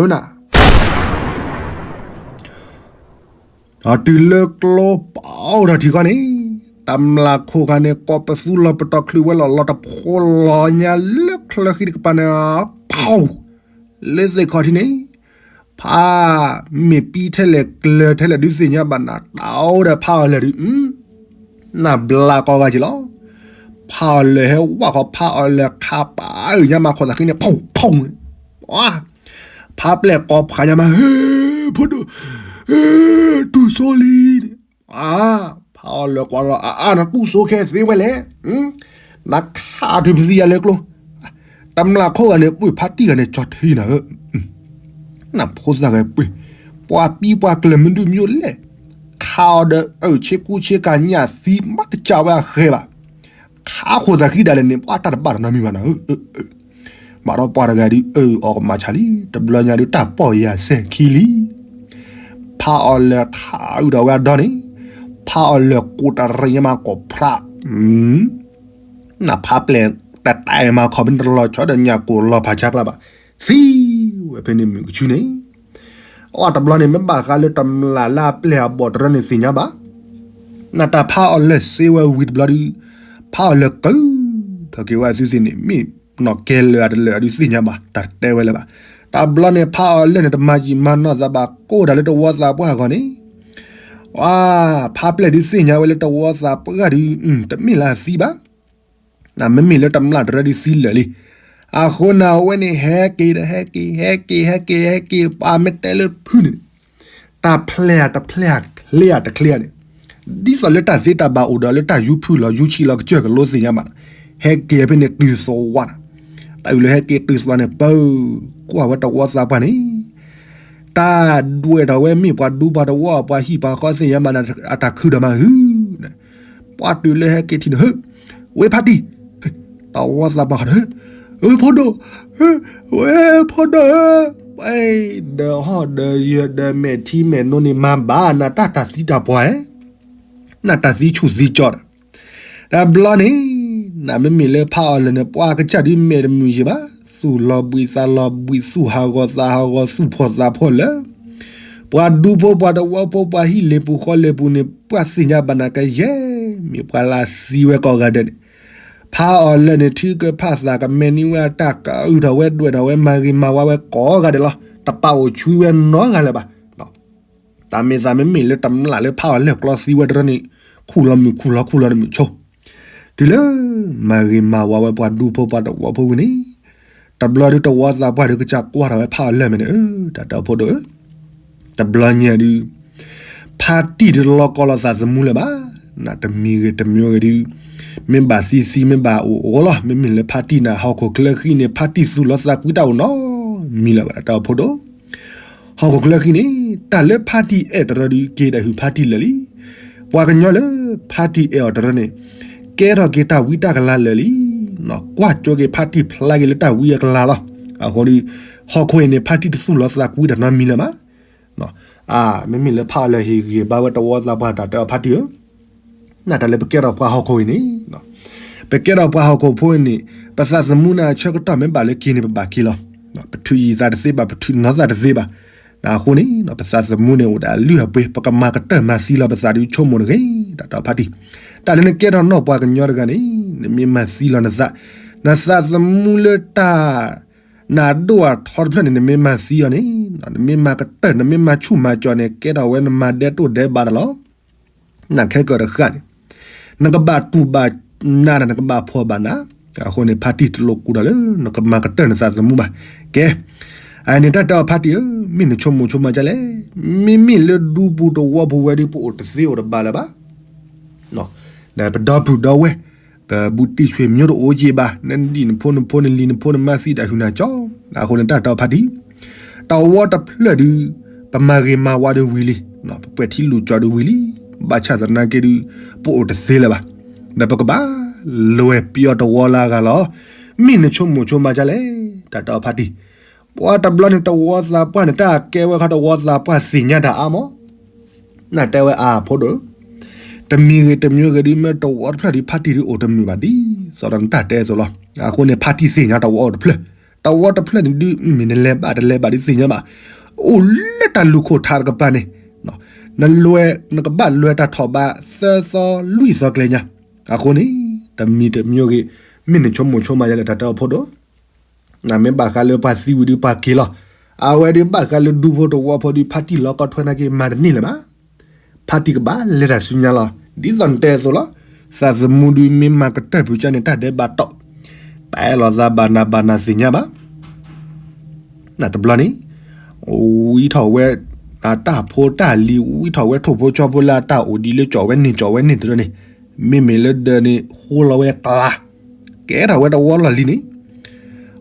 နၤ ဒီးတုၤလၢကျိပာ်အိၣ်ဒီးထံၣ်ဃီန့ၣ်, တမျၢ်ခိၣ်ဂၤန့ၣ် ကိးပသူလီၤပတီၢ်ချုးဝဲလီၤ လီၤတဖိလီၤညါလၢချၢဃံတကပၤန့ၣ်, ဖီၣ် လၢသ့ၣ်ခီၣ်ထံးန့ၣ်, ဖး မ့ၢ်ပံထဲလဲၣ်ကျၢၤထဲလဲၣ်ဒုးသ့ၣ်ညါဘၣ်နၤ တၢ်အိၣ်ဒီးဖးအီၤလၢာ်ဒုး, နဘျါကိးဂၤက့ၤလီၤ. ဖးအီၤလၢာ်ဟဲဝဲဃီ ဖးအီၤလၢာ်ခးပာ်အုၣ်ညါမးခိၣ်သးဃံန့ၣ် ဖီၣ်ဖီၣ်န့ၣ်, ဖးပျဲၢ်ကိးဖးညါမး ဟ့ ဖိဒိၣ်, တူၢ်စိလံန့ၣ်, ဖးအီၤလၢာ်ကွၢ်လီၤ အါအါ နတူၢ်စိခဲသ့ဝဲလဲၣ်, နခးတုၤပသံယၤလၢကျိ တမျၢ်ခိၣ်ဂၤန့ၣ် ပုၢ်ဖးတံၢ်ဂၤန့ၣ် ကၠီထံနၤဧၢ, နဖိသၣ်ဂၤပှ့ၤ, ပှၤပံပှၤကျၢၤမနုၤမ့ၢ်လဲၣ်, ခးအီၤဒီးအုၣ်ဆ့ကူဆ့ကၤညၣ်သံမးတကးဝဲအဃဲၤဘၣ်, ခးခိၣ်သးဃံဒၣ်လဲာ်န့ၣ် ပှၤတၢ်တဘၣ်တနီတမံၤဘၣ်နၤဧၢ, ဘၣ်ဒီးပှၤတဂၤဒုးအုၣ်အီၤကမၤဆါလံ တဘျီညါဒုးတၢ်ပီၢ်ယၤစဲၤခံလံ ဖးအီၤလၢာ်ခးအုၣ်ဒီးဝဲအဒီန့ၣ်, ဖးအီၤလၢာ်ကိးတရံးညါမးကိးဖြး, နဖးပျဲၢ်တတဲမးခီၣ်ဖဲန့ၣ်တလီၤဆီဒီးညၣ်ကိၢ်လီၤဖးဆါကျါဘၣ်, သံဝဲဖဲန့ၣ်မုၢ်ကဆူန့ၣ်, အတဘျီန့ၣ် မ့ၢ်ဘၣ်ဃးလၢတမျၢ်လၢအပျဲၢ်အဘီၣ်တရၢန့ၣ်သ့ၣ်ညါဘၣ်, နတၢ်ဖးအီၤလၢာ်စ့ဝဲဝံၤတဘျီဒုး, ဖးအီၤလၢာ်ကုၢ်ထီၣ်က့ၤဝဲအသုသ့ၣ်န့ၣ် မ့ၢ်နီၢ်ကဲလၢာ်အတလၢာ်အဒုးသ့ၣ်ညါဘၣ် တၢ်တဲဝဲလၢၤဘၣ်, တဘျီန့ၣ် ဖးအီၤလၢာ်န့ၣ် တမၤယံာ်မၤနီၢ်သးဘၣ် ကိးတၢ်လၢတဝီသးပှၢ်အဂီၢ်န့ၣ် ဖးပျဲၢ်ဒုးသ့ၣ်ညါဝဲလၢတဝီသးပှၢ်ဒုး တမ့ၢ်လၢအသံဘၣ်, မ့မ့ၢ်လၢတမျၢ်တရၢဒုးသံလၢာ်လံ, အဃိန့ၣ်အဝဲန့ၣ် ဟဲက့ၤဒီးဟဲက့ၤ ဟဲက့ၤ ဟဲက့ၤ ဟဲက့ၤ ပှၤမ့ၢ်တဲလၢဖုန့ၣ် တၢ်ဖျဲၣ်ဧါတဖျဲၣ်ဧါ ချ့ဧါတချ့ဧါန့ၣ်, ဒ်သိးလၢတၢ်သ့တၢ်ဘၣ်အိၣ်ဒီးလၢတၢ်ယူဖုၣ်လီၤယူဆံလီၤကစၢၢ်ကလိသ့ၣ်ညါဘၣ်နီၤ, ဟဲက့ၤဖဲန့ၣ်တုၤသဝီနီၤ, တၢ်အုၣ်လၢဟဲက့ၤတုၤသဝီန့ၣ် ပၢကွၢ်ဝဲတဝီသးပှၢ်န့ၣ်, တၢ်ဒွဲၣ်ထီၣ်ဝဲမ့ၢ်ပှၤဒူပှၤတဝီ ပှၤဟံၣ်ပှၤဃီသ့ၣ်ညါဘၣ်န့ၣ် အတၢ်ခုၣ်ဒီးမၤဟုၣ်န့ၣ်, ပှၤတုၤလၢဟဲက့ၤထံၣ်န့ၣ် ဟ့ၣ် ဝဲဖးတံၢ် တဝီသးပှၢ်ဃီဒီး ဟ့ၣ် ဖိဒိၣ် ဝဲဖိဒိၣ်ဧၢ, ဒီးဟီၣ်ဒီးယၢၤဒီးမဲာ်ထံမဲာ်နိန့ၣ်မၤဘၣ်နတၢ်တၢ်သံတၢ်ပှၢ်ဧၢ, နတၢ်သံဆူၣ်သံကၠီဒီး, တဘျီန့ၣ် နမ့မ့ၢ်လၢဖးအီၤလၢာ်န့ၣ် ပှၤကစၢ်ဒုးမဲာ်တမုာ်ယံာ်ဘၣ်, သူၣ်လီၤဘှံးသးလီၤဘှံး သူၣ်ဟးဂီၤသးဟးဂီၤ သူၣ်ဖှီၣ်သးဖှီၣ်လၢ ပှၤဒူဖိပှၤတဝီဖိ ပှၤဟံၣ်လ့ၤပူၤဃီလ့ၤပူၤန့ၣ် ပှၤသ့ၣ်ညါဘၣ်နၤကယဲၢ် မ့ၢ်ပှၤလၢသံဝဲကိးဂၤဒဲးန့ၣ်, ဖးအီၤလၢာ်န့ၣ် ထုကဖၣ်သးကမဲာ်နံၣ်ဝဲအတၢ်ကအုၣ်ထီၣ်ဝဲဒွဲၣ်ထီၣ်ဝဲ မၤဂ့ၤမၤဝါဝဲကိးဂၤဒဲးလီၤ. တပာ်အိၣ်ဆူဝဲနီတဂၤလၢၤဘၣ်. တၢ်မ့ၢ်သးမ့မ့ၢ်လၢတမျၢ်လၢဖးအီၤလၢာ်ကျီသံဝဲတရၢန့ၣ် ခူၣ်လီၤမုၢ်ခူၣ်လီၤခူၣ်လီၤတမုၢ်ဆိ တုၤလၢမၤဂ့ၤမၤဝါဝဲပှၤဒူဖိပှၤတဝီဖိဝံၤန့ၣ်, တဘျီဒုးတဝီသးပှၢ်ဒုးကစၢ်ကွၢ်ထီၣ်ဝဲဖးအီၤလၢာ်မဲာ်န့ၣ်, အၢ တၢ်တၢ်အိၣ်ဖှိၣ်ဒိၣ်ဧၢ, တဘျီညါဒုး ဖါတံၢ်ဒုးတလီၤကီလီၤသးသမူလၢၤဘၣ်. နတမံၤဂ့ၤတမံၤဂ့ၤဒုး မ့ၢ်ဘၣ်သံသံ မ့ၢ်ဘၣ်အိၣ်အိၣ်လီၤ. မ့မ့ၢ်လၢဖါတံၢ်န့ၣ် ဟီၣ်ခိၣ်ချၢဃံန့ၣ် ဖါတံၢ်သူၣ်လီၤသးကွံတၢ်အိၣ်နီတမံၤလၢၤဘၣ် တၢ်တၢ်အိၣ်ဖှိၣ်ဒိၣ်. ဟီၣ်ခိၣ်ချၢဃံန့ၣ် တၢ်လၢဖါတံၢ်အဲၣ်တရၢဒုး က့ၤဒၣ်ဟုၣ်ဖါတံၢ်လၢာ်လံ. ပှၤကညီလၢဖါတံၢ်အဲၣ်အီၤတရၢန့ၣ် ကဲထီၣ်က့ၤတၢ်ဝံတၢ်ကလၤလၢာ်လံ. ကွၢ်ကၠိက့ၤဖါတံၢ်ဖျါက့ၤလၢတၢ်ဝံအကလၤလီၤ. အဃိဒီး ဟီၣ်ခိၣ်အံၤန့ၣ် ဖါတံၢ်တသူၣ်လီၤသးကွံတၢ်နီတမံၤလၢၤဘၣ်. မ့မ့ၢ်လၢဖးအီၤလၢာ်ဟ့ၣ်ဂံၢ်ဘါဝဲတဝီသးပှၢ် တၢ်တဲအီၤဖါတံၢ်ဧၢ, နတၢ်လၢပကဲထီၣ်ပှၤဟီၣ်ခိၣ်အံၤန့ၣ်, ပကဲထီၣ်ပှၤဟီၣ်ခိၣ်ဖိအံၤန့ၣ် ပသးသမူန့ၣ်အဆၢကတီၢ်မ့ၢ်ဘၣ်လၢက့ၤန့ၣ် ပဘၣ်က့ၤလီၤ. ပထုးယံာ်သးတသ့ဘၣ်, ပထုးနီသးတသ့ဘၣ်. အဃိန့ၣ် ပသးသမူန့ၣ်အိၣ်ဒီးအလုၢ်အပှ့ၤ, ပကမၤကတၢၢ်မၤသံလီၤပသးဒုး ဆိကမိၣ်တဂ့ၤ တၢ်တဲအီၤဖါတံၢ်. တၢ်လၢနကဲထီၣ်နီၢ်ပှၤကညီတဂၤန့ၣ် နမ့ၢ်မၤသံလီၤနသး, နသးသမူလၢတၢ် နဒိၣ်အထီတဖျၢၣ်န့ၣ် နမ့ၢ်မၤသံအီၤန့ၣ်, နမ့ၢ်မၤကတၢၢ် နမ့ၢ်မၤဆူၣ်မၤကၠီၤန့ၣ် ကဲထီၣ်ဝဲနမၤဒဲးတိၢ်ဒဲးဘးတၢ်လီၤ. နခဲကၢၣ်တဃၣ်န့ၣ် နကဘၣ်တူၢ်ဘၣ်နးဒီး နကဘၣ်ဖှီၣ်ဘၣ်နး. အဃိန့ၣ် ဖါတံၢ်တလိၣ်ကူၣ်ထီၣ်လၢ နကမၤကတၢၢ်နသးသမူဘၣ်. ကဲ, အန့ၣ်တၢ်တဲအီၤဖါတံၢ်ဧၢ, မ့ၢ်နဆိကမိၣ်ဆိကမးဒ်လဲၣ်. မ့မ့ၢ်လၢဒူပူၤတဝီပူၤဝဲဒီး ပအိၣ်တသ့အိၣ်တဘၣ်လၢၤဘၣ် ပဒီပုၢ်ဒီဝဲၢ်, ပဘူးတံၢ်ဆွေမျိုးတအိၣ်က့ၤဘၣ်, နဒံၣ်နဖိနဖိနလံၤနဖိနမါသံဒၣ်ဟုၣ်နၤကၠီ. အဃိန့ၣ်တၢ်တဲအီၤဖါတံၢ်, တဝီတဖျၢၣ်ဒုး ပမၤဂ့ၤမၤဝါဒုးဝံၤလံ, ပပှဲၤထံလူၤကၠီဒုးဝံၤလံ, ဘၣ်ဆၣ်သနာ်က့ဒုး ပအိၣ်တသ့လၢၤဘၣ်, ဒီးပကဘၣ်လဲၤပယီၤတဝီလၢအဂၤလီၤ. မ့ၢ်နဆိကမိၣ်ဆိကမးဒ်လဲၣ်, တၢ်တဲအီၤဖါတံၢ်. ပှၤတဘျီန့ၣ် တဝီသးပှၢ်န့ၣ် တၢ်ကဲဝဲခီတဝီသးပှၢ်သ့ၣ်ညါတၢ်အါမး နတဲဝဲအါဖိဒိၣ်, တမံၤဂ့ၤတမံၤဂ့ၤဒုး မ့ၢ်တဝီတဖျၢၣ်ဒုး ဖါတံၢ်ဒုးအိၣ်တမုာ်ဘၣ်ဒ်သိးဒီးနတၢ်တဲအသိးလီၤ. အဃိန့ၣ် ဖါတံၢ်သ့ၣ်ညါတဝီအိၣ်တဖျၢၣ်, တဝီတဖျၢၣ်န့ၣ်ဒုး မ့ၢ်နလဲၤဘၣ်တလဲၤဘၣ်ဒုးသ့ၣ်ညါဘၣ်, အိၣ်လၢတၢ်လူၢ်ခိၣ်ထးတကပၤန့ၣ်, နလဲၤ နကဘၣ်လဲၤတၢ်ထီၣ်ဘးသၢသီလွံၢ်သီကျဲညါ. အဃိန့ၣ် တမံၤတမံၤဂ့ၤ, မ့ၢ်နဆိကမိၣ်ဆိကမးဒ်လဲၣ် တၢ်တဲအီၤဖိဒိၣ် နမ့ၢ်ဘၣ်ဃးလၢပှၤသံဝံၤဒုးပှၤက့ၤလီၤ. အဝဲဒုးဘၣ်ဃးလၢဒူဖိတဝီဖိဒုး ဖါတံၢ်လီၤကီထွဲနာ်က့ၤ မၤတန့ၢ်လၢၤဘၣ်. ဖါတံၢ်ကဘၣ်လဲၤတၢ်ဆူညါလီၤ. ဒ်သိးနတဲအသိးလီၤ. သးသမူဒုးမ့ၢ်မၤကတၢၢ်ဖုးကၢန့ၣ် တၢ်ဒဲးဘးတီၢ်, ပအဲၣ်လိာ်သးဘၣ်နၤဘၣ်နၤသ့ၣ်ညါဘၣ်. နတဘျီန့ၣ် ဝံထီၣ်ဝဲ အတၢ်ဖိတၢ်လံၤ ဝံထီၣ်ဝဲထိၣ်ဖိဆီဖိလၢအတၢ်အိၣ်ဒံးလၢကၠီၣ်ဝဲန့ၣ် ကၠီၣ်ဝဲန့ၣ်တရၢန့ၣ်, မ့မ့ၢ်လၢဒၢးန့ၣ် ဃိလီၤဝဲကျါ, ကဲထီၣ်ဝဲတဝီလီၢ်လံၤန့ၣ်,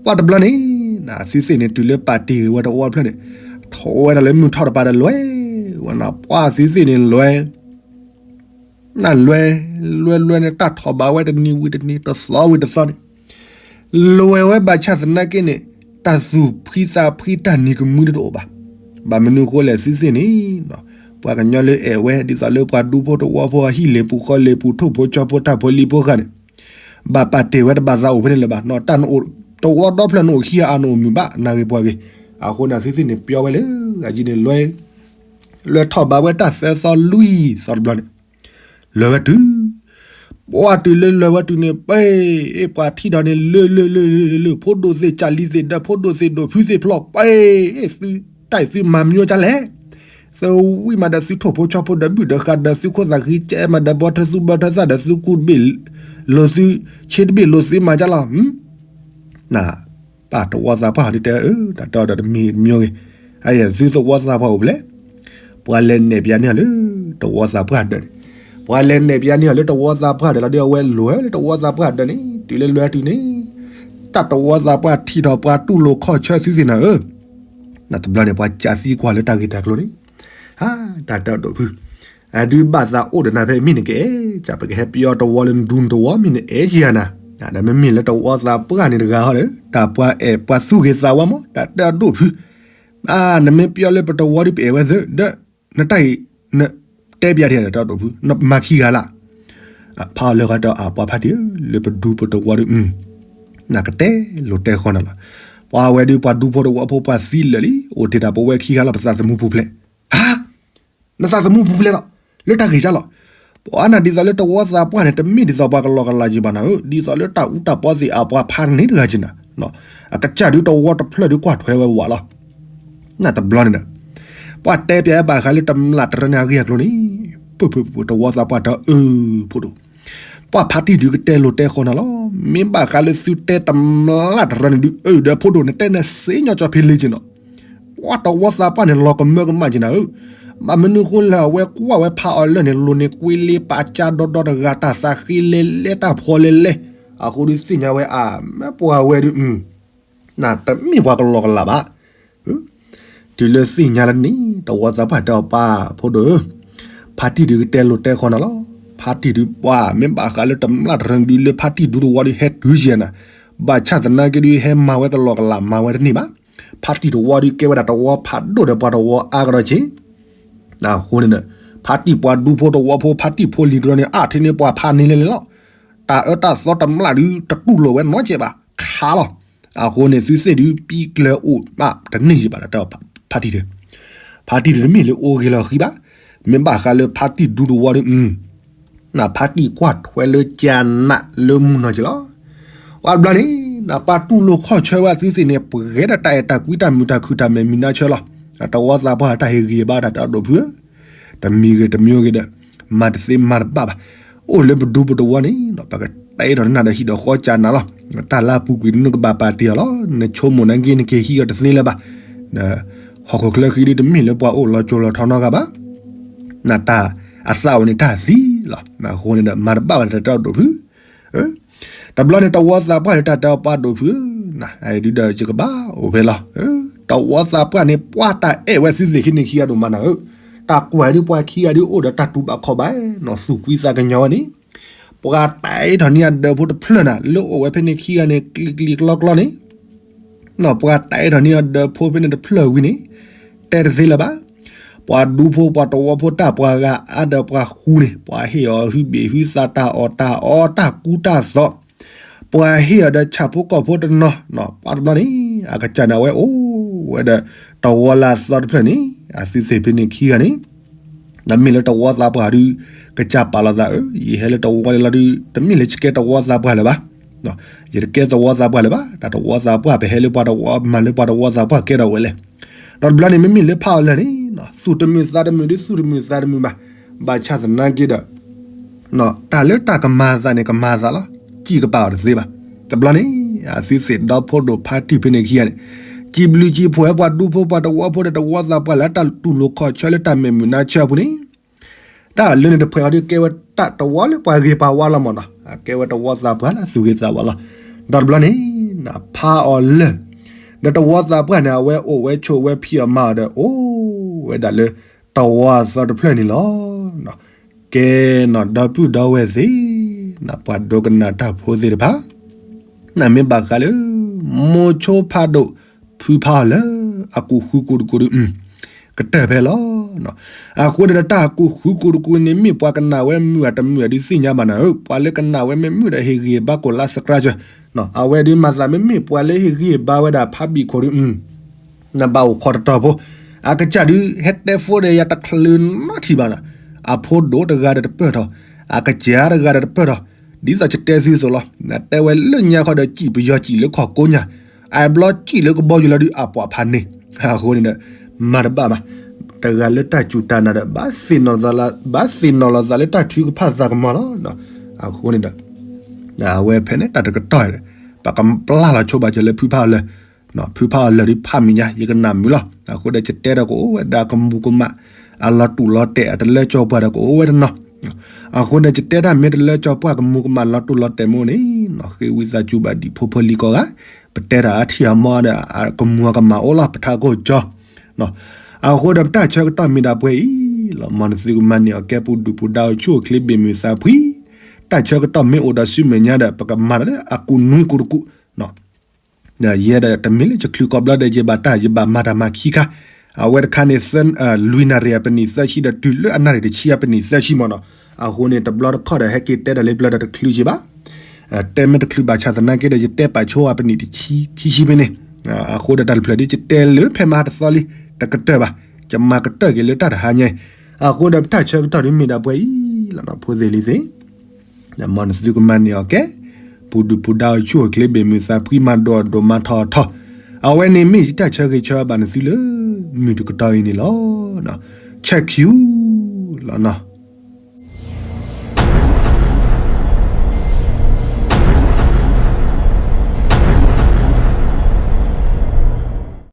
ပှၤတဘျီန့ၣ် နသုသ့ၣ်န့ၣ် တုၤလၢပာ်တ့ၢ်ဂ့ၤဝဲတဝီတဖျၢၣ်န့ၣ်, ထီၣ်ဝဲဒၣ်လၢမုၢ်ထီၣ်တပၤဒီးလဲၤဝဲနၤ, ပှၤသုသ့ၣ်န့ၣ်လဲၤ နလဲၤ လဲၤလဲၤန့ၣ် တၢ်ထီၣ်ဘးဝဲတနံၤဝံၤတနံၤ တသီဝံၤတသီန့ၣ်, လဲၤဝဲဘၣ်ဆၣ်သနာ်က့န့ၣ် တၢ်သူၣ်ဖှံသးဖှံတၢ်နံၤကမှံတအိၣ်ဘၣ်. ဘၣ်မနုၤဃိလဲၣ် သုသ့ၣ်န့ၣ်, ပှၤကညီလၢအဲၣ်ဝဲ ဒ်သိးလၢပှၤဒူဖိတဝီဖိ ဟံၣ်လ့ၣ်ပူၤဃီလ့ၣ်ပူၤ ထိၣ်ဖိဆီဖိ တၢ်ဖိလံၤဖိဃာ်န့ၣ်, ဘၣ်ပာ်တ့ၢ်ဝဲတဘၣ်သးအိၣ်ဖဲန့ၣ်လၢၤဘၣ်. တၢ်နအိၣ် တဝီဒီဖျၢၣ်နအိၣ်ခံဂၤအါ နအိၣ်မုာ်ဘၣ် နၤဂ့ၤပှၤဂ့ၤ, အဃိန့ၣ် သုသ့ၣ်န့ၣ် ပျီဝဲလၢ အယံၤန့ၣ် လဲၤထီၣ်ဘးဝဲတၢ်သၢသီလွံၢ်သီတဘျီန့ၣ် လဲၤဝဲတုၤ, ပှၤတုၤလၢလဲၤဝဲတုၤန့ၣ် ပှၤထံၣ်ဒီးန့ၣ် လၢလၢလၢလၢလၢ ဖိဒိၣ်သ့ၣ် ကၢ်လံၤသ့ၣ် ဒီးဖိဒိၣ်သ့ၣ် ဒိၣ်ဖုသ့ၣ်ဖျီၣ် ပှၤ သုတၢ်အံၤသုမၤမံၤကၢလဲၣ်, သုဝံၣ်မးဒီးသုထိၣ်ဖိဆီဖိဒီးဘုၣ်ဒီးဃာ်ဒီးသုခိၣ်သၣ်ဃံကဲမးဒီးဘီထၢသုဘီထၢသၣ်ဒီးသုကူတဘ့ၣ်လိၤသု ဆ့တဘ့ၣ်လိၤသုမၤကၢလီၤ. န ပၢ်တဝီသးပှၢ်ဒုးတဲအၢ တၢ်တဲအီၤဒီးတမံၤမံၤဂ့ၤ, အယဲၢ်သုသဝီသးပှၢ်အိၣ်ဖဲလဲၣ်, ပှၤလဲၤနဲၣ်ပျးန့ၢ်အီၤလၢ တဝီသးပှၢ်ဒၢးန့ၣ်, ပှၤလဲၤနဲၣ်ပျးန့ၢ်အီၤလၢတဝီသးပှၢ်ဒၢးလီၤဒီး အဝဲလဲၤလၢတဝီသးပှၢ်ဒၢးန့ၣ် တုၤလၢလဲၤတုၤန့ၣ်, တၢ်တဝီသးပှၢ်ထံၣ်ထီၣ်ပှၤတူၢ်လိာ်ခီၣ်ဆၢသုသ့ၣ်နၤဧၢ, နတဘျီန့ၣ် ပှၤကးသံကွၢ်လၢတၢ်ဂ့ၢ်တၢ်ကျိၤန့ၣ်, တၢ်တဲအီၤဒိၣ်ဖု အဒုးဘၣ်သးအိၣ်ဒီးနၤဖဲမ့ၢ်နကအဲၣ်, ကပကဟဲပယီၤတဝီလၢနဒူနတဝီမ့ၢ်နအဲၣ်ယၤနၤ, ဒီးမ့မ့ၢ်လၢတဝီသးပှၢ်န့ၣ်တဂၤဟီဒီး တၢ်ပှၤအဲၣ်ပှၤသူၣ်ဂ့ၤသးဝါမး တၢ်တဲအီၤဒိၣ်ဖု, နမ့ၢ်ပယီၤလၢပတဝီဒုးပအဲၣ်ဝဲသၢ ဒီး နတၢ်အံၤ နတဲပျးထံၣ်တၢ်တဲအီၤဒိၣ်ဖု နမၤခံဂၤလၢ် ဖးအီၤလၢဂၤဒီးအပှၤဖးတံၢ်ဧၢ လၢပဒူပတဝီဒုး နကတဲလိာ်တဲဃီနၤလီၤ, ပှၤဝဲဒုးပှၤဒူဖိတဝီဖိပှၤသံလၢာ်လံ အိၣ်တ့ၢ်တၢ်ပဝဲခံဂၤလီၤ ပသးသမူပူၤဖျဲး, ဟါ နသးသမူပူၤဖျဲးလီၤ လၢတၢ်ဂ့ၢ်ကၢလီၤ, ပှၤနၤဒ်သိးလၢတဝီသးပှၢ်န့ၣ် တမ့ၢ်ဒ်သိးပှၤကလီကလီက့ၤဘၣ်နၤဧၢ ဒ်သိးလၢတၢ်အူတၢ်ပီသ့ၣ်အပှၤဖးန့ၣ်တဂၤက့ၤနၤ, အကစၢ်ဒုးတဝီတဖျၢၣ်ဒုးကွၢ်ထွဲဝဲဝးလီၤ နတဘျီန့ၣ်ဒီး ပှၤတဲပျးဘၣ်ဃးလၢတမျၢ်တရၢန့ၣ်အဂ့ၢ်အကျိၤန့ၣ်, ပၢၢ်ပၢၢ်ပၢၢ်တဝီသးပှၢ်တၢ်အၢ ဖိဒိၣ်, ပှၤဖါတံၢ်ဒုးကတဲလိၤတဲဃီနၤလီၤ. မ့ၢ်ဘၣ်ဃးလၢသုတဲတမျၢ်တရၢန့ၣ်ဒုး အၢၣ်ဒီးဖိဒိၣ်န့ၣ် တဲနၤစ့ညီကၠီဖ့လ့က့နီၤ. ပှၤတဝီသးပှၢ်န့ၣ် လီၤကမၢကမၣ်က့နၤဧၢ. ဘၣ်မနုၤဃိလၢအဝဲကွၢ်ဝဲဖးအီၤလၢာ်န့ၣ် လိၤန့ၣ်ကွ့လ့ ပာ်ကၢဒီဒီတဂၤ တၢ်သးဃ့လဲၤလဲၤ တၢ်ဖှီၣ်လဲၤလဲၤ, အဃိဒုးသ့ၣ်ညါဝဲအါ မ့ၢ်ပှၤဝဲဒုး နတမ့ၢ်ပှၤကလီကလးဘၣ်. တုၤလၢသ့ၣ်ညါလၢန့ၣ် တဝီသးပှၢ်တဲအီၤ ပၢ်ဖိဒိၣ်ဧၢ, ဖါတံၢ်ဒုးကတဲလိၤတဲဃီနၤလီၤ. ဖါတံၢ်ဒုးပှၤ မ့ၢ်ဘၣ်ဃးလၢတမျၢ်တရၢန့ၣ်ဒုး လၢဖါတံၢ်ဒူတဝီဒုး ဟဲတုၤယဲနၤ, ဘၣ်ဆၣ်သနာ်က့ဒုး ဟဲမၤဝဲကလီကလး မၤဝဲတန့ၢ်ဘၣ်. ဖါတံၢ်တဝီဒုး ကဲဝဲဒၣ်တဝီဖးဒိၣ်ဒီးပှၤတဝီအါကဒီးက့ အဃိန့ၣ်ဒီး ဖါတံၢ်ပှၤဒူဖိတဝီဖိ ဖါတံၢ်ဖိလံၤတရၢန့ၣ် အါထဲန့ၣ်ပှၤဖးန့ၢ်လဲၣ်လဲၣ်လီၤ. တၢ်အၢတၢ်သီတမျၢ်ဒုး တတူၢ်လိာ်ဝဲနီတစဲးဘၣ် ခးလီၤ. အဃိန့ၣ် သုသ့ၣ်ဒုး ပံကျၢၤအိၣ်မးတန့ၢ်ယဘၣ်ဒီး ဖါတံၢ်ဒီး ဖါတံၢ်ဒုးတမ့ၢ်လၢအိၣ်ဂ့ၤလီၤဃံဘၣ်. မ့ၢ်ဘၣ်ဃးလၢဖါတံၢ်ဒူတဝီဒုး ဖါတံၢ်ကွၢ်ထွဲလၢကၢနးလၢမုၢ်နီၢ်က့လီၤ. ပှၤတဘျီန့ၣ် ပှၤတူၢ်လိာ်ခီၣ်ဆၢဝဲသုသ့ၣ်န့ၣ် ပှဲၤဒီးတၢ်အဲၣ်တၢ်ကွံတၢ်မုာ်တၢ်ခုၣ်တၢ်မဲာ်မုာ်နါဆၢလီၤ. တဝီသးပှၢ်တၢ်ဟ့ၣ်ဂံၢ်ဘါတၢ်တၢ်ဒိၣ်ဖုဧၢ, တမံၤဂ့ၤတမံၤဂ့ၤဒီး မၤတသ့မၤတဘၣ်ဘၣ်. အိၣ်လၢပဒူပတဝီန့ၣ် ပကတဲထီၣ်နၤဒီးဟံၣ်ဒီးဃီကၢနးလီၤ. တၢ်လၢအပူၤကွံာ်တနုၢ်ကဘၣ်ပာ်တ့ၢ်အီၤလီၤ. နဆိကမိၣ်နာ်က့ နက့ၤဟံးအီၤတသ့လၢၤဘၣ်. ဟီၣ်ခိၣ်ချၢဃံဒုးတမ့ၢ်လၢပှၤအိၣ်လီၤကၠိၤလီၤထီနီတဂၤဘၣ်. နတၢ်အသးအိၣ်န့ၣ်တၢ်သံလီၤ. အဃိန့ၣ်ဒီး မၤတဘၣ်ဘၣ်တၢ်တၢ်ဒိၣ်ဖု တဘျီန့ၣ် တဝီသးပှၢ်န့ၣ် တၢ်တဲအီၤ ပှၤဒိၣ်ဖုဧၢ, နဒုးဒီးယကဘၣ်အိၣ်ဖဲလီၤ. တဝီသးပှၢ်န့ၣ် ပှၤတၢ်အဲၣ်ဝဲသုသ့ၣ်ခံန့ၣ်ခံဂၤဒိၣ်မးနၤဧၢ. တၢ်ကွၢ်ဒုးပှၤခံဂၤဒုးအိၣ်ဒီးတၢ်တူၢ်ဘၣ်ခီၣ်ဘၣ်နီၤ သူၣ်ကွံသးကညီၤဝဲန့ၣ်, ပှၤတဲထီၣ်န့ၢ်အဒၢးဖိတဖျၢၣ်နၤ လၢအိၣ်ဝဲဖဲန့ၣ်ခံဂၤန့ၣ် ကျံၤကျံၤကျီကျီန့ၣ် ပှၤတဲထီၣ်န့ၢ်အဒၢးဖိဖဲန့ၣ်တဖျၢၣ်ဝံၤန့ၣ် တဲတသ့လၢၤဘၣ်. ပှၤဒူဖိပှၤတဝီဖိတၢ်ပှၤဂၤအါဒီးပှၤဃူန့ၣ် ပှၤဟ့ၣ်အီၤဟုဘ့ၣ်ဟုသးတၢ်အီၣ်တၢ်အီတၢ်ကူတၢ်သိး, ပှၤဟ့ၣ်အီၤဒီးဆၣ်ဖိကီၢ်ဖိတနီၤ, ပှၤတဘျီန့ၣ် အကစၢ်န့ၣ် အဝဲအိၣ်ဝဲဒီးတဝီလၢအသီတဖျၢၣ်န့ၣ် အသုသ့ၣ်ဖဲန့ၣ်ခံဂၤန့ၣ် ဒီးမ့ၢ်လၢတဝီသးပှၢ်ဒုး ကစၢ်ပာ်လီၤသးဧၢ, ယဟဲလၢတဝီန့ၣ်လီၤဒုး တမ့ၢ်လၢယကဲတဝီသးပှၢ်လၢၤဘၣ်. ယတကဲတဝီသးပှၢ်လၢၤဘၣ်. တၢ်တဝီသးပှၢ်ပဟဲလၢပှၤတဝီ မၤလၢပှၤတဝီသးပှၢ်ကဲထီၣ်ဝဲလဲၣ်. ဒီးတဘျီန့ၣ် မ့မ့ၢ်လၢဖးအီၤလၢာ်န့ၣ် သူၣ်တမုာ်သးတမုာ်ဒုး သူၣ်တမုာ်သးတမုာ်ဘၣ်. ဘၣ်ဆၣ်သနာ်က့ဒီး တၢ်လၢတၢ်ကမၤအသးန့ၣ် ကမၤအသးလီၤ. စံၣ်ကပာ်အီၤတသ့ဘၣ်. တဘျီန့ၣ် အသုသ့ၣ်ဒီဖိဒိၣ်ဖါတံၢ်ဖဲန့ၣ်ခံဂၤန့ၣ် စံးဘျုးစံးဖှိၣ်ဝဲပှၤဒူဖိပှၤတဝီဖိဒီးတဝီသးပှၢ်လၢ တၢ်တူၢ်လိာ်ခီၣ်ဆၢလၢတၢ်မဲာ်မုာ်နါဆၢအပူၤန့ၣ် တၢ်လၢန့ၣ်တဖှဲးအီၤဒုးကဲဝဲတၢ်တဝီလၢပှၤဂ့ၤပှၤဝါလီၤမးနီၤ. အကဲဝဲတဝီသးပှၢ်လၢအသူၣ်ဂ့ၤသးဝါလီၤ. ဒီးတဘျီန့ၣ် ဖးအီၤလၢာ် ဒီးတဝီသးပှၢ်န့ၣ် အဝဲအိၣ်ဝဲဆိးဝဲဖံးအီၣ်မၤအီၤဒီး အိၣ်ဝဲဒၣ်လၢတဝီအသီတဖျၢၣ်န့ၣ်လီၤ. ကဲနီၤ ဒီပုၢ်ဒီဝဲၢ်သ့ၣ် ပှၤဒိကနၣ်တၢ်ဖိသ့ၣ်တဖၣ် နမ့ၢ်ဘၣ်ဃးလၢ မိၤဆိဖးဒိၣ် ဖုဖးအီၤလၢာ် အကူၣ်ဃုကူၣ်တကူၣ်ဒုး ကတၢၢ်ဖဲလီၤ. အဃိဒီးတၢ်ကူၣ်ဃုကူၣ်တကူၣ်န့ၣ် မ့ၢ်ပှၤကနၣ်ဝဲမုာ်အတမုာ်ဒုးသ့ၣ်ညါဘၣ်နၤဧၢ, ပှၤလၢကနၣ်ဝဲမ့ၢ်မုာ်ဒီးဟ့ၣ်ဂံၢ်ဟ့ၣ်ဘါကိးလါစကြါစၢၤ, အဝဲဒုးမၤသးမ့မ့ၢ်ပှၤလၢဟ့ၣ်ဂံၢ်ဟ့ၣ်ဘါဝဲဒၣ်ဖးဘံၣ်ခိၣ်ဒုး နဘၣ်အိၣ်ခိးတတီၤဖိ, အကစၢ်ဒုး ဟဲတဲဖိဒီးယၤတချုးနီတထံၣ်ဘၣ်နီၤ, အဖိဒိၣ်တဂၤဒီးတပၢၢ်ထီၣ်, အကစၢ်တဂၤဒီးတပၢၢ်ထီၣ်, ဒ်သိးယတဲသုသိးလီၤ, နတဲဝဲလၢညါခီဒီးစံၣ်ပယီၤစံၣ်လၢခီၣ်ကိညၢ်, အဘျီစံၣ်လၢကဘီယူၤလီၤဒုးအပှၤဖးန့ၣ်, အဃိန့ၣ်ဒီး မၤတဘၣ်ဘၣ်, တဂၤလၢတၢ်စူၢ်တၢ်နာ်ဒီး ဘၣ်သ့ၣ်နီၣ်လီၤသးလၢတၢ်ထုကဖၣ်သးကမီၤလီၤ, အဃိန့ၣ်ဒီး အဝဲဖဲန့ၣ်တၢ်တကတီၢ်ဒီး ပကပျၢ်လီၤဆိဘၣ်စၢၤလၢဖုဖးအီၤလၢာ်, ဖုဖးအီၤလၢာ်ဒုးဖးမံၤညါ ယကနၣ်မုာ်လီၤ, အဃိဒီးယတဲဒီးကအိၣ်ဝဲဒၣ်ကမူၤကမၣ်, အလီၤတူာ်လီၤတဲာ် အတလၢကၠီပှၢ်ဒီးကအိၣ်ဝဲတနီၤ, အဃိဒီးယတဲတၢ်မ့ၢ်တလၢကၠီပှၢ်ကမူၤကမၣ်လီၤတူာ်လီၤတဲာ်မ့ၢ်အိၣ်န့ၣ်, ဃ့ဝံသးစူၤဘၣ်ဒံးဖိဖိလံၤကိးဂၤ, ပတဲတၢ်အထံၣ်အမီၢ်ဒီး ကမူၤကမၣ်အိၣ်လီၤ ပထးခိၣ်ကၠီ အဃိဒီးပတၢ်ဆၢကတီၢ်မ့ၢ်ဒၣ်ပှဲၤအံၤလီၤ, မ်နသုကမၤန့ၢ်အီၤကဲပူၤဒုၣ်ပူၤဒါအိၣ်ဆူၣ်အိၣ်ချ့ဘ့ၣ်မုာ်သးဖှံ, တၢ်ဆၢကတီၢ်မ့ၢ်အိၣ်ဒီးဆူမဲာ်ညါဒီး ပကမၤတၢ်လၢအကူၣ်နွံကူၣ်တကူၣ်, ယဲဒီးတမ့ၢ်လၢယချုးကိးဘျီဒီးယဘၣ်တၢ်ယဘၣ်မၤတၢ်မၤခံခါ, အဝဲတခါန့ၣ် လွံၢ်နၣ်ရံၣ်အပနံၣ်သၢဆံဒီးတုၤလၢအနၣ်ရံၣ်တဆံအပနံၣ်သၢဆံမ့ၢ်နီၤ, အဃိန့ၣ် တဘျီတခီၣ်ဒီးဟဲက့ၤတဲတၢ်လၢပျၢၤဒီးတချုးက့ဘၣ် တဲမ့ၢ်တချုးဘၣ်ဆၣ်သနာ်က့ဒီး ယတဲပာ်ဆိအပနံၣ်တဆံခံဆံဖဲန့ၣ်, အဃိဒီးတၢ်တဖျၢၣ်ဒ်ယတဲလၢဖဲမဟါတသီလံ တကတၢၢ်ဘၣ်, ယမၤကတၢၢ်က့ၤလၢတၢ်တဟါညါအံၤ, အဃိဒီးပတၢ်ဆၢကတီၢ်ဒ်မ့ၢ်ဒၣ်ပှဲၤအံၤလီၤနီၤ ဖိသ့ၣ်လံၤသ့ၣ်, မ်နသုကမၤန့ၢ်အီၤကဲ, ပူၤဒုၣ်ပူၤဒါအိၣ်ဆူၣ်အိၣ်ချ့ဘ့ၣ်မုာ်သးဖှံ မၤဒိးဒိးမၤထီၣ်ထီၣ်, အဝဲန့ၣ်မ့ၢ်ယတၢ်ဆၢဂ့ၤဆၢဝါဘၣ်နသုလၢ မုၢ်တကတီၢ်အံၤန့ၣ်လီၤ. ဆဲးခံလီၤနီၤ